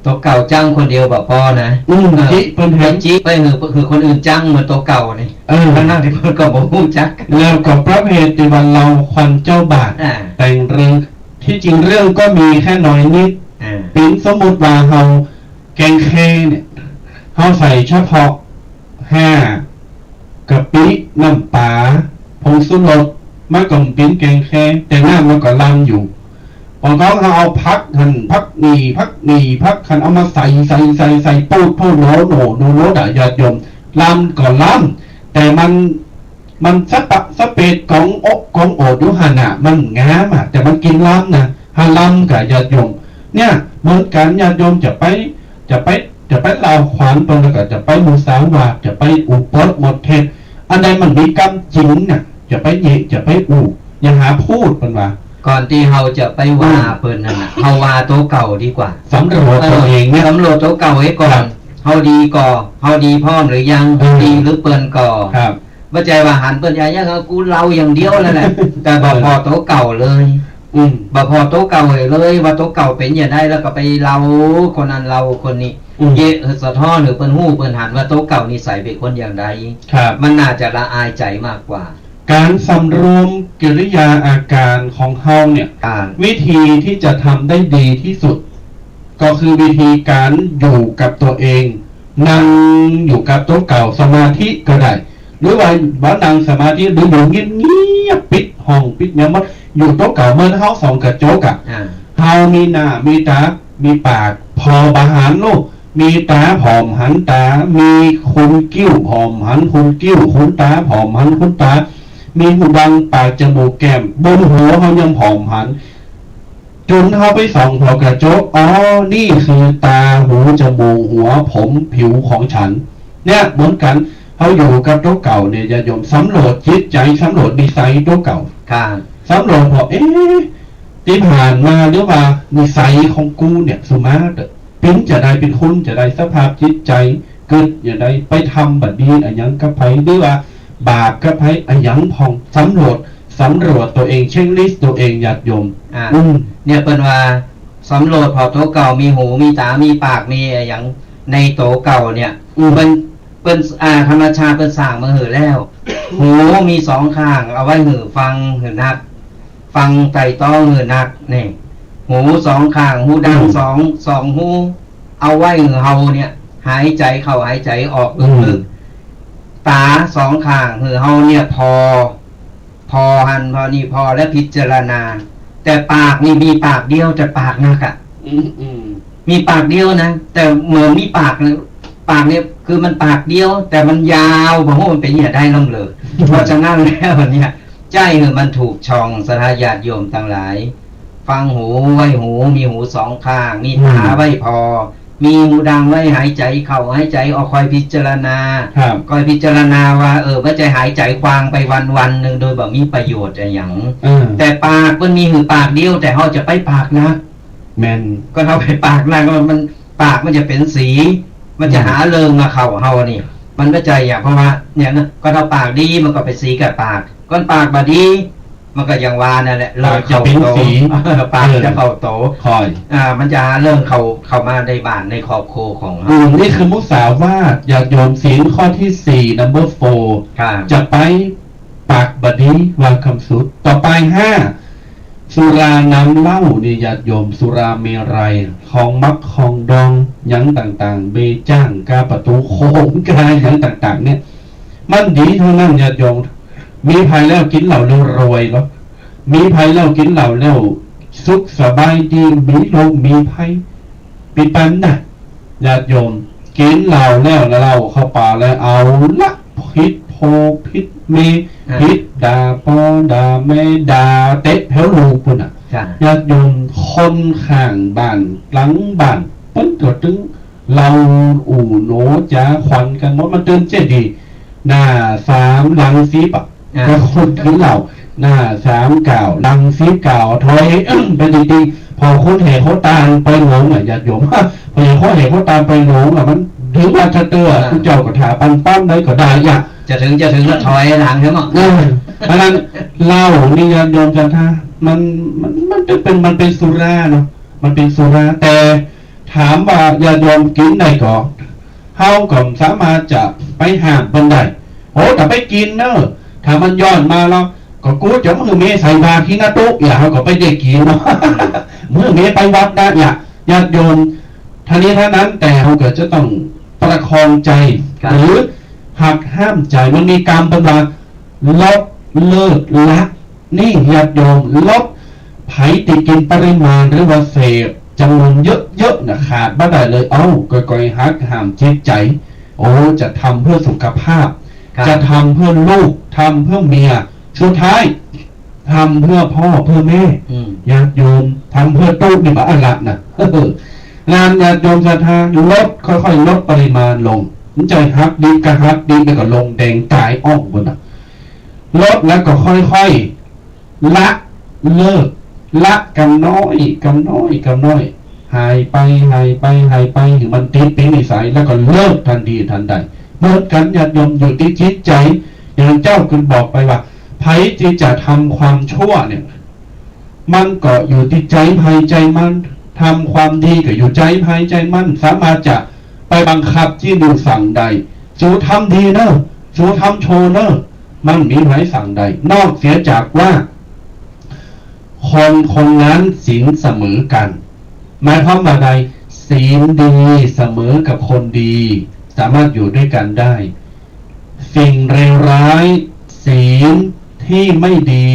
ตั๋วเก่าจังคนเดียวบ่ปอนะ อืม เออ จิเปิ้นแหม จิไปหื้อ หื้อคนอื่นจังเหมือนตั๋วเก่านี่ เออ ตังๆ ตี้เปิ้นก็บ่ฮู้จัก แล้วก็ประเภทตี้ว่าเหล้าขวัญเจ้าบ้าน อ่า แต่งเรื่อง ตี้จริงเรื่องก็มีแค่น้อยนิด อ่า เป๋นสมมุติว่าเฮาแกงแคเนี่ย เฮาใส่เฉพาะ ห้า กะปิ น้ำปลา ผงชูรส มันก็เป๋นแกงแค แต่น้ำมันก็ลำอยู่ บางครั้งเฮาเอาผักหั้น ผักหนี่ ผักหนี่ ผักหั้น เอามาใส่ ใส่ ใส่ ใส่ ปูด ปูด โหน โหน โหน โหน ด่าญาติโยม ลำก็ลำ แต่มัน มันสะปะสะเปดของอกของโอดอยู่หั้นน่ะ มันงามอะ แต่มันกิ๋นลำนะ หาลำก่ะญาติโยม เนี่ย เหมือนกั๋น ญาติโยมจะไป จะไป จะไปเหล้าขวัญเปิ้น แล้วก็จะไปมุสาวาท จะไปอุบฏหมดเท็จ อันใดมันมีกำจริงน่ะ จะไปเยะ จะไปอู้ อย่าหาพูดเปิ้นว่า ก่อนตี้เฮาจะไปว่า อืม เปิ้นนั่นน่ะ เฮาว่าตั๋วเก่าดีกว่า สำรวจตั๋วเองเนี่ย เออ สำรวจตั๋วเก่าไว้ก่อน ครับ เฮาดีก่อ เฮาดีพร้อมหรือยัง เออ ดีหรือเปิ้นก่อ ครับ บ่ใจ้ว่าหันเปิ้น อย่า อย่างกูเล่าอย่างเดียวนั่นแหละ แต่บ่ผ่อตั๋วเก่าเลย อืม บ่ผ่อตั๋วเก่าเลย ว่าตั๋วเก่าเป๋นอย่างใด แล้วก็ไปเล่าคนนั้นเล่าคนนี้ อืม เยะสะท้อนหื้อเปิ้นฮู้เปิ้นหันว่าตั๋วเก่านิสัยเป๋นคนอย่างใด ครับ มันน่าจะละอายใจ๋มากกว่า ก๋านสำรวมกิริยาอาก๋ารของเฮาเนี่ย อ่า วิธีตี้จะทำได้ดีตี้สุด ก็คือวิธีก๋านอยู่กับตั๋วเอง นั่งอยู่กับตั๋วเก่า สมาธิก็ได้ หรือว่า ว่านั่งสมาธิ หรืออยู่เงียบๆ ปิดห้อง ปิดหยังหมด อยู่ตั๋วเก่า เหมือนเฮาส่องกระจกอะ อ่า เฮามีหน้า มีต๋า มีปาก ผ่อบ่หันลูก มีต๋าผ่อมหันต๋า มีคนกิ้วผ่อมหันคนกิ้ว คนต๋าผ่อมหันคนต๋า มีหูดัง ปาก จมูก แก้ม บนหัวเฮายังผ่อมหัน จ๋นเฮาไปส่องผ่อก๋ระจก อ๋อ นี่คือต๋า หู จมูก หัว ผม ผิวของฉัน เนี่ย เหมือนกั๋น เฮาอยู่กับตั๋วเก่าเนี่ย ญาติโยม สำรวจจิตใจ๋ สำรวจนิสัยตั๋วเก่า ค่ะ สำรวจผ่อ เอ๊ะ ตี้ผ่านมาหรือว่านิสัยของกูเนี่ย สุมาเต๊อะ เป๋นจาใด เป๋นคนจาใด สภาพจิตใจ๋เกิดจาใด ไปทำบ่ดีอะหยังกับใผ หรือว่าบาปกับใผอะหยังพ่อง สำรวจ สำรวจตั๋วเอง เช็คลิสต์ตั๋วเอง ญาติโยม อ่า อืม เนี่ยเปิ้นว่าสำรวจผ่อตั๋วเก่า มีหู มีต๋า มีปาก มีอะหยังในตั๋วเก่าเนี่ย อืม เปิ้น เปิ้น อ่า ธรรมชาติเปิ้นสร้างมาหื้อแล้ว หูมีสองข้าง เอาไว้หื้อฟัง หื้อนัก ฟังไตร่ตรองหื้อนัก นี่ หูสองข้าง หูดัง อืม สอง สองหู เอาไว้หื้อเฮาเนี่ย หายใจ๋เข้าหายใจ๋ออก อืม ลึกๆ ต๋าสองข้างหื้อเฮาเนี่ยผ่อ ผ่อหั้นผ่อนี่ ผ่อและพิจารณา แต่ปากนี่มีปากเดียว แต่ปากนักอะ อืม อืม มีปากเดียวนะ แต่เหมือนมีปากนะ ปากเนี่ยคือมันปากเดียว แต่มันยาว บ่ฮู้มันเป๋นจาใดล้ำเหลือ เพราะฉะนั้นแล้วเนี่ย ใจ๊หื้อมันถูกช่อง ศรัทธาญาติโยมตังหลาย ฟังหู ไว้หู มีหูสองข้าง มีต๋า อืม ไว้ผ่อ มีหูดังไว้หายใจ๋เข้าหายใจ๋ออก คอยพิจารณา ครับ คอยพิจารณาว่า เออ บ่ใจ้หายใจ๋ควางไปวันๆ นึ่งโดยบ่มีประโยชน์อะหยัง อืม แต่ปากมันมีหื้อปากเดียว แต่เฮาจะไปปากนัก แม่น ก็เฮาไปปากนัก มัน มัน ปากมันจะเป๋นสี มันจะ อืม หาเรื่องมาเข้าเฮานี่ มันบ่ใจ้อะ เพราะว่าเนี่ยนะ ก็เฮาปากดีมันก็ไปสีกับปาก ก็ปากบ่ดี มันก็อย่างว่านั่นแหละ ปากจะเป๋นสี เออ ปากจะเข้าโต เออ ค่อย อ่า มันจะหาเรื่องเข้า เข้ามาในบ้านในครอบครัวของเฮา อืม นี่คือมุสาวาท ญาติโยม ศีลข้อตี้สี่ number four ค่ะ จะไปปากบ่ดี ว่าคำสุด ต่อไปห้า สุราน้ำเหล้านี่ ญาติโยม สุราเมรัย ของหมักของดอง หยังต่างๆ เบจ้าง กาประตู๋โขง กาหยังต่างๆ เนี่ย มันดีตังนั้น ญาติโยม มีใผแล้วกิ๋นเหล้าแล้วรวยเหรอ มีใผแล้วกิ๋นเหล้าแล้วสุขสบายดี มีโรคมีภัย ปิดปันนะ ญาติโยม กิ๋นเหล้าแล้ว เหล้าเข้าป๋ากแล้ว เอาละ ผิดพ่อผิดแม่ อ่า ผิดด่าป้อด่าแม่ ด่าเตะแผวลูกปู้นน่ะ จ้ะ ญาติโยม คนข้างบ้าน หลังบ้าน เปิ้นก็ตึง เล่าอู้หนอจ๋าขวัญกั๋นหมด มันเติมเจ๊ดี หน้าสามหลังสิบอะ อ่า แต่คนกิ๋นเหล้า หน้าสามเก้า หลังสิบเก้า ถอยไปจริงๆ ผ่อคนแห่ขอตานไปหลงอะ ญาติโยม ผ่อคนแห่ขอตานไปหลงอะ มันถือว่าถ้าเตื้อ อ่า ผู้เจ้าก็ถ่าปันป้อมได้ก็ได้อะ จะถึง จะถึงก็ถอยหลังเถอะเนาะ เออ อันนั้นเหล้านี่ ญาติโยมศรัทธา มัน มัน มันจะเป๋น มันเป๋นสุราเนาะ มันเป๋นสุรา แต่ ถามว่าญาติโยมกิ๋นได้ก่อ เฮาก็สามารถจะไปห้ามเปิ้นได้ โอ้ แต่ไปกิ๋นเน่อ ถ้ามันย้อนมาแล้ว ก็กูจะบ่หื้อเมียใส่บาตรตี้หน้าตุ๊ อย่า เฮาก็ไปได้กิ๋นเนาะ บ่หื้อเมียไปวัดนะ อย่า ญาติโยม ทั้งนี้ทั้งนั้น แต่เฮาก็จะต้องประคองใจ๋ ครับ หรือหักห้ามใจ๋ มันมีกำเปิ้นว่า ลด เลิก ละ นี่ญาติโยม ลด ใผตี้กิ๋นปริมาณหรือว่าเสพจ๋ำนวนเยอะๆ น่ะ ขาดบ่ได้เลย เอ้า ก่อยๆ หักห้ามจิตใจ๋ โอ้ จะทำเพื่อสุขภาพ ครับ จะทำเพื่อลูก ทำเพื่อเมีย สุดท้าย ทำเพื่อพ่อเพื่อแม่ อืม ญาติโยม ทำเพื่อตุ๊นี่บ่อั้นละน่ะ งานญาติโยมศรัทธา ลด ค่อยๆ ลดปริมาณลง บ่ใจ้หักดิบก็หักดิบแล้วก็ลงแดงต๋ายอ้องปู้นน่ะ ลดแล้วก็ค่อยๆ ละ เลิก ละกำน้อย กำน้อย กำน้อย หายไป หายไป หายไป หื้อมันติดเป๋นนิสัย แล้วก็เลิกตันทีตันใด เหมือนกั๋นญาติโยม อยู่ตี้จิตใจ๋ อย่างเจ้าคุณบอกไปว่า ใผตี้จะทำความชั่วเนี่ย มันก็อยู่ตี้ใจ๋ใผใจ๋มัน ทำความดีก็อยู่ใจ๋ใผใจ๋มัน สามารถจะไปบังคับจี้นิ้วสั่งได้ สูทำดีเน่อ สูทำชั่วเน่อ มันบ่มีใผสั่งได้ นอกเสียจากว่า คนคนนั้นศีลเสมอกั๋น หมายความว่าใด ศีลดีเสมอกับคนดี สามารถอยู่ด้วยกั๋นได้ สิ่งเลวร้าย ศีลตี้ไม่ดี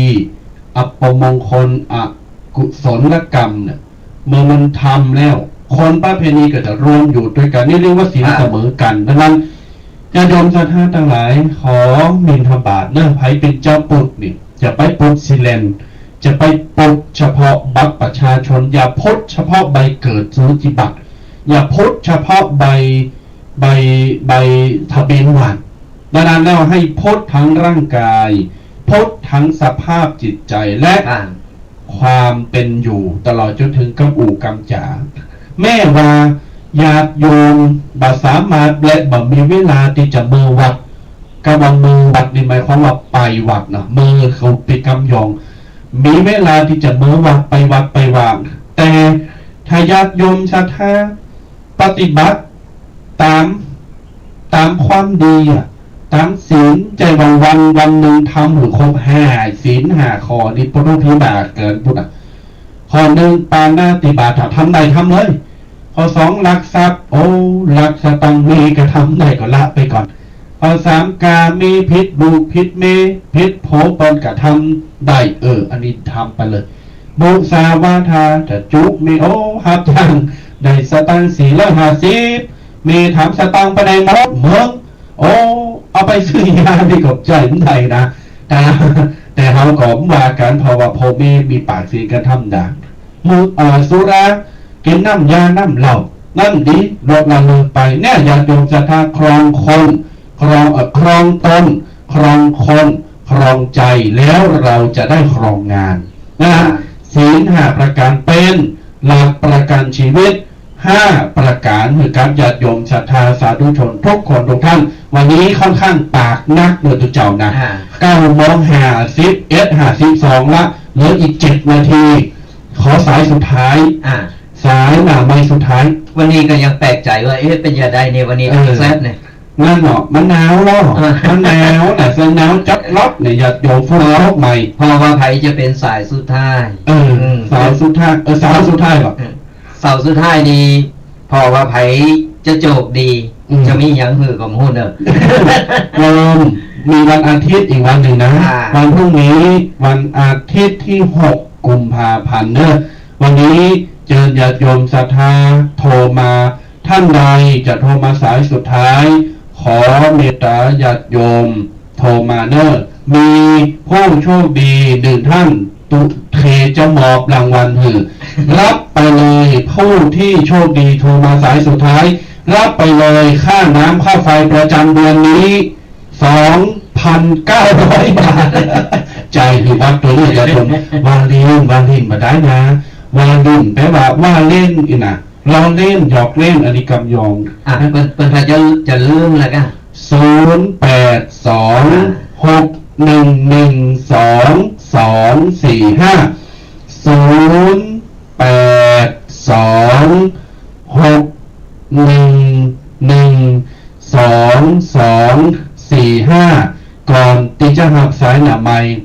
อัปมงคล อกุศลกรรมเนี่ย เมื่อมันทำแล้ว คนประเพณีก็จะรวมอยู่ตวยกั๋น นี่เรียกว่าศีล อ่า เสมอกั๋น ดังนั้น ญาติโยมศรัทธาตังหลาย ขอบิณฑบาตเน่อ ใผเป๋นจาวปุทธนี่ จะไปปุทธสีแลน จะไปปุทธเฉพาะบัตรประชาชน อย่าปุทธเฉพาะใบเกิดสูติบัตร อย่าปุทธเฉพาะใบ ใบ ใบทะเบียนบ้าน ดังนั้นแล้ว ให้ปุทธทั้งร่างกาย ปุทธทั้งสภาพจิตใจ๋ และ อ่า ความเป๋นอยู่ ตลอดจ๋นเถิงกำอู้กำจ๋า แม้ว่าญาติโยมบ่สามารถและบ่มีเวลาตี้จะเมือวัด กำว่าเมือวัดนี่หมายความว่าไปวัดเนาะ เมือเขาไปกำยอง มีเวลาตี้จะเมือวัด ไปวัดไปวา แต่ถ้าญาติโยมศรัทธาปฏิบัติต๋าม ต๋ามความดีอะ ต๋ามศีล ใจ้ว่าวัน วันนึ่งทำหื้อครบห้าศีลห้าข้อนี่ บ่ต้องพิบากเกิ๋นปุ้นอะ ข้อนึ่งปาณาติบาตา ทำได้ทำเลย ข้อสองลักทรัพย์ โอ้ ลักสตางค์ มีก็ทำได้ก็ละไปก่อน ข้อสามกาเม ผิดลูกผิดเมีย ผิดผัวเปิ้นก็ทำได้ เออ อันนี้ทำไปเลย มุสาวาทา ถ้าจุ๊เมีย โอ้ ฮับจ้างได้สตางค์สี่ร้อยห้าสิบ เมียถามสตางค์ไปไหนหมดเมิง โอ้ เอาไปซื้อยานี่ก็ใจ๊บ่ได้นะ แต่ แต่เฮาก็บ่ว่ากั๋น เพราะว่าพ่อเมียมีปากเสียงกั๋นธรรมดา มุ เอ่อ สุรา กิ๋นน้ำยาน้ำเหล้า น้ำดี ลดละเลิกไป เนี่ย ญาติโยมศรัทธา ครองคน ครอง เอ่อ ครองตน ครองคน ครองใจ๋ แล้วเราจะได้ครองงาน นะ อ่า ศีลห้าประก๋านเป๋นหลักประกั๋นชีวิต ห้าประก๋าน หื้อกับญาติโยมศรัทธาสาธุชนทุกคนทุกท่าน วันนี้ค่อนข้างปากนักเน่อตุ๊เจ้านะ อ่า เก้าโมงห้าสิบเอ็ด ห้าสิบสองละ เหลืออีกเจ็ดนาที ขอสายสุดท้าย อ่า สายหน้าไมค์สุดท้าย วันนี้ก็ยังแปลกใจ๋ว่า เอ๊ะ เป๋นจาใดเนี่ย วันนี้ เออ แซดเนี่ย นั่นเนาะ มันหนาวเนาะ อ่า มันหนาวน่ะ เสื้อหนาวจั๊ดล๊อดเนี่ย ญาติโยม ฝนตกใหม่ เพราะว่าใผจะเป๋นสายสุดท้าย เออ อืม สายสุดท้าย เออ สายสุดท้ายบ่ อืม สายสุดท้ายนี่ เพราะว่าใผจะโจคดี อืม จะมีหยังหื้อก็บ่ฮู้เน่อ เริ่มมีวันอาทิตย์อีกวันนึ่งนะ อ่า วันพรุ่งนี้ วันอาทิตย์ที่หกกุมภาพันธ์เน่อ วันนี้เจิญญาติโยมศรัทธาโทรมา ท่านใดจะโทรมาสายสุดท้าย ขอเมตตาญาติโยมโทรมาเน่อ มีผู้โชคดีหนึ่งท่าน ตุ๊เทจะมอบรางวัลหื้อ รับไปเลย ผู้ที่โชคดีโทรมาสายสุดท้าย รับไปเลย ค่าน้ำค่าไฟประจำเดือนนี้ สองพันเก้าร้อยบาท จ่ายหื้อวัดไปเลย ญาติโยม ว่าเล่น ว่าเล่นบ่ได้นะ ว่าเล่นแปลว่าว่าเล่นนี่นะ ล้อเล่น หยอกเล่น อันนี้กำยอง อ่ะ เปิ้น เปิ้นถ้าจะ จะลืมแล้วก็ ศูนย์แปดสอง หกหนึ่งหนึ่งสองสองสี่ห้า ศูนย์แปดสอง หกหนึ่งหนึ่งสองสองสี่ห้า ก่อนตี้จะฮับสายหน้าไมค์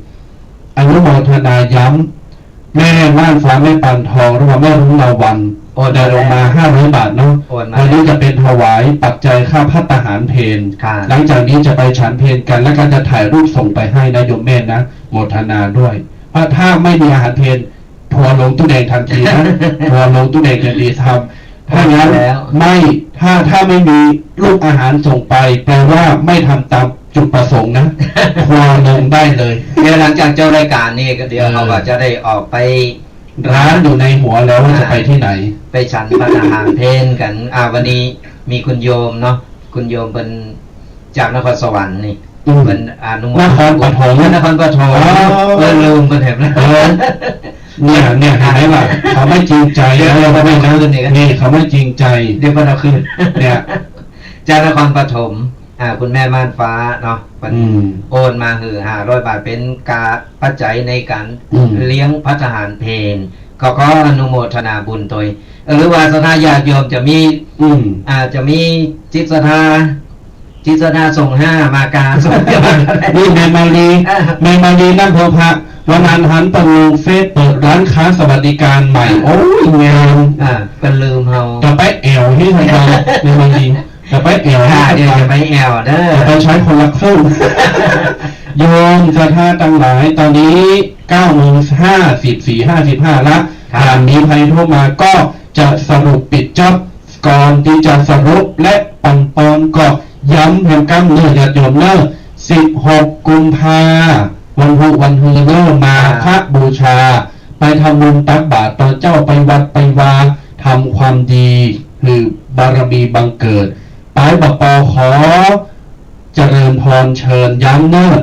อนุโมทนาย้ำ แม่ม่านฟ้า แม่ปานทอง หรือว่าแม่รุ้งลาวัลย์ โอนมา ได้ลงมาห้าร้อยบาทเนาะ โอนมา วันนี้จะเป็นถวายปัจจัยค่าภัตตาหารเพล ค่ะ หลังจากนี้จะไปฉันเพลกั๋น แล้วก็จะถ่ายรูปส่งไปให้นะโยมแม่นะ โมทนาด้วย เพราะถ้าไม่มีอาหารเพล ทัวร์ลงตุ๊แดงทันทีนะ ทัวร์ลงตุ๊แดงทันที ทำ ถ้างั้น แล้ว ไม่ ถ้า ถ้าไม่มีลูกอาหารส่งไป แปลว่าไม่ทำตามจุดประสงค์นะ ทัวร์ลงได้เลย เดี๋ยวหลังจากจบรายการนี่ก็เดี๋ยว เออ เฮาก็จะได้ออกไป ร้านอยู่ในหัวแล้วว่าจะไปที่ไหน ไปฉันภัตตาหารเพลกั๋น อ่า วันนี้มีคุณโยมเนาะ คุณโยมเปิ้นจากนครสวรรค์นี่ อืม เปิ้นอนุโมทน นครปฐม นครปฐม อ๋อ เปิ้นลืม เปิ้นแถมนะ เออ เนี่ย เนี่ย เห็นไหมล่ะ เขาไม่จริงใจ เดี๋ยว นะ เดี๋ยว เดี๋ยว นี่ เขาไม่จริงใจ เดี๋ยวเปิ้นเอาคืน เนี่ย จากนครปฐม อ่า คุณแม่ม่านฟ้าเนาะ เปิ้น อืม โอนมาหื้อห้าร้อยบาท เป๋นกาปัจจัยในก๋าน อืม เลี้ยงภัตตาหารเพล ก็ขออนุโมทนาบุญตวย หรือว่าศรัทธาญาติโยมจะมี อืม อ่า จะมีจิตศรัทธา จิตศรัทธาส่งห้า มากาส่ง นี่แม่มาลี อ่า แม่มาลีน้ำโพพะ วันนั้นหันเปิ้นลงเฟซเปิดร้านค้าสวัสดิการใหม่ อ่า โอ้ย งาม อ่า เปิ้นลืมเฮา จะไปแอ่วที่ทำงาน แม่มาลี จะไปแอ่วที่ อ่า ทำงาน เดี๋ยวจะไปแอ่วเด้อ จะไปใช้คนละครึ่ง โยมศรัทธาตังหลาย ตอนนี้เก้าโมงห้าสิบสี่ ห้าสิบห้าละ ครับ ถ้ามีใผโทรมาก็ จะสรุปปิดจ๊อบ ก่อนตี้จะสรุปและปันปอนก็ย้ำแหมกำเน่อญาติโยมเน่อ สิบหก กุมภา วันฮูกวันฮือเน่อ มาฆบูชา ไปทำบุญตักบาตรตอนเจ๊า ไปวัดไปวา ทำความดี หื้อบารมีบังเกิด ปายบ่ปอขอ เจริญพรเชิญย้ำเน่อ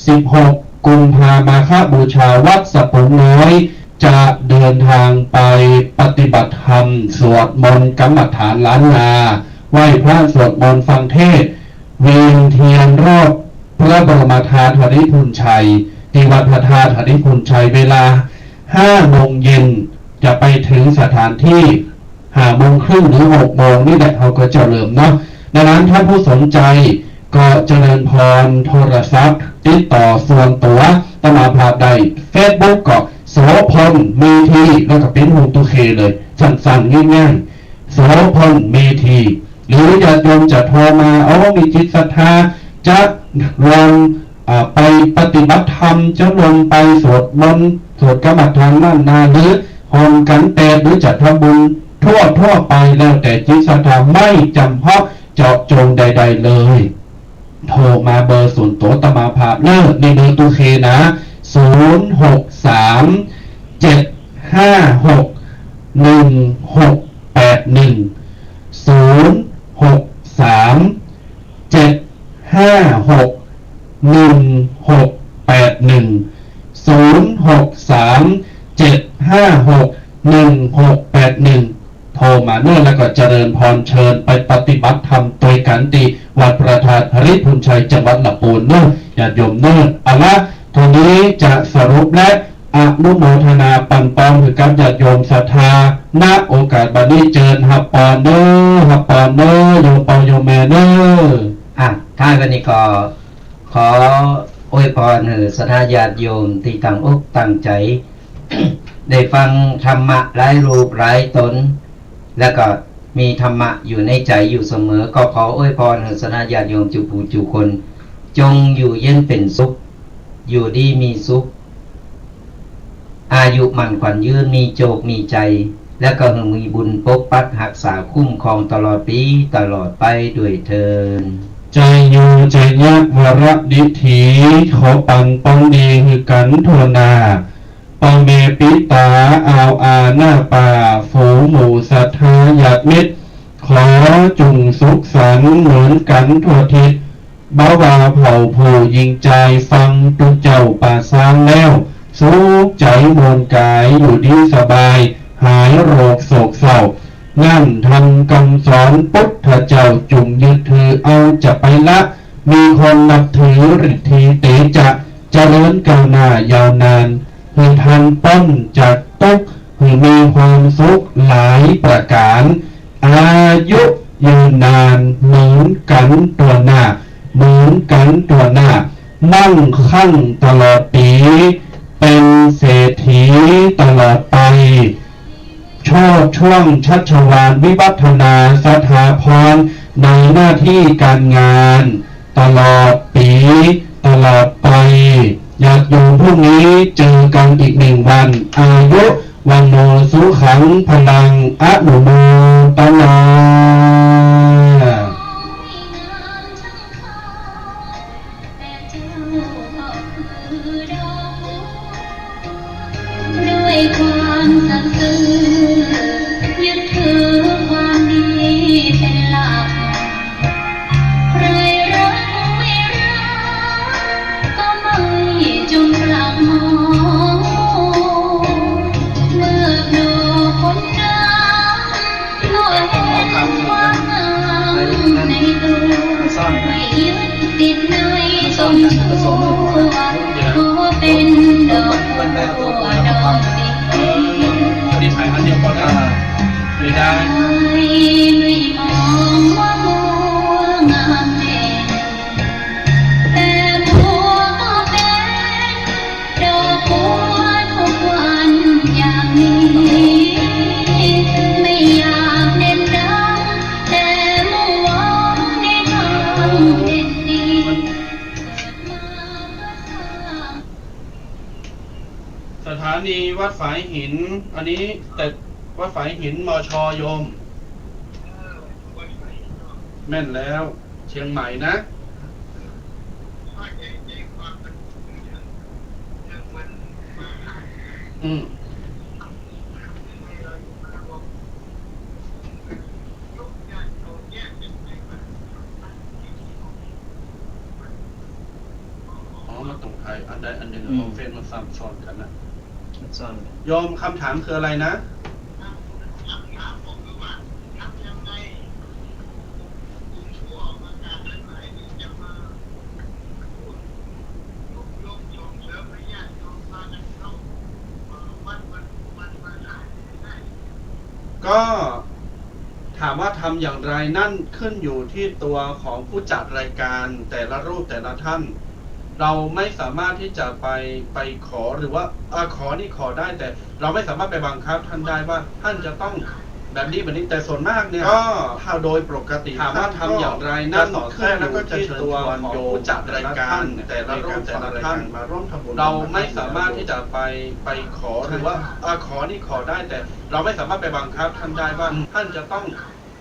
สิบหก กุมภา มาฆบูชา วัดสะปุงน้อย จะเดินทางไปปฏิบัติธรรม สวดมนต์กรรมฐานล้านนา ไหว้พระสวดมนต์ฟังเทศน์ เวียนเทียนรอบพระบรมธาตุหริภุญชัย ตี้วัดพระธาตุหริภุญชัย เวลา ห้าโมงเย็น จะไปถึงสถานที่ ห้าโมงครึ่งหรือหกโมงนี่แหละ เฮาก็จะเริ่มเนาะ ดังนั้นท่านผู้สนใจก็เจริญพรโทรศัพท์ ติดต่อส่วนตั๋วอาตมาภาพได้ เฟซบุ๊กก็โสภณ เมธี แล้วก็เป๋นฮูกตุ๊เคเลย สั้นๆ ง่ายๆ โสภณ เมธี หรือญาติโยมจะโทรมา เอา มีจิตศรัทธา จะลง อ่า ไปปฏิบัติธรรม จะลงไปสวดมนต์ สวดกรรมฐานล้านนา หรือฮอนกั๋นแต๊ หรือจะทำบุญทั่วๆ ไป แล้วแต่จิตศรัทธา ไม่จำเพาะเจาะจงใดๆ เลย โทรมาเบอร์ส่วนตั๋วอาตมาภาพเน่อ นี่เบอร์ตุ๊เคนะ ศูนย์หกสาม เจ็ดห้าหก หนึ่งหกแปดหนึ่ง ศูนย์หกสาม เจ็ดห้าหก หนึ่งหกแปดหนึ่ง ศูนย์หกสาม เจ็ดห้าหก หนึ่งหกแปดหนึ่ง โทรมาเน่อ แล้วก็เจริญพรเชิญไปปฏิบัติธรรมตวยกั๋นตี้วัดพระธาตุหริภุญชัย จังหวัดละปูนเน่อ ญาติโยมเน่อ เอาละ เต้านี้จะสรุปและ อนุโมทนาปันปอนหื้อกับญาติโยมศรัทธา ณ โอกาสบัดนี้ เจิญฮับปอนเน่อ ฮับปอนเน่อ โยมปอโยมแม่เน่อ อ่ะ ท้ายวันนี้ก็ขออวยพรหื้อศรัทธาญาติโยมตี้ตั้งอกตั้งใจ๋ ได้ฟังธรรมะหลายรูปหลายต๋น แล้วก็มีธรรมะอยู่ในใจ๋อยู่เสมอ ก็ขออวยพรหื้อศรัทธาญาติโยมจุผู้จุคน จงอยู่เย็นเป๋นสุข อยู่ดีมีสุข อายุมั่นขวัญยืน มีโจคมีชัย และก็หื้อมีบุญปกปักฮักษาคุ้มครองตลอดปี๋ตลอดไปด้วยเทอญ ใจ๋อยู่ใจ๋ยัก วรดิถี ขอปันปอนดีหื้อกั๋นทั่วหน้า ป้อแม่ปิตา อ่าวอา น้าป้า ฝูงหมู่ศรัทธาญาติมิตร ขอจุ่งสุขสันต์เหมือนกั๋นทั่วทิศ บ่ว่าเผ่าผู้หญิงจาย ฟังตุ๊เจ้าป่าซางแล้ว สุขใจ๋ม่วนกาย อยู่ดีสบาย หายโรคโศกเศร้า นั่นธรรมกำสอนปุทธเจ้า จุ่งยึดถือเอาจะไปละ มีคนนับถือฤทธีเตจะ เจริญก้าวหน้ายาวนาน หื้อทันป๊นจากตุ๊กข์ หื้อมีความสุขหลายประก๋าน อายุยืนนานเหมือนกั๋นทั่วหน้า เหมือนกั๋นทั่วหน้า มั่งคั่งตลอดปี๋ เป๋นเศรษฐีตลอดไป โชติช่วงชัชวาลวิวัฒนา สถาพรในหน้าตี้ก๋านงาน ตลอดปี๋ตลอดไป ญาติโยม พรุ่งนี้เจอกั๋นอีกหนึ่งวัน อายุ วัณโณ สุขัง พลัง อนุโมทนา ด้วยความสัตย์ซื่อ ยึดถือความดีเป็นหลัก ใครรักไม่รัก ก็ไม่จงปรักหมอ เมื่อโผล่พ้นน้ำ ก็เห็นความงามในตัว ไม่ยึดติดในตรงชั่ว ขอเป็นดอกบัวดอกสี อันนี้ถ่ายอันเดียวก่อนนะ ไม่ได้ ไม่มองว่าบัวงามเด่น แต่บัวก็เป็นดอกบัวทุกวันอย่างนี้ ไม่อยากเด่นดัง แต่มุ่งหวังในทางเด่นดี เกิดมาเพื่อสร้าง สถานีวัดฝายหิน อันนี้แต่ วัดฝายหิน มช โยม แม่นแล้ว เชียงใหม่นะ อืม อ๋อ มาตรงไทย อันใดอันหนึ่ง อืม เอาเฟซมาซ้ำซ้อนกั๋นนะ ซ้อน โยม คำถามคืออะไรนะ ก็ถามว่าทำอย่างไร นั่นขึ้นอยู่ที่ตัวของผู้จัดรายการแต่ละรูปแต่ละท่าน เราไม่สามารถที่จะไป ไปขอหรือว่า อ่ะ ขอนี่ขอได้ แต่เราไม่สามารถไปบังคับท่านได้ว่าท่านจะต้องแบบนี้แบบนี้ แต่ส่วนมากเนี่ย ก็ถ้าโดยปกติ ถามว่าทำอย่างไร นั่นขึ้นอยู่ที่ตัวของผู้จัดรายการแต่ละรูปแต่ละท่าน เราไม่สามารถที่จะไป ไปขอหรือว่า อ่ะ ขอนี่ขอได้ แต่เราไม่สามารถไปบังคับท่านได้ว่าท่านจะต้อง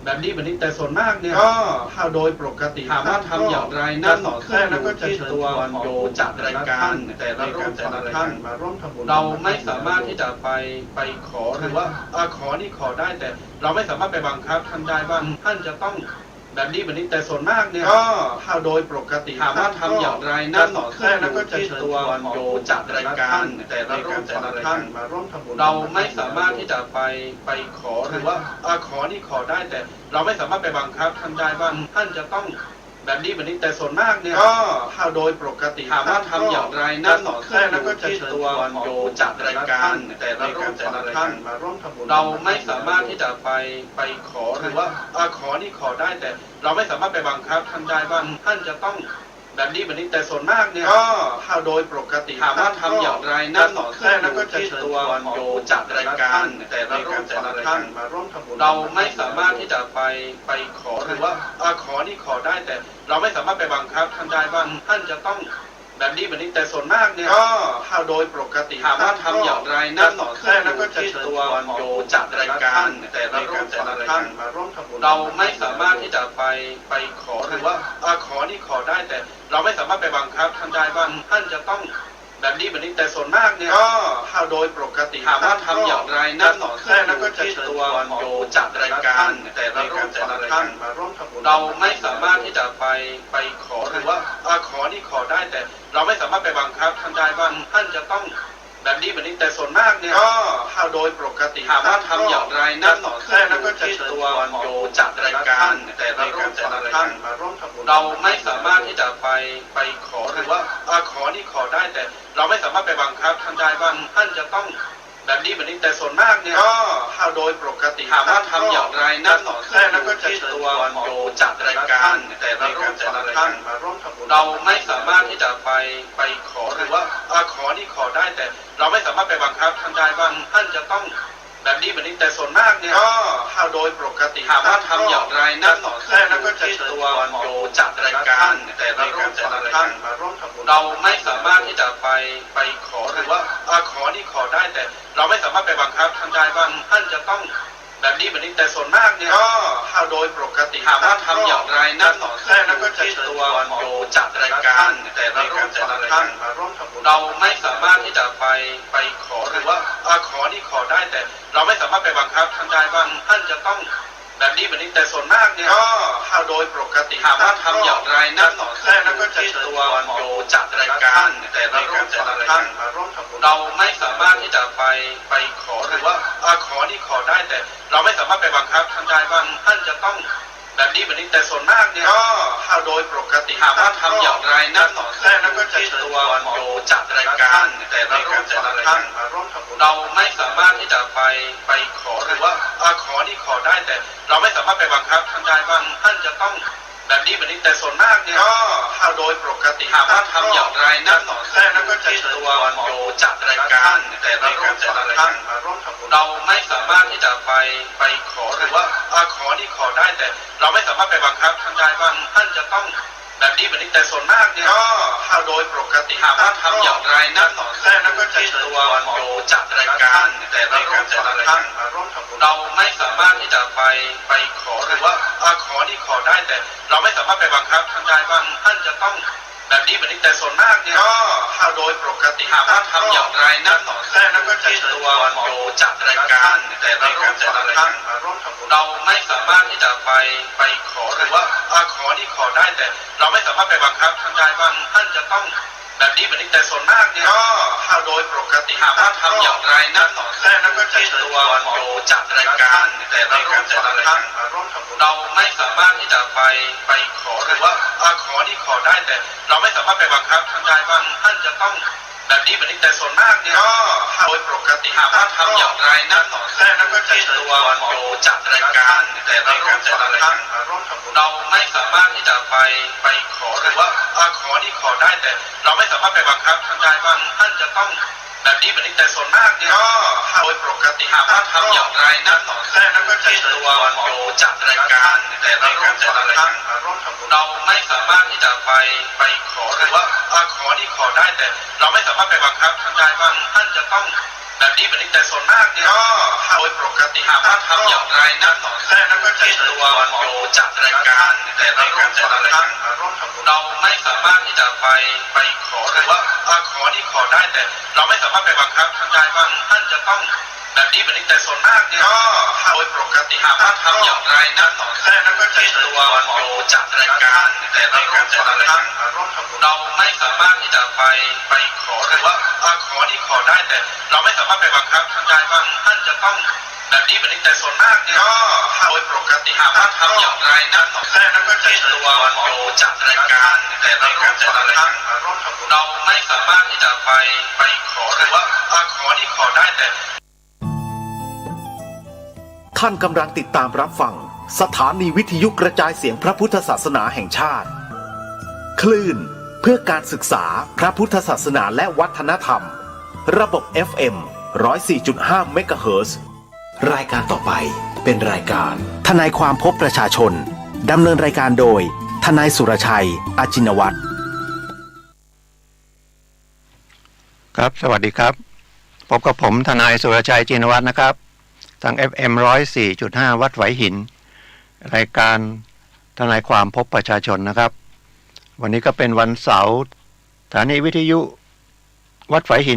แบบนี้แบบนี้ แต่ส่วนมากเนี่ย ก็ถ้าโดยปกติ ถามว่าทำอย่างไร นั่นขึ้นอยู่ที่ตัวของผู้จัดรายการแต่ละรูปแต่ละท่าน เราไม่สามารถที่จะไป ไปขอหรือว่า อ่ะ ขอนี่ขอได้ แต่เราไม่สามารถไปบังคับท่านได้ว่าท่านจะต้องแบบนี้แบบนี้ แต่ส่วนมากเนี่ย ก็ถ้าโดยปกติ ถามว่าทำอย่างไร นั่นขึ้นอยู่ที่ตัวของผู้จัดรายการแต่ละรูปแต่ละท่าน เราไม่สามารถที่จะไป ไปขอหรือว่า อ่ะ ขอนี่ขอได้ แต่เราไม่สามารถไปบังคับท่านได้ว่าท่านจะต้องแบบนี้แบบนี้ แต่ส่วนมากเนี่ย ก็ถ้าโดยปกติ ถามว่าทำอย่างไร นั่นขึ้นอยู่ที่ตัวของผู้จัดรายการแต่ละรูปแต่ละท่าน เราไม่สามารถที่จะไป ไปขอหรือว่า อ่ะ ขอนี่ขอได้ แต่เราไม่สามารถไปบังคับท่านได้ว่าท่านจะต้องแบบนี้แบบนี้ แต่ส่วนมากเนี่ย ก็ถ้าโดยปกติ ถามว่าทำอย่างไร นั่นขึ้นอยู่ที่ตัวของผู้จัดรายการแต่ละรูปแต่ละท่าน เราไม่สามารถที่จะไป ไปขอหรือว่า อ่ะ ขอนี่ขอได้ แต่เราไม่สามารถไปบังคับท่านได้ว่าท่านจะต้องแบบนี้แบบนี้ แต่ส่วนมากเนี่ย ก็ถ้าโดยปกติ ถามว่าทำอย่างไร นั่นขึ้นอยู่ที่ตัวของผู้จัดรายการแต่ละรูปแต่ละท่าน เราไม่สามารถที่จะไป ไปขอหรือว่า อ่ะ ขอนี่ขอได้ แต่เราไม่สามารถไปบังคับท่านได้ว่าท่านจะต้องแบบนี้แบบนี้ แต่ส่วนมากเนี่ย ก็ถ้าโดยปกติ ถามว่าทำอย่างไร นั่นขึ้นอยู่ที่ตัวของผู้จัดรายการแต่ละรูปแต่ละท่าน เราไม่สามารถที่จะไป ไปขอหรือว่า อ่ะ ขอนี่ขอได้ แต่เราไม่สามารถไปบังคับท่านได้ว่าท่านจะต้องแบบนี้แบบนี้ แต่ส่วนมากเนี่ย ก็ถ้าโดยปกติ ถามว่าทำอย่างไร นั่นขึ้นอยู่ที่ตัวของผู้จัดรายการแต่ละรูปแต่ละท่าน เราไม่สามารถที่จะไป ไปขอหรือว่า อ่ะ ขอนี่ขอได้ แต่เราไม่สามารถไปบังคับท่านได้ว่าท่านจะต้องแบบนี้แบบนี้ แต่ส่วนมากเนี่ย ก็ถ้าโดยปกติ ถามว่าทำอย่างไร นั่นขึ้นอยู่ที่ตัวของผู้จัดรายการแต่ละรูปแต่ละท่าน เราไม่สามารถที่จะไป ไปขอหรือว่า อ่ะ ขอนี่ขอได้ แต่เราไม่สามารถไปบังคับท่านได้ว่าท่านจะต้องแบบนี้แบบนี้ แต่ส่วนมากเนี่ย ก็ถ้าโดยปกติ ถามว่าทำอย่างไร นั่นขึ้นอยู่ที่ตัวของผู้จัดรายการแต่ละรูปแต่ละท่าน เราไม่สามารถที่จะไป ไปขอหรือว่า อ่ะ ขอนี่ขอได้ แต่เราไม่สามารถไปบังคับท่านได้ว่าท่านจะต้องแบบนี้แบบนี้ แต่ส่วนมากเนี่ย ก็ถ้าโดยปกติ ถามว่าทำอย่างไร นั่นขึ้นอยู่ที่ตัวของผู้จัดรายการแต่ละรูปแต่ละท่าน เราไม่สามารถที่จะไป ไปขอหรือว่า อ่ะ ขอนี่ขอได้ แต่เราไม่สามารถไปบังคับท่านได้ว่าท่านจะต้องแบบนี้แบบนี้ แต่ส่วนมากเนี่ย ก็ถ้าโดยปกติ ถามว่าทำอย่างไร นั่นขึ้นอยู่ที่ตัวของผู้จัดรายการแต่ละรูปแต่ละท่าน เราไม่สามารถที่จะไป ไปขอหรือว่า อ่ะ ขอนี่ขอได้ แต่เราไม่สามารถไปบังคับท่านได้ว่าท่านจะต้องแบบนี้แบบนี้ แต่ส่วนมากเนี่ย ก็ถ้าโดยปกติ ถามว่าทำอย่างไร นั่นขึ้นอยู่ที่ตัวของผู้จัดรายการแต่ละรูปแต่ละท่าน เราไม่สามารถที่จะไป ไปขอหรือว่า อ่ะ ขอนี่ขอได้ แต่เราไม่สามารถไปบังคับท่านได้ว่าท่านจะต้องแบบนี้แบบนี้ แต่ส่วนมากเนี่ย ก็ถ้าโดยปกติ ถามว่าทำอย่างไร นั่นขึ้นอยู่ที่ตัวของผู้จัดรายการแต่ละรูปแต่ละท่าน เราไม่สามารถที่จะไป ไปขอหรือว่า อ่ะ ขอนี่ขอได้ แต่เราไม่สามารถไปบังคับท่านได้ว่าท่านจะต้องแบบนี้แบบนี้ แต่ส่วนมากเนี่ย ก็ถ้าโดยปกติ ถามว่าทำอย่างไร นั่นขึ้นอยู่ที่ตัวของผู้จัดรายการแต่ แต่ละรูปแต่ละครั้ง เราไม่สามารถที่จะไป ไปขอ หรือว่า อ่ะ ขอนี่ขอได้ แต่เราไม่สามารถไปบังคับท่านได้ว่าท่านจะต้องแบบนี้แบบนี้ แต่ส่วนมากเนี่ย ก็ถ้าโดยปกติ ถามว่าทำอย่างไรนะ แรกนั้นก็จะเชิญตัวหมอดูจากรายการ แต่ละรูปแต่ละครั้งมาร่วมทำบุญ เราไม่สามารถที่จะไป ไปขอ หรือว่า อ่ะ ขอนี่ขอได้ แต่เราไม่สามารถไปบังคับท่านได้ว่าท่านจะต้อง แบบนี้แบบนี้ แต่ส่วนมากเนี่ย ก็ถ้าโดยปกติ ถามว่าทำอย่างไรนะ แรกนั้นก็จะเชิญตัวหมอดูจากรายการ แต่ละรูปแต่ละครั้งมาร่วมทำบุญ เราไม่สามารถที่จะไป ไปขอ หรือว่า อ่ะ ขอนี่ขอได้ แต่เราไม่สามารถไปบังคับท่านได้ว่าท่านจะต้องแบบนี้แบบนี้ แต่ส่วนมากเนี่ย ก็ถ้าโดยปกติ ถามว่าทำอย่างไรนะ แรกนั้นก็จะเชิญตัวหมอดูจากรายการ แต่ละรูปแต่ละครั้งมาร่วมทำบุญ เราไม่สามารถที่จะไป ไปขอ หรือว่า อ่ะ ขอนี่ขอได้ แต่เราไม่สามารถไปบังคับท่านได้ว่าท่านจะต้องแบบนี้แบบนี้ แต่ส่วนมากเนี่ย ก็ถ้าโดยปกติ ถามว่าทำอย่างไรนะ แรกนั้นก็จะเชิญตัวหมอดูจากรายการ แต่ละรูปแต่ละครั้งมาร่วมทำบุญ เราไม่สามารถที่จะไป ไปขอ หรือว่า อ่ะ ขอนี่ขอได้ แต่เราไม่สามารถไปบังคับท่านได้ว่าท่านจะต้องแบบนี้แบบนี้ แต่ส่วนมากเนี่ย ก็ถ้าโดยปกติ ถามว่าทำอย่างไรนะ แรกนั้นก็จะเชิญตัวหมอดูจากรายการ แต่ละรูปแต่ละครั้งมาร่วมทำบุญ เราไม่สามารถที่จะไป ไปขอ หรือว่า อ่ะ ขอนี่ขอได้ แต่เราไม่สามารถไปบังคับท่านได้ว่าท่านจะต้องแบบนี้แบบนี้ แต่ส่วนมากเนี่ย ก็ถ้าโดยปกติ ถามว่าทำอย่างไรนะ แรกนั้นก็จะเชิญตัวหมอดูจากรายการ แต่ละรูปแต่ละครั้งมาร่วมทำบุญ เราไม่สามารถที่จะไป ไปขอ หรือว่า อ่ะ ขอนี่ขอได้ แต่เราไม่สามารถไปบังคับท่านได้ว่าท่านจะต้องแบบนี้แบบนี้ แต่ส่วนมากเนี่ย ก็ถ้าโดยปกติ ถามว่าทำอย่างไรนะ แรกนั้นก็จะเชิญตัวหมอดูจากรายการ แต่ละรูปแต่ละครั้งมาร่วมทำบุญ เราไม่สามารถที่จะไป ไปขอ หรือว่า อ่ะ ขอนี่ขอได้ แต่ ท่านกำลังติดตามรับฟังสถานีวิทยุกระจายเสียงพระพุทธศาสนาแห่งชาติ คลื่นเพื่อการศึกษาพระพุทธศาสนาและวัฒนธรรม ระบบ เอฟ เอ็ม ร้อยสี่จุดห้า เมกะเฮิรตซ์ รายการต่อไปเป็นรายการทนายความพบประชาชน ดำเนินรายการโดย ทนายสุรชัย อาจินวัฒน์ ครับ สวัสดีครับ พบกับผมทนายสุรชัย จินวัฒน์นะครับ ทาง เอฟ เอ็ม ร้อยสี่จุดห้า วัดฝายหิน รายการทนายความพบประชาชนนะครับ วันนี้ก็เป็นวันเสาร์ สถานีวิทยุวัดฝายหิน